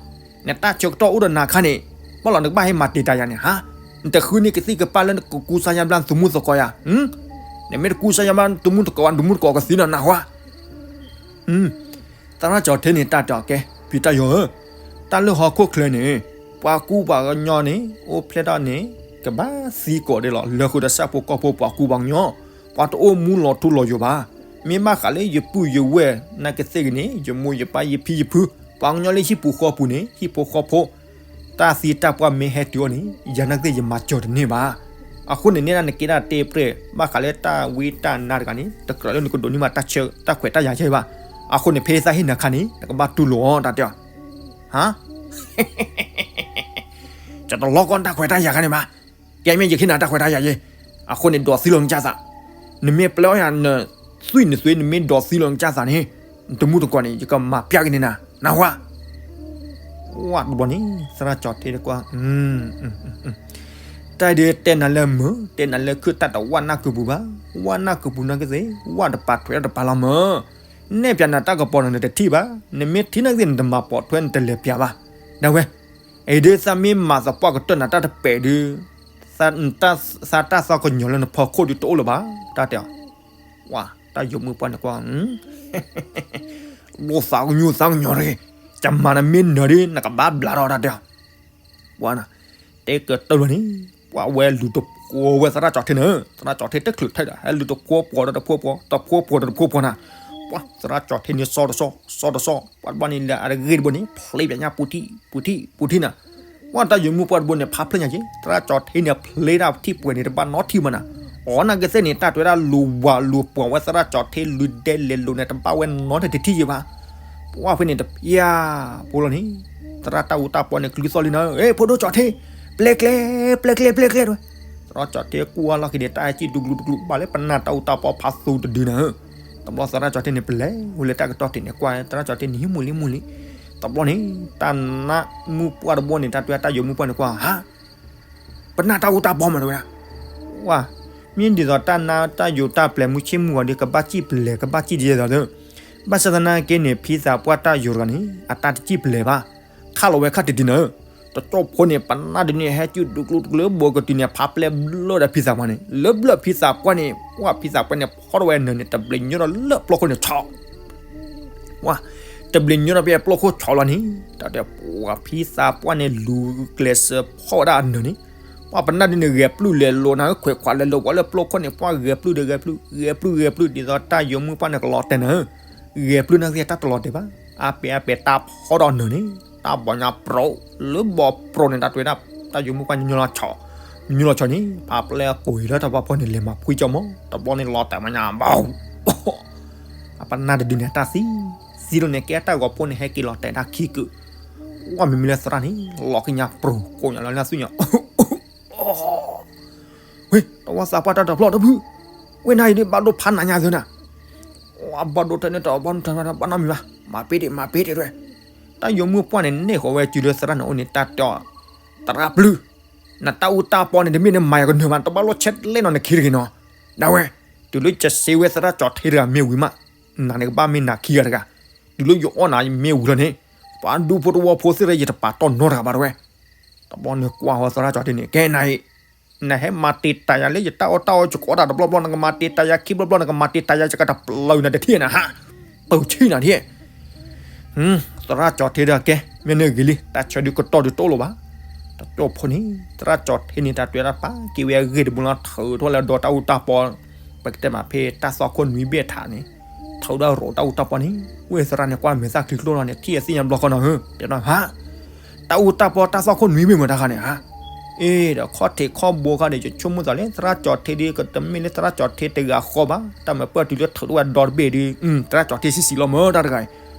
နတၢ်ဆၢကတီၢ်အိၣ်ဒီးနၤခါန့ၣ်, ဘၣ်လီၤနကဘၣ်ဟဲမၤတံာ်တာ်ယၤန့ၣ် ဟါ, နတဃုန့ၢ်ကသံၣ်ကပၢ်လၢနကကူစါယါဘျါနသုးမုၢ်သကိးယၤ, နမ့ၢ်တကူစါယါဘျါနသုးမုၢ်သကိးဘၣ် နသုးမုၢ်သကိးကသံဒီးနၤဟါ. သရၣ်ကၠီၤထ့န့ၣ်တၢ်တီၤကဲ, ဖံးတၢ်ယိၤဧၢ, တၢ်လၢဟီၣ်ခိၣ်ချၢန့ၣ် ပှၤကူပှၤကညီန့ၣ် အိၣ်ဖျဲၣ်ထီၣ်န့ၣ် ကဘၣ်သံကိးဒဲးလီၤ. လၢဃုာ်ဒီးဆၣ်ဖိကီၢ်ဖိပှၤကူပှၤကညီ, ပှၤတအိၣ်မူလီၤထူလီၤယိာ်ဘၣ်. မ့ၢ်ဘၣ်ဃးလၢယပုၢ်ယဝဲၢ် နာ်က့သ့ၣ်ဂ့ၤန့ၣ် ယမိၢ်ယပၢ်ယဖံယဖု, ပှၤကညီလၢဟံၣ်ပူၤဃီပူၤန့ၣ် ဟံၣ်ဖိဃီဖိ တၢ်သံတၢ်ပှၢ်မ့ၢ်ဟဲတုၤအီၤန့ၣ် ယၤနာ်က့သ့ၣ်ယမၤစၢၤတန့ၢ်ဘၣ်. အဃိန့ၣ် နဲဒၣ်နကဲဒၣ်တဲပြဲၢ် ဘၣ်ဃးလၢတၢ်ဝံတၢ်နါတဂၤန့ၣ် တကြၢးလၢနကဒိးန့ၢ်ဘၣ်တၢ်ဆၢတၢ်ခွဲးတၢ်ယာ်ခဲအံၤဘၣ်. အဃိန့ၣ် ဖဲသးဟ့ၣ်နၤခါန့ၣ် နကဘၣ်တူၢ်လိာ်အီၤတၢ်တဲအီၤ, ဟါ ကတလီၤကီတၢ်ခွဲးတၢ်ယာ်ခါန့ၣ်ဘၣ်. ကဲမ့ၢ်ယကဟ့ၣ်နၤတၢ်ခွဲးတၢ်ယာ်ယဲ, အဃိန့ၣ် ဒိးသံလီၤနကစၢ်သး, နမ့ၢ်ပျဲအီၣ်ယၤနသွံၣ်နသွဲ နမ့ၢ်ဒိးသံလီၤနကစၢ်သးန့ၣ်, နတမူတကိးန့ၣ် ယကမၤပျၢ်က့ၤန့ၢ်နၤ, နၢ်ဟူဧါ. ဝဲတဘျီန့ၣ် သရၣ်ကၠီၤထ့တကွၢ် တၢ်ဒုးတဲနၤလၢမုာ် တဲနၤလၢခုၣ် တၢ်တဝၢ်နၢ်ကုာ်ပူၤဘၣ်, ဝၢ်နၢ်ကုာ်ပူၤနာ်က့သ့ၣ် ဝၢ်တပၤထွဲးတပၤလီၤမၢ်. နဲၣ်ပၠးနၤတၢ်ကပီၤန့ၣ် နတထံၣ်ဘၣ်, နမ့ၢ်ထံၣ်နာ်က့ နတမၤပိာ်ထွဲ နတလဲၤပၠးဘၣ်, ဒၣ်ဝဲ, အံၤဒ်သးမ့ၢ်မၤသပှၢ်ကတၢၢ်နၤတၢ်တပဲာ်ဒုး, သးတၢ်သးကညီၤလၢနဖီခိၣ်ဒုးတအိၣ်လၢၤဘၣ်, တၢ်တဲအီၤ, ဝါ, တၢ်ယိၤမုၣ်ပှၢ်န့ၣ်ကွၢ် ဒိသးကညီၤသးကညီၤတဂ့ၤ, ကမၤနမ့ၢ်နၢၤဒ် နကဘၣ်ဘျးထီၣ်တၢ်တဲအီၤ, ပှၤနၤ, တဲကတၢၢ်လီၤန့ၣ်, ပှၤဝဲလူၤတဖိဝဲသရၣ်ကၠီၤထ့န့ၣ်, သရၣ်ကၠီၤထ့တချုးထဲဒီး ဟဲလူၤတဖိပှီၤဒီးတဖိပှီၤ တဖိပှီၤဒီးတဖိပှီၤနၤ, ပှၤသရၣ်ကၠီၤထ့န့ၣ် စီတစီ စီတစီ, ပှၤတဘျီန့ၣ်လၢအတဂ့ၢ်တဘိန့ၣ် ဖျ့ပညၣ်ပူၤထံၣ် ပူၤထံၣ် ပူၤထံၣ်နၤ, ပှၤတၢ်ယိၤမုၣ်ပှၢ်တဘိန့ၣ် ဖးဖျ့ညါက့ၤ သရၣ်ကၠီၤထ့န့ၣ် ဖျ့တၢ်ထံၣ်ပှဲၤန့ၣ် တဘၣ်နီထံၣ်မးနၤ, အီၤနာ်က့သ့ၣ်န့ၣ် တၢ်တွဲဒၣ်လူၤဝၤလူၤပှီၤဝဲသရၣ်ကၠီၤထ့ လူၤဒဲလဲၤလိာ်န့ၣ် တဘၣ်ဝဲနီတထံၣ်ယံၤဘၣ်, ပှၤဖဲန့ၣ်တပျၢ်ဖိလီၤန့ၣ်, သရၣ်တၢ်အူတၢ်ပီန့ၣ် ကလုၢ်သီၣ်လံနၤ, အဲ ဖိဒိၣ်ကၠီၤထ့, ပျဲကျဲ, ပျဲကျဲ ပျဲကျဲတဲဝဲ, သရၣ်ကၠီၤထ့ကွၢ်လီၢ်ခံန့ၣ် တၢ်ဟဲစံၣ်ဒူကျူတကျူ ဘၣ်လၢပနၢ်တၢ်အူတၢ်ပီဖးသူတဒုနၤ, တဘျီသရၣ်ကၠီၤထ့န့ၣ် ပလဲၤဝဲလၢတၢ်ကတီၢ်တ့ၢ်န့ၣ် ကွၢ်သရၣ်ကၠီၤထ့န့ၣ် ဟံးမူလံမူလံ, တဘျီန့ၣ် တၢ်နၢ်မုၣ်ပှၢ်တဘိန့ၣ် တၢ်တွဲတၢ်ယိၤမုၣ်ပှၢ်န့ၣ်ကွၢ် ဟါ ပနၢ်တၢ်အူတၢ်ပီမးတဝဲဒၣ်, ဝါ, မ့ၢ်ဒ်သိးတၢ်နၢ်တၢ်ယိၤတၢ်ပျဲၤမုၢ်ဆ့ၣ်မုၢ်ဂီၤဒီး ကဘၣ်စံၣ်ပလဲၤ ကဘၣ်စံၣ်ဒ်သိးသ့, ဘၣ်ဆၣ်သနာ်က့န့ၣ် ဖံသးပှၢ်တၢ်ယိၤတဂၤန့ၣ် အတၢ်တစံၣ်ပလဲၤဘၣ်, ခးလီၤဝဲခါတဒုနၤ, တကၠီၣ်ဖိန့ၣ် ပနၢ်တဒုန့ၣ် ဟဲစံၣ်ဒူကျူတကျူ ဘိကတုၤန့ၣ် ဖးပျဲဘျၢဒီးဖံသးပှၢ်န့ၣ် လၢဘျၢဖံသးပှၢ်န့ၣ် ဝါ ဖံသးပှၢ်န့ၣ် ဖီထီၣ်ဝဲနၢၤန့ၣ် တဘျ့ညိထီၣ်လၢပျီခိၣ်န့ၣ်ဆီ ဝါ, တဘျ့ညိထီၣ်ဖဲပျီခိၣ်ဆီလီၤန့ၣ် တၢ်တဲပှၤဖံသးပှၢ်န့ၣ် လူၤကျဲးစၢးဖီၣ်ဝဲဒၣ်အနၢၤန့ၣ်, ပှၤပနၢ်ဒ်န့ၣ် ဂဲၤပျုၢ်လဲၤလိာ်နၤ ခွဲးခွးလဲၤလိာ်ပှၤလၢပျီခိၣ်န့ၣ် ပှၤဂဲၤပျုၢ်ဒီးဂဲၤပျုၢ် ဂဲၤပျုၢ်ဂဲၤပျုၢ် ဒ်သိးတၢ်ယိၤမုၣ်ပှၢ်န့ၣ်ကလီၤတဲာ်နၤဧၢ, ဂဲၤပျုၢ်နာ်က့တၢ်တလီၤတဲာ်ဘၣ်, အါပဲာ်အါပဲာ်တၢ်ဖီထီၣ်အနၢၤန့ၣ် တၢ်ဘီညါပြီ လၢဘီပြီန့ၣ် တၢ်တွဲဒၣ် တၢ်ယိၤမုၣ်ပှၢ်ညီညီလီၤဆီ, ညီညီလီၤဆီန့ၣ် ဖးပျဲအကိၢ်အံၤလၢတၢ်ဖီခိၣ်န့ၣ် လဲၤမၤဖှံကၠီမး တဘျီန့ၣ်လီၤတဲာ်မးညါဘၣ် အပနၢ်တဒုန့ၣ် တၢ်သံ, သံလီၤန့ၣ် ကဲတၢ်ဂီၤဖိန့ၣ် ဟဲက့ၤလီၤတဲာ်တၢ်ခံကုာ်, ဝါ မ့မ့ၢ်လၢသရၣ်န့ၣ် လီၤက့ၤညါပြီ ကိးညါလီၤလၢအသွံၣ်ညါ, ဝ့ၢ် တဝီသးပှၢ်တၢ်တဖျီၣ်တဖု, ဝ့ၢ်နၤအံၤဒ်ဘၣ်ဒိဖးနးညါသၢနၤ, ဝါ ဘၣ်ဒိထဲန့ၣ်တဘၣ်နထၢဘၣ်နီတမံၤဘၣ်, မၤပ့ၤတ့ၢ် မၤပ့ၤတ့ၢ်တဲ, တၢ်ယိၤမုၣ်ပှၢ်န့ၣ် နဲၣ်ဃီၤဝဲစုၤလၢသရၣ်န့ၣ်အိၣ်န့ၣ် တၢ်တဲအီၤ, သရၣ်ပျုၢ်, နတၢ်အူတၢ်ပီန့ၣ် တမ့ၢ်နမၤယၤကနၢၤဘၣ် တဘၣ်လိၣ်ဆဲးလဲၣ်နီၤနခံတဂ့ၤနီၤ, ဒၣ်ဝဲ, တုၤလၢကစ့ဝဲသရၣ်ကၠီၤထ့တဂၤမ့ၢ်ဝံၤမး, နၤန့ၣ်ကဘၣ်မ့ၢ်နၤခံဂၤတဂၤ, တုၤလၢယအီၣ်နၤမ့ၢ်ဝံၤလီၤန့ၣ်, ပှၤဒူဖိတဝီဖိသ့ၣ်ဒီး ယတပာ်တီၢ်နီတဂၤဘၣ်ဒၣ်ဝဲ, တဘျီန့ၣ်ကွၢ်ဃီသရၣ်ကၠီၤထ့န့ၣ် ကဲနၤအံၤ, နဟဲမၤတ့ၢ်တၢ်ယၤလၢယတၢ်အီၣ်တၢ်အီယကီးတၢ်တဘျီဘျီ နကမၤတ့ၢ်တၢ်ယၤခံဘျီဘျီ နကမၤတ့ၢ်တၢ်ယၤယကတပျၢၤနၤတထံၣ်နၤဟါ, ပၢၢ်ဆံၣ်နၤထံၣ် သရၣ်ကၠီၤထ့ဒီးကဲ မ့ၢ်န့ၣ်ဂ့ၤလံ တၢ်ဆၢဒုးကတီၢ်ဒုးတအိၣ်လၢၤဘၣ်, တကၠီၣ်ဖိန့ၣ် သရၣ်ကၠီၤထ့န့ၣ် တၢ်တွဲတၢ်ပာ်က့ၤဝဲအဂ့ၢ်တဘိလီၤ ထုးထီၣ်လၢဒီတၢ်အူတၢ်ပီ, ပကတဲမးဖဲတၢ်သွၣ်ခိၣ်နွံဘ့ၣ်ထးန့ၣ်, ထုးဒီးရိးတၢ်အူတၢ်ပီန့ၣ် ဝ့ၢ်သရၣ်န့ၣ် ကွၢ်မဲာ်သၣ်ချံကျိလီၤန့ၣ် ထံၣ်အသ့ၣ်ညါဘျီဃီနီၤဧၢ, တဲနီၤဟါ တၢ်အူတၢ်ပီတၢ်သွၣ်ခိၣ်နွံဘ့ၣ်မတၤတခါန့ၣ်ဧါ, အ့ဒီးခီၣ်ထံးခီၣ်ဘိခါဒီး ယဆိကမိၣ်သးလၢ သရၣ်ကၠီၤထ့ဒုး ကတမ့ၢ်လၢသရၣ်ကၠီၤထ့တဂၤဃီဘၣ်, တၢ်မၤပၢၢ်တုၤလၢထုးထီၣ်ဝဲဒီတဘ့ၣ်ဒုး သရၣ်ကၠီၤထ့ဆံးဆံးလီၤမၢတၢ်တဂၤအံၤ,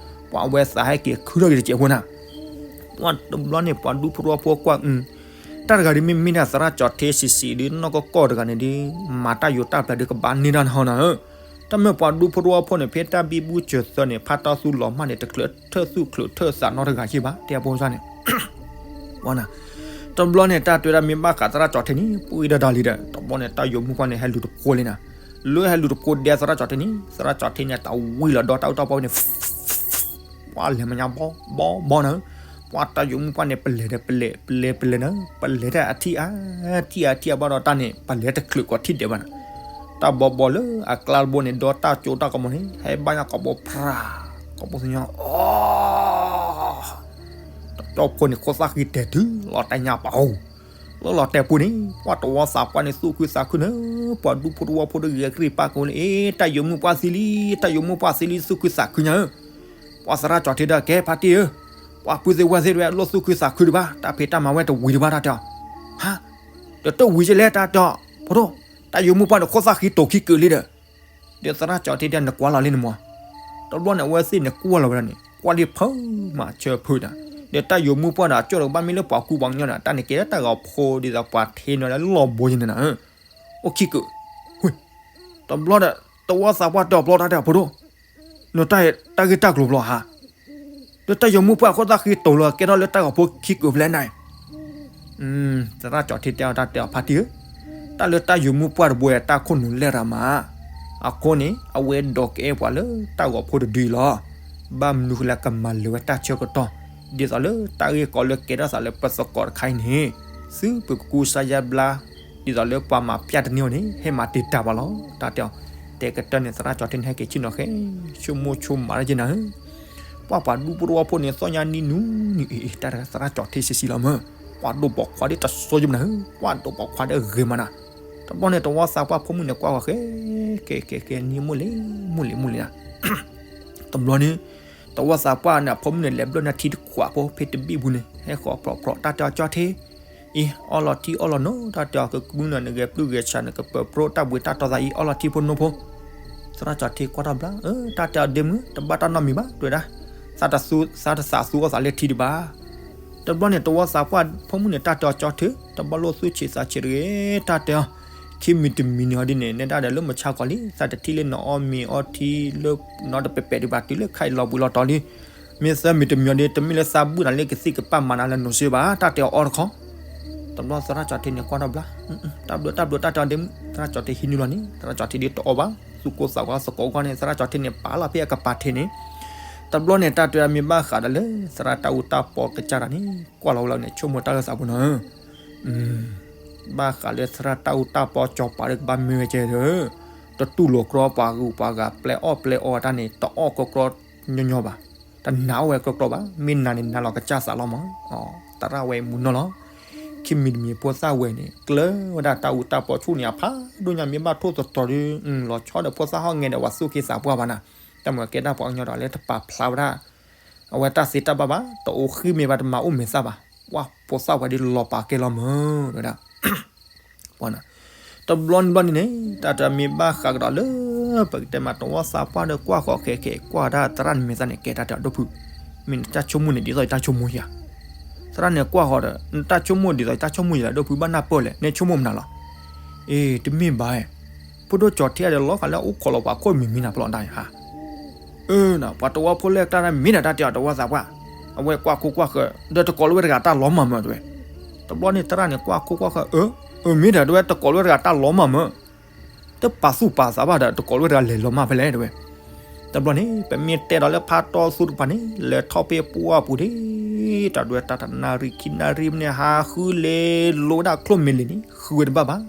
ပှၤဝဲသးဟဲက့ၤခုထီၣ်က့ၤတစဲးဖိနၤ, ပှၤတဘျီန့ၣ် ပှၤဒူဖိတဝီဖိကွၢ် တၢ်တဂၤဒုးမ့မ့ၢ်ဒၣ်သရၣ်ကၠီၤထ့ဆံးဆံးဒုး နီၢ်ကီၢ်ကီၢ်တဂၤန့ၣ်ဒုး မၤတၢ်ယိၤတၢ်ပျဲဒုးကဘၣ်န့ၢ်တၢ်နဟီနၤဧၢ, တၢ်မ့ၢ်ပှၤဒူဖိတဝီဖိန့ၣ် ဖဲတၢ်ဘံဘူစၢၤသၢန့ၣ် ဖးတၢ်သူလီၤမၢ်န့ၣ် တချုးထၢၣ်သူၣ်ချုးထၢၣ်သးနီတဂၤယံၤဘၣ် တဲအဖိစၢ်န့ၣ် တဘျီန့ၣ် တၢ်တွဲဒၣ်မ့ၢ်ဘၣ်ဃးသရၣ်ကၠီၤထ့န့ၣ် ပှံၤဒၣ်ဒၣ်လံဒီး တဘျီန့ၣ် တၢ်ယိၤမုၣ်ပှၢ်န့ၣ် ဟဲလူၤတဖိလံနၤ, လၢဟဲလူၤတဖိဒဲသရၣ်ကၠီၤထ့န့ၣ် သရၣ်ကၠီၤထ့န့ၣ် တဝံၤလီၤဒီတၢ်အူတၢ်ပီန့ၣ် ပှၤလဲၤမးညါဘီဘီဘီနၤဧၢ, ပှၤတၢ်ယိၤမုၣ်ပှၢ်န့ၣ် ပလဲၤဒီးပလဲၤ ပလဲၤပလဲၤနၤဧၢ, ပလဲၤတၢ်အထံၣ်အါထံၣ်အါထံၣ်အါဘၣ်ဒီးတၢ်န့ၣ် ပလဲၤတချုးကီးထံၣ်ဒဲးဘၣ်နၤ, တၢ်ဘီဘီလၢအကျါတဘိန့ၣ် ဒီတၢ်ကၠိတၢ်ကမီၤန့ၣ် ဟဲဘၣ်ညါကီးဘိဖြး ကီးဘိသ့ၣ်ညါ အီ တကၠီၣ်ဖိန့ၣ် ခိၣ်သၣ်ဃံတဲာ်တုၤလီၤတဲာ်ညါပၤဧိၤ, လၢလီၤတဲာ်ပူၤန့ၣ် ပှၤတဝီသးပှၢ်န့ၣ်သူၣ်ခုသးခုနၤဧၢ, ပှၤဒူဖိတဝီဖိတဂၤကရံၣ်ပာ်ကိးန့ၣ် အ့ တၢ်ယိၤမုၣ်ပှၢ်သံလံ တၢ်ယိၤမုၣ်ပှၢ်သံလံ သူၣ်ခုသးခုညါဧၢ, ပှၤသရၣ်ကၠီၤထ့ဒီးကဲဖါတံၢ်ဧၢ, ပှၤပုၢ်သ့ၣ်ဝဲၢ်သ့ၣ်တဝဲ လိၣ်သူၣ်ခုသးခုဒံးဘၣ်, တၢ်ဖံးတၢ်မၤဝဲတဝံၤဒံးဘၣ်တၢ်တဲအီၤ, ဟါ, ဒီးတဝံၤကလဲၣ်တၢ်တဲအီၤ, ဖိဒိၣ်, တၢ်ယိၤမုၣ်ပှၢ်န့ၣ် ခိၣ်သၣ်ဃံတိာ်ခံကုာ်လံဒီး ဒီးသရၣ်ကၠီၤထ့တဲနကွၢ်လီၤလံနမီၤ, တဘျီန့ၣ် အဝဲသ့ၣ်န့ၣ်ကွၢ်လီၤဝဲဒၣ်န့ၣ် ကွၢ်လံဖုမးဆၢဖုတၢ်, ဒီးတၢ်ယိၤမုၣ်ပှၢ်ဒီးအကၠိၣ်တကဘၣ်မ့ၢ်လၢပှၤကူပှၤကညီဒီး တၢ်န့ၣ်ကဲတၢ်ဂီၤဖိဒ်သိးပှၤထ့နၤလၢလီၢ်ဘိယံၤန့ၣ်နၤဧၢ, အိၣ်ခံကုာ်, တဘျီဒီး တဝီသးပှၢ်တဲအီၤဘျီတၢ်တဲအီၤဖိဒိၣ်, နတၢ်ဂ့ၢ်တၢ်ကျိၤဘျီဧါ ဒီးတၢ်ယိၤမုၣ်ပှၢ်ခိၣ်သၣ်ဃံတိာ်လီၤ ကဲထီၣ်လၢတၢ်ဂီၤဖိခံကုာ်ဖဲလဲၣ်နၤ, သရၣ်ကၠီၤထ့တဲအီၤတၢ်တဲအီၤဖါတံၢ်ဧၢ, တၢ်လၢတၢ်ယိၤမုၣ်ပှၢ်တဘိတၢ်ခိၣ်နူာ်လဲၢ်ရၤမး, အဃိန့ၣ် အဝဲဒိးကအဲၣ်ပှၤလၢတၢ်ဂီၤဖိတဒုအံၤလီၤ. ဘၣ်မနုၤဃိလၢကမၤလၢာ်ဝဲတၢ်ဆၢကတီၢ် ဒ်သိးလၢတၢ်ဂ့ၢ်ကီလၢကဲထီၣ်သးလၢပသကိးတခါအံၤန့ၣ် သုပကကူစါယါဘျါ ဒ်သိးလၢပှၤမၤပျၢ်တန့ၢ်အီၤန့ၣ် ဟဲမၤတံာ်တာ်ဘၣ်လီၤ. တၢ်တဲအီၤ တဲကတၢၢ်န့ၣ် သရၣ်ကၠီၤထ့န့ၣ် ဟဲက့ၤဆ့ၣ်နီၤဃဲ ဆိကမိၣ်ဆိကမးတက့ၢ်နၤဧၢ ပှၢ်ပှၤဒူဖိတဝီဖိန့ၣ် သီၣ်ညါနံၣ်နူနံၣ်အံၤ တၢ်တဂၤသရၣ်ကၠီၤထ့ဆံးဆံးလီၤမၢ်. ပှၢ်ဒိၣ်ပိာ်ခွါဒ်တစိယမနၤဧၢ ပှၢ်ဒိၣ်ပိာ်ခွါဒ်အဂ့ၤမးနၤ. တဘျီန့ၣ် တဝီသးပှၢ်ဖိမုၣ်န့ၣ် ကွၢ်ဃီၤဃဲ ကဲကဲကဲ နံၣ်မိၢ်လံ မိၢ်လံ မိၢ်လံနၤ. တဘျီန့ၣ် တဝီသးပှၢ်န့ၣ် အဖိမုၣ်န့ၣ် လဲၤဘျၢၣ်နၢ်ထံတခွးဖိ ဖဲတဘ့ၣ်ပူၤန့ၣ် ဟဲဃီၤဖျိးဖျိး တၢ်တဲအီၤ ကၠီၤထ့ အံၤ အီလီၤထံအီလီၤနိ တၢ်တဲအီၤ ကကုၢ်နၤ နဂဲၤပျုၢ်ဂဲၤဆး နကပၢၤပြိတၢ်ဘှံးတၢ်တီသးအံၤ အီလီၤထံဖိနိဖိ. သရၣ်ကၠီၤထ့ကွၢ်ထီၣ်ဘျါ အၢ တၢ်တဲအီၤဒ့မုၣ် တဘၣ်တၢ်နီတမံၤဘၣ် တဲဝဲဒၣ်. သးတသးသူအီၣ်သးလၢထံဒံးဘၣ်. တဘျီန့ၣ် တဝီသးပှၢ်ဖိမုၣ်န့ၣ် တၢ်တဲအီၤ ကၠီၤထ့ တဘၣ်လိၣ်သူၣ်ဆံးသးဆံးတဂ့ၤ တၢ်တဲအီၤ ခံမံၤတမံၤန့ၣ်ဟီဒ်န့ၣ် နဲဒၣ်ဒီးလၢမုၢ်ဆါခီလံ သးတထံၣ်လၢနအီၣ်မ့ၤအီထံလၢနီတပဲာ်ပဲာ်ဒံးဘၣ် တုၤလၢခါအံၤလီၤဘှံးလီၤတီၤလံ. မ့ၢ်သၢမံၤတမံၤအီၤဒ် တမ့ၢ်လၢသးဘူၣ်နၤလၢကသံၣ်ကပၢ်မၤနၤလၢနုာ်စ့ဘၣ် တၢ်တဲအီၤအီတခီ. တဘျီသရၣ်ကၠီၤထ့န့ၣ်ကွၢ်ထီၣ်ဘျါ တၢ်ဘျုးတၢ်ဘျုး တၢ်တဲအီၤဒ့မုၣ် သရၣ်ကၠီၤထ့ဟံးနုာ်လီၤန့ၣ် သရၣ်ကၠီၤထ့ဒ်တအီၣ်ဘၣ် သူၣ်ကိၢ်သးဂီၤသကိးဂီၢ်န့ၣ် သရၣ်ကၠီၤထ့န့ၣ် ပာ်လီၤဖဲအကပၤထံးန့ၣ်. တဘျီန့ၣ် တၢ်တဲအီၤမ့ၢ်ဘၣ်ဃးဒီးလၢ သရၣ်တၢ်အူတၢ်ပီကစၢ်တၢ်န့ၣ် ကွၢ်လီၤဝဲလီၤန့ၣ် ဆိကမိၣ်တၢ်လၢသးပူၤနီၤ ဘၣ်ဃးလၢသရၣ်တၢ်အူတၢ်ပီကၠီၤပၤဒီးကဘၣ်မ့ၢ်ဝဲကဲဒီး တတူၢ်လိာ်ကြီပှၤဂုၤပှၤဂၤ ပျဲအီၣ်ပျဲအီတၢ်န့ၣ် တအီၣ်ကြီကြီညီညီဘၣ်. တနာ်အီၣ်ဝဲကြီကြီဘၣ်. မ့ၢ်နာ်န့ၣ် နာ်လီၤကစၢ်သးလီၤမး. သရၣ်ဝဲမုာ်နီၢ်လီၤ. ခံမံၤတမံၤဖိသၣ်ဝဲန့ၣ် ကျၢၤဝဲဒၣ်တၢ်အူတၢ်ပီဆူၣ်န့ၣ် အဖးဒိၣ်ညါ မ့ၢ်ဘၣ်ထိၣ်သတြီၤဒီး လီၤဆီဒီးဖိသၣ်ဟီၣ်ငဲဒီး ပှၤသူၣ်က့သးပှၢ်ဘၣ်နၤ. တၢ်မၤကဲတၢ်ပှၤကညီဒီးလၢတပာ်ဖျါဝဲဒၣ် အဝဲတၢ်သ့တၢ်ဘၣ်ဘၣ်, တအိၣ်ဃံမဲာ်ဘၣ်, တမၤအိၣ်မဲာ်သၣ်ဘၣ်, ပှၤဖိသၣ်ဝဲဒ်လီၤပာ်ကဲလီၤမၢ်, တဲဝဲဒၣ်. တဘျီန့ၣ်ဘျီန့ၣ်န့ၣ် တၢ်တမ့ၢ်ဘၣ်ဃးကဒီးလၢ ပကတဲမး တဝီသးပှၢ်ဒီးကွၢ်ဃီၤခဲခဲ ကွၢ်ဒၣ်သရၣ်န့ၣ်မဲာ်သၣ်န့ၣ် ကဲတၢ်တဲအီၤဒိၣ်ဖုၣ်, မ့ၢ်နတၢ်ဆိကမိၣ်န့ၣ် ဒ်သိးယတၢ်ဆိကမိၣ်ယၤ, သရၣ်န့ၣ်ကွၢ်ဃီၤဒီး နတၢ်ဆိကမိၣ်ဒ်သိးယတၢ်ဆိကမိၣ်ယၤဒိၣ်ဖုၣ် ဘၣ်နၢ်ပၢၢ်လဲၣ် နဆိကမိၣ်မနုၤလီၤ. အ့ တမ့ၢ်ဘၣ်, ဖိဒိၣ်ကၠီၤထံဒီးလီၤဃာ်လၢအအိၣ်ခိးလီၤပှၤခိၣ်မံၤမံၤနၤပျီဒၣ်ဧါ. အၢ ပှၤတဝီဖိလၢကျါန့ၣ် မ့ၢ်ဒၣ်တၢ်တဲအီၤတဝီသးပှၢ်, အဝဲကွၢ်ခိၣ်ကွၢ်ဃၢၤ ဒီးတကိးလၢဝဲတဂၤတၢ်လီၤမၢ်မၢ်တဲဝဲ. တဘျီန့ၣ်သရၣ်န့ၣ်ကွၢ်ခိၣ်ကွၢ်ဃၢၤ အၢ အၢ မ့ၢ်ဒၣ်တဲဝဲ တကိးလၢဝဲတဂၤတၢ်လီၤမၢ်မၢ်, တပာ်သူၣ်ပာ်သးဘၣ်ဒီး တကိးလၢဝဲတဂၤလဲၤလီၤမၢ်ဖဲလဲၣ်တဲဝဲ. တဘျီန့ၣ် ပမ့ၢ်တဲဒီးလၢဖါတီသူတကပၤန့ၣ် လဲၤထီၣ်ဖဲပှၢ်ပူၤဒၣ်, တၢ်ဒွဲတၢ်တနၣ်ရံၣ်ခံနၣ်ရံၣ်မ့ၢ်န့ၣ် ဟးဃုလဲၤလိၤဝဲဒၣ်ချိၣ်မ့ၢ်လ့ၤန့ၣ် ဃုဝဲတဘၣ်ဘၣ်.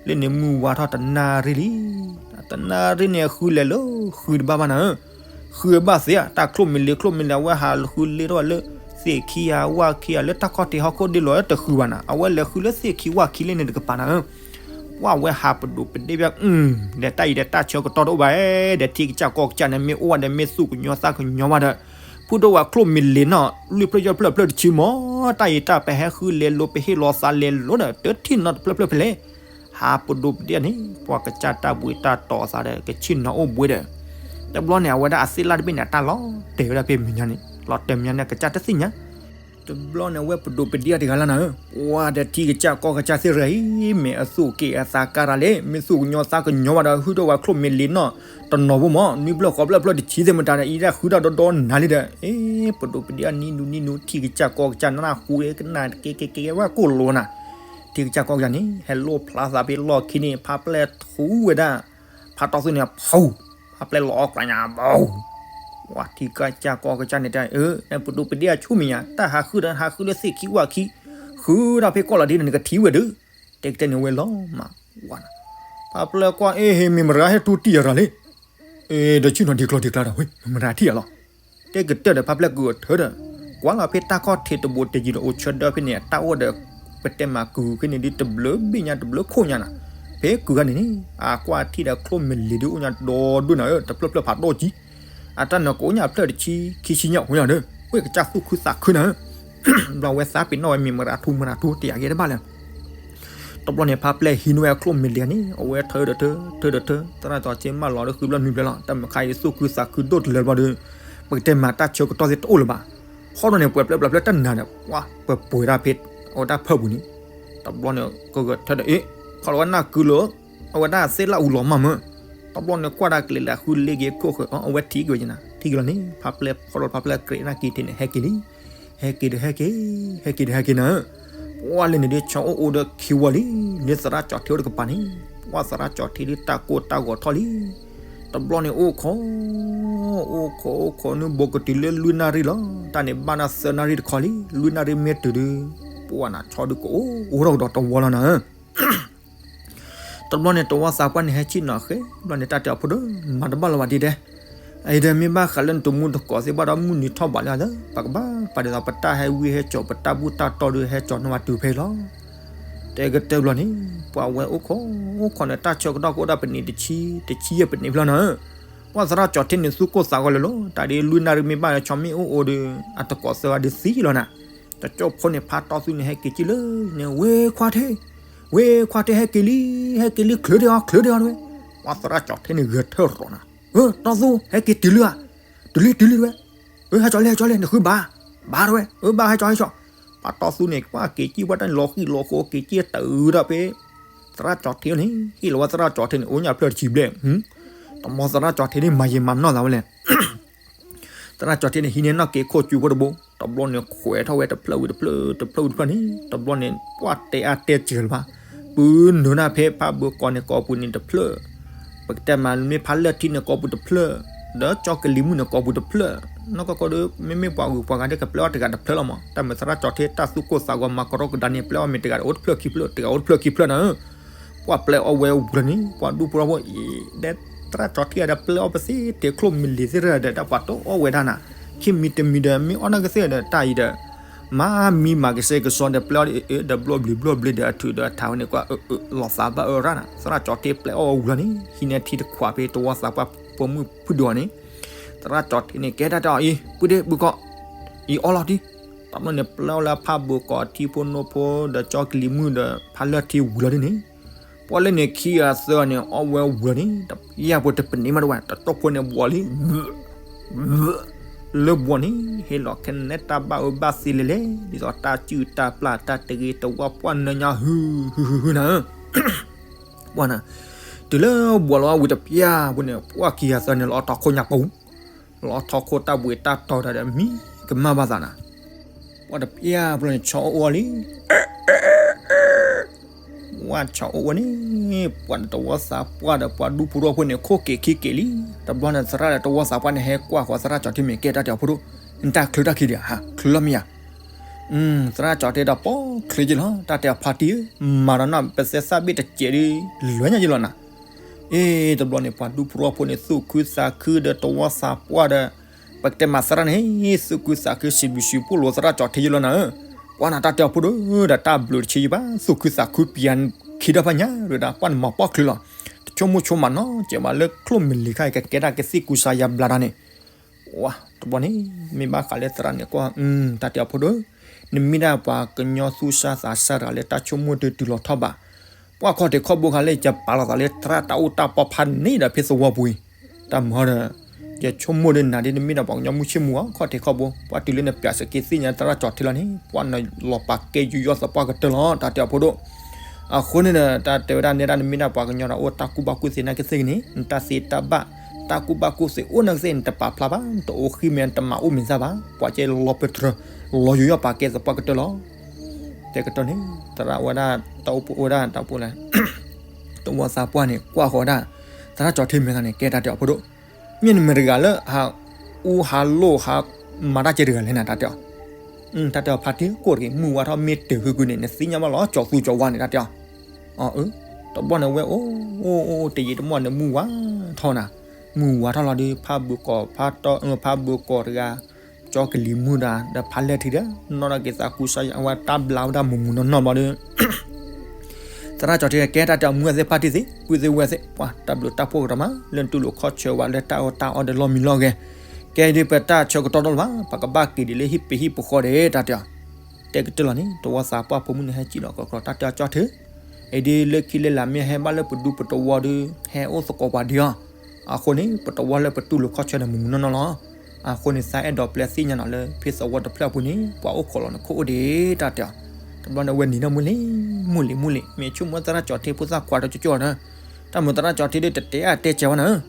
လၢန့ၣ်မုၢ်ဝါထီၣ်တနၣ်ရံၣ်လံ, တနၣ်ရံၣ်န့ၣ် ဃုလဲၤလၢ ဃုတဘၣ်ဘၣ်နၤဧၢ, ဃုဘၣ်သ့ဧါ, တၢ်ချိၣ်မ့ၢ်လ့ၤ ချိၣ်မ့ၢ်လ့ၤ အဝဲဟးဃုလ့ထီၣ်ဝဲလၢ သ့ၣ်ခံဧါ ဝၣ်ခံဧါ လၢတၢ်ခီၣ်ထံးဟီၣ်ခိၣ်ဒ့လိၤတဃုဘၣ်နၤ, အဝဲလဲၤဃုလၢသ့ၣ်ခံဝၣ်ခံလ့န့ၣ်တကပၤနၤဧၢ. ပှၢ်ဝဲဟးပဒိးပဒ့ၣ်ဘၣ်, ဒီးတၢ်အံၤဒီးတၢ်ဆၢကတီၢ်တအိၣ်ဘၣ်, ဒီးထံကစၢ်ကီၢ်ကစၢ်န့ၣ် မ့ၢ်အိၣ်ဝဲဒီးမ့ၢ်သူၣ်ကညီၤသးကညီၤဘၣ်ဒီး ဖုဒိၣ်ဝဲချိၣ်မ့ၢ်လ့ၤနီၢ် လွံၢ်ဖျၢၣ်ယဲၢ်ဖျၢၣ်ဖျၢၣ်တဆံမၢ်, တၢ်အံၤတၢ်ပဟဲဃုလဲၤလိၤ ပဟ့ၣ်လီၤသးလဲၤလိၤဒီး တထံၣ်နီတဖျၢၣ်ဖျၢၣ်ဖဲလဲၣ်. ဟးပဒိးပဒ့ၣ်န့ၣ် ပှၤကစၢ်တၢ်ဘှံးတၢ်တီၤသးဒီး ကဆ့ၣ်နီၤအိၣ်ဘှံးဒီး တဘျီန့ၣ် အဝဲဒၣ်အသ့ၣ်လၣ်တဘ့ၣ်န့ၣ် အတၢ်လီၤတဲာ်ဝဲဒၣ်ဖဲမဲာ်ညါန့ၣ် လီၤတဲာ်မဲာ်ညါန့ၣ် ကစၢ်တသ့ၣ်ညါ. တဘျီန့ၣ် အဝဲပဒိးပဒ့ၣ်တဂၤလၢနၤဧၢ, ပှၢ်ဒီးထံကစၢ်ကီၢ်ကစၢ်သ့ၣ်တဂၤအံၤ မ့ၢ်အသူၣ်က့ၣ်အသးကါရၤလဲၣ်, မ့ၢ်သူၣ်ကညီၤသးကညီၤဘၣ်ဒီး ဟူးထီၣ်ဝဲချိၣ်မ့ၢ်လ့ၤနီၢ်တနီၤဖိမၢ်, နွံဖျၢၣ်ဃိးဖျၢၣ်ဖျၢၣ်တဆံသ့ၣ်မတၤဒီး အံၤဒၣ်ဃုတၢ်ဒီဒီနၤလံဒီး အ့ ပဒိးပဒ့ၣ်အနံၤနူနံၤနူ ထံကစၢ်ကီၢ်ကစၢ်နၢ်ဟူကနၣ်က့ၤက့ၤက့ၤဝဲကိၣ်လိာ်နၤ, ထံကစၢ်ကီၢ်ကစၢ်န့ၣ် ဟဲလိၣ်ဖျါသးဖဲလီၢ်ခံန့ၣ် ဖါပျဲၢ်ထူဝဲဒၣ် ဖါတီသူန့ၣ် ဖူ ဖါပျဲၢ်လီၤအီၣ်ကျါညါဘီ, ပှၢ်ထံကစၢ်ကီၢ်ကစၢ်န့ၣ်တဲ အၢ ပဒိးပဒ့ၣ်အဆိၣ်မ့ၢ်ညါ တၢ်ဟးဃုဒီးဟးဃုလၢသ့ၣ်ခံဝၣ်ခံ, ဃုဒၣ်ဖဲကီၢ်လီၤဒ်န့ၣ် နကထံၣ်ဝဲဒီး, တဲကတဲန့ၣ်ဝဲလီၤမး, ဝါနၤ, ဖါပျဲၢ်ကွၢ် အ့ ဟ့ၣ်မ့ၢ်မရၤဟဲတူၢ်တံၢ်ယၤရၤလံ, အ့ ဒီးဆ့ၣ်နီၤဒံးကျီဒံးကျါဒီး ဝဲ မရၤထံၣ်ယၤလီၤ. တဲကတၢၢ်ဒီး ဖါပျဲၢ်ကုၢ်အထၢဒီး ကွၢ်လီၤဖဲတၢ်ခီၣ်ထံးတဘိးတယံၤဒီး အိၣ်ဆၢဒၢဖဲန့ၣ် တၢ်အိၣ်ဒီး ပတဲမးကုၢ်ဖဲန့ၣ်ဒ်တဘျုးဘ့ၣ်ညါတဘျုးခိၣ်ညါနၤ, ဖဲကုၢ်ခါန့ၣ်န့ၣ် အကွၢ်ထံၣ်ဒီးချိၣ်မ့ၢ်လ့ၤဒ်အိၣ်ညါဒီဒိၣ်နၤဧၢ တဖျၢၣ်ဖျၢၣ်ဖးဒိၣ်ကံ, အတၢ်နၢၤကအိၣ်ညါဖျၢၣ်တဆံခံဆံညါအိၣ်ညါဒီး ဝဲကစၢ်သူၣ်ခုသးခုနၤဧၢ, ဘျီဝဲသးပ့ၤနီၣ်ဝဲမ့ၢ်မရၤထူမရၤထူတယာ်က့ၤတဘၣ်လဲၣ် တဘျီန့ၣ် ဖါပျဲၢ်ဟံးန့ၢ်ဝဲချိၣ်မ့ၢ်လ့ၤန့ၣ် အဝဲထၢဒီးထၢ ထၢဒီးထၢ, သရၣ်စီၤဆ့မၢ်လီၤဒီးဃုဘျီနွံဘျီလီၤ, တၢ်မုခါအံၤသူၣ်ခုသးခုဒိၣ်တလၢဘျီဒီး ပကတဲမးတၢ်ဆၢကတီၢ်သ့ၣ်တအိၣ်လၢၤဘၣ်, ခီဒီးန့ၣ် ပှဲၤပျဲၢ်ပျဲၢ်ပျဲၢ်တနၤဒီး ပှၢ်ပှဲၤပှဲၤဒၣ်ဖဲ အဝဲဒၣ်ဖၢပူၤန့ၣ်, တဘျီန့ၣ် ကဂဲၤထၢဒီး အ့ ခီလီၤဝဲနၢ်ကုလၢ အဝဲဒၣ်သ့ၣ်လၣ်အူလီၤမၢ်မၢ်, တဘျီန့ၣ်ကွၢ်ဒၣ်ကျဲလၢဃုလ့က့ၤခိၣ်ဃၢၤ အဝဲထံၣ်က့ၤဝဲကနၤ ထံၣ်က့ၤလီၤန့ၣ် ဖါပျဲၢ်ဖီၣ်ဒီး ဖါပျဲၢ်ကြးနၢ်က့ၤထံးန့ၣ် ဟဲက့ၤလံ, ဟဲက့ၤဒီးဟဲက့ၤ, ဟဲက့ၤဒီးဟဲက့ၤနၤဧၢ, ပှၢ်လၢန့ၣ်ဒ်ဆီအိၣ်အိၣ်ဒီးခံဝီလံ, လၢသရၣ်ကၠီၤထၢအိၣ်တကပၤန့ၣ် ပှၢ်သရၣ်ကၠီထံဒုးတၢ်ကိၢ်တၢ်ဂီၤထီၣ်လံ. တဘျီန့ၣ်အိၣ်ခိး, အိၣ်ခိးအိၣ်ခိးန့ၣ် ဘိးကတုၤလၢလွံၢ်နၣ်ရံၣ်လီၤ. တၢ်န့ၣ်ဘၣ်နၢ်သၢနၣ်ရံၣ်တခီလံ. လွံၢ်နၣ်ရံၣ်မ့ၢ်တုၤဒုး ပှၢ်နၤဆီဒုးကအိၣ်အိၣ်ထီၣ်ကဒီးတဝီလီၤနၤဧၢ. တဘျီန့ၣ် တဝီသးပှၢ်န့ၣ်ဟဲဆ့ၣ်နီၤဃဲ, ဘျီန့ၣ် တၢ်တဲအီၤဖိဒိၣ်, မၤတဘၣ်လၢၤဘၣ်ဒ်ဒဲး, အံၤဒီးမ့ၢ်ဘၣ်ဃးလၢနတမူတကိးသ့ၣ်ဘၣ်ဒီး မုၢ်နံၤထီၣ်ဘးလၢအသး ပကဘၣ်ပာ်ဒ်သိး ပတၢ်ဟဲဝံဟဲကၠီၤ ပတၢ်ဘူၣ်တၢ်တီဒီး ဟဲကၠီၤနီၣ်ဝဲတုၤဖဲလီၤ. တဲကတၢၢ်ဘျီန့ၣ် ပှၤဝဲအိၣ်ခိး, အိၣ်ခိးန့ၣ် တၢ်ဆၢကတီၢ်ကအိၣ်ဒၣ်ပနံးတဆံ, တဆံယဲၢ်ပနံးဖျၢၣ်နၤဧၢ. ပှၢ်သရၣ်ကၠီထံန့ၣ် သူၣ်ကိၢ်သးဂီၤလၢာ်လီၤ. တၢ်ဒ်လွံၢ်နၣ်ရံၣ်မ့ၢ်ဘၣ်လၢဆီမ့ၣ်အိၣ်အိၣ်ဒီး အတကိးသၢဂၤဒုးသံလီၤနၤ. တကၠိဖိန့ၣ် ဖးတီၢ်သူန့ၣ် ဟဲက့ၤကံၣ်လၢန့ၣ် ဝ့ခွါထ့ၣ်, ဝ့ခွါထ့ၣ် ဟဲက့ၤလံ, ဟဲက့ၤလံ ချုးဒံးအီၤ ချုးဒံးအီၤတဝဲ. ပှၢ်သရၣ်ကၠီထံန့ၣ် ဂဲၤထၢၣ်ရီၤနၤ, တီၢ်သူ ဟဲက့ၤတုၤလံဧါ, တုၤလံ တုၤလံတဝဲ. ဟဲကၠီလံ ဟဲကၠီလံ နဃုဘၣ်, ဘၣ်တဝဲ, ဘၣ်ဟဲကၠီ ဟဲကၠီ. ဖးတီၢ်သူန့ၣ် ပှၢ်က့ၤကံၣ်ပှၢ်တၢ်န့ၣ် လီၤဃံၤလီၤဃိ က့ၤကံၣ်တၢ်အုးဒီးဖဲ သရၣ်ကၠီထံန့ၣ် ဟ့ၣ်လီၤဝဲသရၣ်ကၠီထံန့ၣ် အိၣ်ညၣ်ဖျၢၣ်တဆံဘျဲၣ်. တမီၤသရၣ်ကၠီထံန့ၣ် မၤယံာ်မၤနီၢ်သးဝဲလဲၣ်. သရၣ်ကၠီထံန့ၣ် ဟံးန့ၢ်နီၣ်က့ၤခိၣ်ကၠူဖိတဘိ, တဘျီန့ၣ် ခွဲးထီၣ်ဝဲတဖျၢၣ်ဝံၤတဖျၢၣ်, တဖျၢၣ်ဝံၤတဖျၢၣ်န့ၣ် တဘျီန့ၣ် ပှၢ်တဲအါတဲစှၤလၢၤဘၣ်. ပုၢ်နုာ်နၢ်ဖဲဖးဘၢကီးန့ၣ် ကိာ်ပူၤန့ၣ်တဖျၢၣ်, ပကတဲမးမ့ၢ်ဖးလၢၢ်ထံန့ၣ် ကိာ်ပူၤတဖျၢၣ်, ဒီးကၠီကလံၤမုၢ်န့ၣ် ကိာ်ပူၤတဖျၢၣ်. နီၢ်ကီၢ်ကီၢ်ဒီး မ့မ့ၢ်ပှၤဂုၤပှၤဂၤဒီး ကပျဲအီၣ်တဂၤတဖျၢၣ်လီၤမး. တၢ်မုာ်သရၣ်ကၠီထံ တၢ်သူၣ်ကိၢ်သးဂီၤမၤကရီကဒါန့ၣ် ပျဲအီၣ်မ့ၢ်တဂၤဒီး အိၣ်တဖျၢၣ်ခံဖျၢၣ်, တဂၤအိၣ်တဖျၢၣ်ခံဖျၢၣ်နၤဧၢ. ပှၢ်ပျဲအီၣ်ဝဲဝံၤလီၤန့ၣ် ပှၤဒူဖိထီၣ်ဖိအံၤ ဒဲသရၣ်ကၠီထံဒီး ပျဲအီၣ်ပသ့ တဲချိၣ်မုၢ်လံၤသ့ၣ်တဖၣ်ဒီး တၢ်ပှၤတအီၣ်ဝဲဒၣ်နၤ, ခံမံၤတမံၤဒီး မ့ၢ်အီၣ်နီၢ်ကသ့ၣ်ဒီး တၢ်အံၤဒီး မၤမံမၤကစဲကစီဒီး ပျဲအီၣ်ဒီးဘျီၣ်ဘျံးဘျီၣ်ဘျ့ဒီး အထုးဒီးထးဝဲန့ၣ် ကွၢ်လီၤသးဘၣ်အၢရၣ်နၤ. သရၣ်ကၠီထံပျဲအီၣ်ဝံၤလီၤန့ၣ် ဟံးန့ၢ်ထံတခွးဖဲတဝီသးပှၢ်ဖိမုၣ်ဖုဒိၣ်န့ၣ် သရၣ်ကၠီထံန့ၣ် ကဲတၢ်တဲအီၤအံၤ ပုၢ်ဒ့ၣ်ပုၢ်ကီၢ်, အံၤအီၣ်လီၤထံ. တဘျီန့ၣ် ပျဲအီၣ်လၢဖးဘၢကီးထံဖိနိဖိဒီး ကၠီကလံၤမုၢ်ဒီး ဖးလၢၢ်ထံဝံၤလီၤဒ်န့ၣ် ပှၢ်လၢန့ၣ်ခံဂၤသၢဂၤန့ၣ် အီၣ်ဝဲဝံၤလီၤန့ၣ် တပျၢ်ဖိတပနံးမးတဝဲ တကၠိဖိန့ၣ်ဘှီးလံ လၢဘှီးန့ၣ် ဟ့ၣ်လီၤခဲန့ၣ်တၢ်ဘၣ်အၢဘၣ်သီလဲၣ်လဲၣ် ဒ်သိးတၢ်စုၣ်တၢ်ပျၢ်တၢ်တဂ့ၤတဝါ ပှၢ်နၢညါဟုဟုဟုဟုနၤဧၢ. ပှၢ်နၤ တုၤလၢဘှီးလီၤဝံၤတပျၢ်ဖိန့ၣ် ပှၢ်ခံဂၤသၢဂၤန့ၣ် လီၤထီၣ်ခိၣ်ညါပူၤ လီၤထီၣ်ခိၣ်တၢ်ဘှံးတၢ်တီၤတၢ်ဒီး မံကမၣ်ဘၣ်သးနၤ. ပှၢ်တပျၢ်ဖိန့ၣ် ဆီအိၣ်အီၤလံ ပှၢ်ဆီအိၣ်အီၤန့ၣ် ပှၢ်ဒီးတဝီသးပှၢ်ဒီးပှၤဒူဖိထီၣ်ဖိန့ၣ် ခိၣ်က့ၤခံက့ၤလံ. တဘျီန့ၣ် သရၣ်ဒီးတဝီသးပှၢ်န့ၣ် ဟဲကွၢ်ဃီၤသရၣ်ကၠီထံမ့ၢ် ကဲတၢ်တဲအီၤဖိဒိၣ်, နတၢ်ချုးတၢ်ခံဒံးဧါ, ချုးလီၤမ့ၢ်ဧါ. သရၣ်ကၠီထံဒီး ပိာ်ချုးက့ၤလီၤ တၢ်တဲအီၤဖါတံၢ်ဧၢ, မၤဒီးနီၢ်ပသဲသၣ်ဘ့ၣ်တစဲးဒီး လဲၤညါက့ၤလီၤနၤ. အ့ တဘျီန့ၣ် ပှၤဒူဖိထီၣ်ဖိန့ၣ်သူၣ်ခုသးခုဒီးတဝီသးပှၢ်ဒီး ပကတဲမးသရၣ်န့ၣ် သူၣ်ခုသးခုစံးဘျုးစံးဖှိၣ်လိာ်သရၣ်ကၠီထံယလီၤနၤဧၢ. ပှၢ်နၤတၢ်တဲအီၤဖိဒိၣ်ဒီး တၢ်ဘျုးတဆံယဘၣ် သူၣ်ခုသးခုပျၢ်ခံဒီးဖးညါဒီး ပှၢ်နမၤပိာ်ချုးလီၤ. တဆိကမိၣ်ဆိကမးနီတစဲးဘၣ်လၢချိၣ်မုၢ်လံၤခါအံၤ ကကဲတၢ်ကသံၣ်ကူစါယါဘျါတၢ်န့ၣ် ဝါ တဘျီန့ၣ် မ့ၢ်ဘၣ်ဃးလၢသရၣ်န့ၣ်ကွၢ် တၢ်တဲအီၤဖိဒိၣ်, နမ့ၢ်ဒၣ်ပှၤကညီသူၣ်စၢ်သးစၢ်တဂၤလၢတၢ်ဆိကမိၣ်ဒုးတုၤလီၤထီၣ်ဘး, ပှၢ်ခီၣ်ထံးခီၣ်ဘိခါလၢယပာ်လီၤသးလၢသရၣ်တၢ်အိၣ်တၢ်ပီဖးန့ၣ်ဒီးဖဲသဝီပူၤအံၤ, တၢ်မၤဒီး ယဆိကမိၣ်ဒီးနၤဒ်နမ့ၢ်ဒၣ်ပှၤကညီမုၢ်ဆ့ၣ်မူၤဧါ ခီၣ်ထံးခီၣ်ဘိ, ပှၢ်တုၤလၢနပျးစက့သ့ၣ်ညါသရၣ်ကၠီထံလီၤန့ၣ် ပှၢ်နလီၤပာ်ကဲယူးယီၣ်သပှၢ်ကတၢၢ်လီၤ တၢ်တဲအီၤဖိဒိၣ်. အဃိန့ၣ်ဒီး တၢ်တဲဝဲဒၣ်နဲဒၣ်နမ့ၢ်ဒၣ်ပှၤကညီဒီးအိၣ်တၢ်ကူၣ်ဘၣ်ကူၣ်သ့နာ်က့သ့ၣ်ဂ့ၤန့ၣ် နတၢ်သ့တၢ်ဘၣ် တၢ်ကူၣ်ဘၣ်ကူၣ်သ့အိၣ်နာ်က့သ့ၣ် နတပာ်ဖျါဘၣ် နတအိၣ်ဃံမဲာ် နတမၤအိၣ်မဲာ်သၣ်ဘၣ် ပှၤကဲလီၤပတြၢၤ လီၤယူးယီၣ်ပာ်ကဲသပှၢ်ကတၢၢ်လီၤ. တဲကတီၢ်န့ၣ် သရၣ်ဝဲဒၣ် တၢ်အိၣ်ဖှိၣ်ဝဲဒၣ်တၢ်အိၣ်ဖှိၣ်လဲၣ် တဝီသးပှၢ်န့ၣ် ကွၢ်ဃီၤဝဲဒၣ် သရၣ်ကၠီထံမဲာ်သးန့ၣ် ကဲတၢ်တဲအီၤဖိဒိၣ်, မ့ၢ်နမ့ၢ်တဂၤလၢ ဟးအူဟးလိၣ်ဟးမၤတၢ်ကဲတဂၤလဲၣ်နၤ တၢ်တဲအီၤ. တၢ်တဲအီၤဖါတံၢ်ကိၣ်တဂ့ၤ မုၢ်ဝါထီၣ်မ့ၢ်တုၤဃုာ်ကွံာ်န့ၣ် နသ့ၣ်ညါဘၣ်လီၤ ကၠီၤသူကၠီၤဝါန့ၣ် တၢ်တဲအီၤ. အၢ တဘျီန့ၣ်ဝဲအိၣ်အိၣ်အိၣ် တယံာ်တမီၢ်န့ၣ် မုၢ်ဝါထီၣ်နၤ, မုၢ်ဝါထီၣ်လီၤဒီး ဖးဘၢကီး ဖးတီ ဖးဘၢကီးတဂၤ ကၠီကလံၤမုၢ်ဒီး ဒီးဖးလဲၢ်ထံဒီး နီၢ်ဒီးက့ၤသးကူစါယါ အဝဲတၢ်ဘျါဝဲဒၣ်မုၢ်မုၢ်နီၢ်နီၢ်ဘျီဒီး သရၣ်ကၠီထံကဲတၢ်တဲအီၤ မုၢ်ဝဲသ့ၣ်ဖါတံၢ်သ့ၣ် ပုၢ်သ့ၣ်ဝဲၢ်သ့ၣ် ပှၤတၢ်ဘျုးတၢ်ဖှိၣ်ကတီၢ်မး လၢနတူၢ်လိာ်ခီၣ်ဆၢဝဲလၢတၢ်အီၣ်တၢ်အီဒီးလီၢ်မံလီၢ်ဂဲၤ, ကဲဒ်ပတၢ်ဆၢကတီၢ်ဒီးလၢၤဘၣ် ပကဘၣ်က့ၤဒ်လၢဟံၣ်ပဟံၣ်ပဃီဒဲး တၢ်တဲအီၤ. တဲကတၢၢ်လီၤန့ၣ် တဝီသးပှၢ်ဖိမုၣ်န့ၣ် ဟဲစံၣ်လီၤကီၢ်ကီၢ် တၢ်တဲအီၤကၠီထံ အံၤဒ်လၢခံလၢလာ်မ့ၢ်ဟဲဘၣ်လၢပဒူပတဝီဒီး ဟဲအိၣ်သကိးပှၤဒံးအီၤ, အဃိန့ၣ် ပတဝီလၢပတူၢ်လိာ်ခီၣ်ဆၢန့ၣ် မုၢ်မုၢ်နီၢ်နီၢ်လီၤ. အဃိန့ၣ် သးအဲၣ်ဒိးပျဲသ့ၣ်ညါနီၤလၢ ဖဲသဝီတဖျၢၣ်အပူၤန့ၣ် ပှၤအိၣ်ခိးလီၤနခိၣ်အိၣ်ဒံး တၢ်တဲအီၤ. တဘျီန့ၣ်ဝဲနံၤနီၢ်မုၢ်လံ မုၢ်လံ မုၢ်လံ မ့ၢ်ဆိကမိၣ်သရၣ်ကၠီထံဖိသၣ်ခွါဒီးကၠီကၠီနီၤ, တၢ်မုာ်သရၣ်ကၠီထံဒီးတတဲအါတဲစဲးဝဲနီၤ,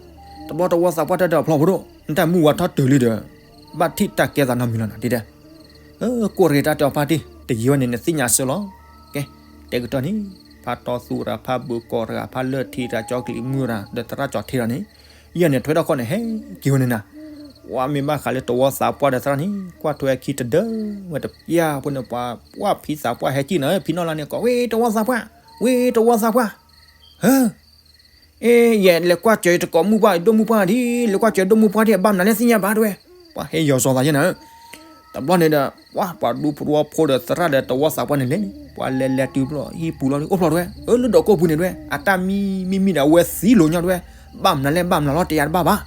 တဘျီတဝီသးပှၢ်တဲဒီးဖျီၣ်ဖိဒိၣ် နတၢ်မုၢ်ဝါထီၣ်တုၤလံဒီး ဘၣ်ထံၣ်တၢ်ကဲသးနီတမံၤလီၤနီၤ ဒ်ဒဲး ကိၣ်ရ့ၣ်တၢ်တဲအီၤဖါတံၢ် တယံာ်ဝဲန့ၣ် နသ့ၣ်ညါအဆၢလီၤ. ကဲ တဲကတီၢ်န့ၣ် ဖါတီသူတဂၤ ဖါဘုးကီးတဂၤ ဖါလၢၢ်ထံတဂၤ ကၠီကလံၤမုၣ်တဂၤ ဒီးသရၣ်ကၠီၤထ့ဒီးန့ၣ်, ယဲၢ်န့ၣ်ထွဲထီၣ်ခီၣ်န့ၣ် ဟဲက့ၤဝဲန့ၣ်နၤ, ဝဲမ့ၢ်ဘၣ်ဃးလၢတဝီသးပှၢ်ဒီးသရၣ်န့ၣ် ကွၢ်ထွဲခံတဒၢဝဲတပျၢ်ဖိန့ၣ် ပှၤဖံသးပှၢ်ဟဲက့ၤနၤ ဖံနီၢ်လါန့ၣ်ကိး ဝ့ၢ်တဝီသးပှၢ်, ဝ့ၢ်တဝီသးပှၢ်, ဟၢ အ့ ယလဲၤကွၢ်စၢၤယတကိးမုၣ်ပှၢ် ယဒိၣ်မုၣ်ပှၢ်ဒ် လဲၤကွၢ်စၢၤဒိၣ်မုၣ်ပှၢ်ဒ် အဘၣ်မနုၤလဲၣ်သ့ၣ်ညါဘၣ်တဲဝဲ, ပှၤဟဲယီၤစီၤသးယဲၢ်နၤ, တဘျီန့ၣ်ဒီး ပှၤပှၤဒူဖိတဝီဖိဒီးသရၣ်ဒီးတဝီသးပှၢ်န့ၣ်လဲၣ်န့ၣ် ပှၤလဲၤလဲၤတုၤဘျီ ဟံၣ်ပူၤလီၤအိၣ်ဖျီၣ်တဲဝဲ အၢလၢဒိးကိၢ်ပူၤန့ၣ်တဲဝဲ အတၢ်မံမံမံဒီး အဝဲသံလိာ်ညီတဲဝဲ, ဘၣ်မနုၤလဲၣ် ဘၣ်မနုၤလီၤ တယၤတဘၣ်ဘၣ်,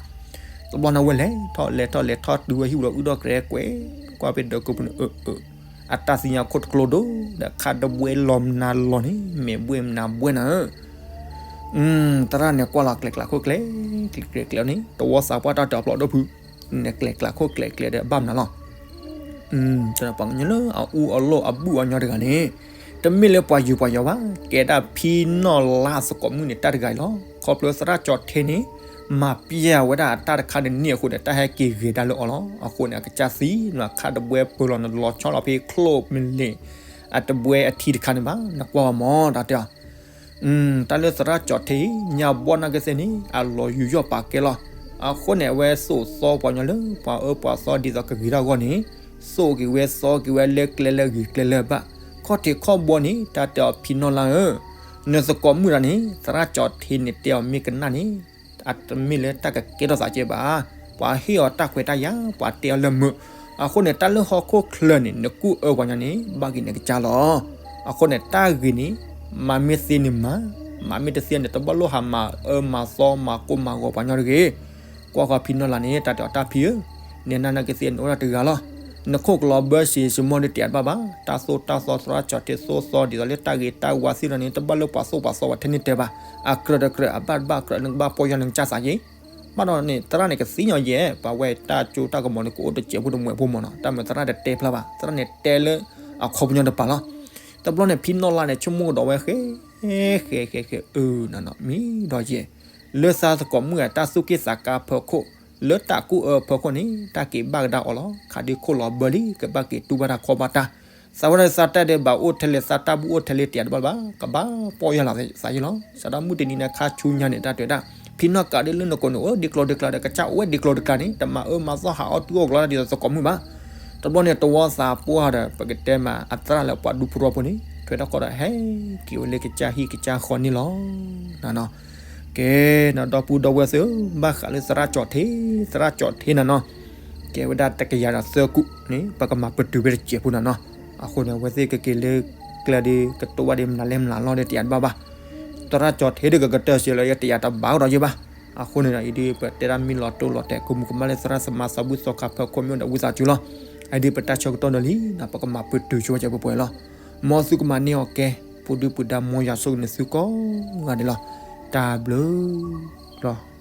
တဘျီန့ၣ်ဝဲလဲၤထီၣ်လဲၤထီၣ်လဲၤထီၣ်တုၤဝဲဟံၣ်ပူၤဒီး အုၣ်ဒီးကြဲးကွဲး ကွၢ်ဖဲဒၢးကိၢ်ပူၤန့ၣ် အၢ အတၢ်သ့ၣ်ညါခိၣ်တကျိဒိၣ်ဒီး ခါတဘှဲလီၤမနုၤလီၤန့ၣ် မဲာ်ဘှဲၣ်မနုၤဘှဲၣ်နၤဧၢ, သရၣ်န့ၣ်ကွၢ်လီၤကျဲကျးခိၣ်ကျဲ, ကျဲကျဲကျဲန့ၣ် တဝီသးပှၢ်တၢ်တၢ်အဖျိးဒီဖု, နကျဲကျးခိၣ်ကျဲကျဲဒီးဘၣ်မနုၤလီၤ, ပှၤကညီလၢအအူအလီၢ်အဘူၣ်အညီတဂၤန့ၣ်, တမ့ၢ်လၢပှၤယုာ်ပှၤယီၤဘၣ်, ကဲဒၣ်ဖံနီၢ်လါသကိးမုၣ်န့ၣ် တၢ်တဂၤအံၤလီၤ, ခီဖျိသရၣ်ကၠီၤထ့န့ၣ် မၤပျဲဝဲဒၣ်အတၢ်တခါန့ၣ်န့ၣ်အဃိန့ၣ် တၢ်ဟဲက့ၤဂဲၤဒၣ်လၢအီၤလီၤ, အဃိန့ၣ် အကစၢ်သံန့ၣ် ခါတဘှဲပၢလီၤ နလီၤဆီလီၤဖဲချိၣ်မလ့ၣ် အတဘှဲအထံတခါန့ၣ်ဘၣ် နကွၢ်ဝဲမၢ် တၢ်တဲအီၤ တၢ်လၢသရၣ်ကၠီၤထ့ ညါဘီၣ်နာ်က့သ့ၣ်န့ၣ် အလီၤယူးယီၣ်ပာ်ကဲလီၤ, အဃိန့ၣ် အဝဲသိၣ်သီပှၤကညီလၢ ပှၤအၢပှၤသီဒ်သိးကဂ့ၤထီၣ်အဂီၢ်န့ၣ်, သိၣ်က့ၤဝဲသီက့ၤဝဲလၢကျဲလၢအဂ့ၤကျဲလၢအဘၣ်, ခီၣ်ထံးခီၣ်ဘိန့ၣ် တၢ်တဲအီၤဖံနီၢ်လါဧၢ, နသကိးမုၣ်တဂၤန့ၣ် သရၣ်ကၠီၤထ့န့ၣ်တဲအီၤမ့ၢ်ကနၣ်န့ၣ် အတမ့ၢ်လၢတၢ်ကကဲထီၣ်သးကဲဘၣ်, ပှၤဟ့ၣ်အီၤတၢ်ခွဲးတၢ်ယာ် ပှၤတဲအီၤလၢမုာ်, အဃိန့ၣ် တၢ်လၢဟီၣ်ခိၣ်ချၢန့ၣ် နကူၣ်အၢပှၤကညီန့ၣ် ဘၣ်က့ၤနကစၢ်လီၤ, အဃိန့ၣ် တၢ်ဂ့ၤန့ၣ် မၤမ့ၢ်သ့န့ၣ်မၤ, မၤမ့ၢ်တသ့န့ၣ် တဘၣ်လိၣ်ဟးမၤအၢမၤသီမၤကိၢ်မၤဂီၤပှၤကညီတဂ့ၤ, ကွၢ်ဃီဖံနီၢ်လါန့ၣ် တၢ်တဲအီၤတၢ်ဖံဧၢ, နဲနၤနာ်က့သ့ၣ်န့ၣ်အိၣ်ဒၣ်တဂၤလီၤ, နခိၣ်ကလီၤဘၢစ့စ့မီၢ်ဒ်တယၤတဘၣ်ဘၣ်, တၢ်သိၣ်တၢ်သီသရၣ်ကၠီၤထ့သိၣ်သီဒ်သိးလၢတၢ်ဂ့ၤတၢ်ဝါ သ့ၣ်နီၣ်န့ၣ် တဘၣ်လၢပှၤသိၣ်ပှၤသီပှၤထဲန့ၣ်တဲဘၣ်, အကြၢးတကြၢး အဘၣ်တဘၣ်ကြၢး နကဘၣ်ပီၢ်ယၢ်နကစၢ်သးက့ၤ, ဘၣ်ဒီးန့ၣ် သရၣ်န့ၣ်ကသ့ၣ်ညါယဲၢ် ပှၤဝဲတၢ်ကၠိတၢ်ကမီၤန့ၣ် ကအိၣ်တစဲးဖိတမှဲးဖိမၢ်နီၤ, တၢ်မ့ၢ်သရၣ်တတဲဖျါဘၣ်, သရၣ်န့ၣ်တဲလၢအခီပညီတပၤလီၤ, တဘျီန့ၣ် ဖံနီၢ်လါန့ၣ် ဆိကမိၣ်ကဒီးဝဲဃဲ ဃဲ ဃဲ ဃဲ အၢ နီၢ်နီၢ် မံဒီးယဲၢ် လၢသးသကိးမုၣ်အတၢ်သူၣ်က့ၣ်သးကါဖၢခိၣ်, လၢတၢ်ကူၣ်အၢဖၢခိၣ်န့ၣ် တၢ်က့ၤဘၣ်ကဒါအီၤလီၤ, ခးဒုးခိၣ်လီၤဘၢလံ ကဘၣ်က့ၤတူၢ်ဘၣ်တၢ်ခီဘၣ်တၢ်, သးဝဲဒၣ်သးတၢ်ဒဲးဘးအိၣ်ထဲလဲၣ် သးတၢ်ဘူၣ်အိၣ်ထဲလဲၣ် တယၤတဘၣ်ဘၣ် ကဘၣ်ပီၢ်ယၢ်လီၤသးယဲၢ်လီၤ, စးထီၣ်မုၢ်တနံၤန့ၣ် ခါဆူညါန့ၣ် တၢ်တဲဝဲဒၣ် ဖံနီၢ်ကးဒ်လၢနကိးန့ၣ် အိၣ်ဒ့ကျိၤဒ့ကျါဒီး ကစၢ်အိၣ်ဝဲဒ့ကျိၤဒ့ကျါန့ၣ် တမၤအၢမၤသီဟးအီၣ်တူၢ်အီၣ်ကျီဒ်သိးသကိးမုၣ်ဘၣ်, တဘျီန့ၣ် တဝီသးပှၢ်ဒီး ပကတဲမးအသရၣ်လၢပှၤဒူဖိတဝီဖိန့ၣ် ထွဲထီၣ်ခီဒီး ဟဲက့ၤဝဲလၢကစၢ်ဟံၣ်ကစၢ်ဃီန့ၣ်လီၤ. ကဲ နီၢ်ဒီပုၢ်ဒီဝဲၢ်သ့ၣ်ဧၢ, ဘၣ်ဃးလၢသရၣ်ကၠီၤထ့, သရၣ်ကၠီၤထ့နၤနီၤ, ကဲဝဲဒၣ်တကယၤဒီးသၢကူာ်န့ၣ် ပကမၤပတုာ်ဖဲတစဲးဖိနၤနီၤ, အဃိန့ၣ် အဝဲသ့ၣ်ကက့ၤလၢကျဲဒီး ကတိၤဘၣ်ဒီးမနုၤလဲၣ်မနုၤလီၤဒီး တယၤတဘၣ်ဘၣ်, သရၣ်ကၠီၤထ့ဒီးကကတၢၢ်စ့လီၤ ယဲတယၤတဘၣ်ကဒီးယဲၢ်ဘၣ်, အဃိန့ၣ်ဒီး အံၤဒ်ပတဲဒၣ်မ့ၢ်လီၤတိၢ်လီၤတဲာ် ကမူးကမၣ်လၢသရၣ်သမါသးဘုၣ်သီခါဖၢခိၣ်မ့ၢ်အိၣ်ဒီးဝံသးစူၤလီၤ, အံၤဒ်ပတၢ်ဆၢကတီၢ်ဒီးလံနီၤ ပကမၤပတုာ်ဆိဝဲစဲးပှဲၤပှဲၤလီၤ, မ်သုကမၤန့ၢ်အီၤကဲ, ပူၤဒုၣ်ပူၤဒါ မ်ယွၤဆိၣ်ဂ့ၤန့ၢ်သုကိးဂၤဒဲးလီၤ, တၢ်ဘျုးလီၤ.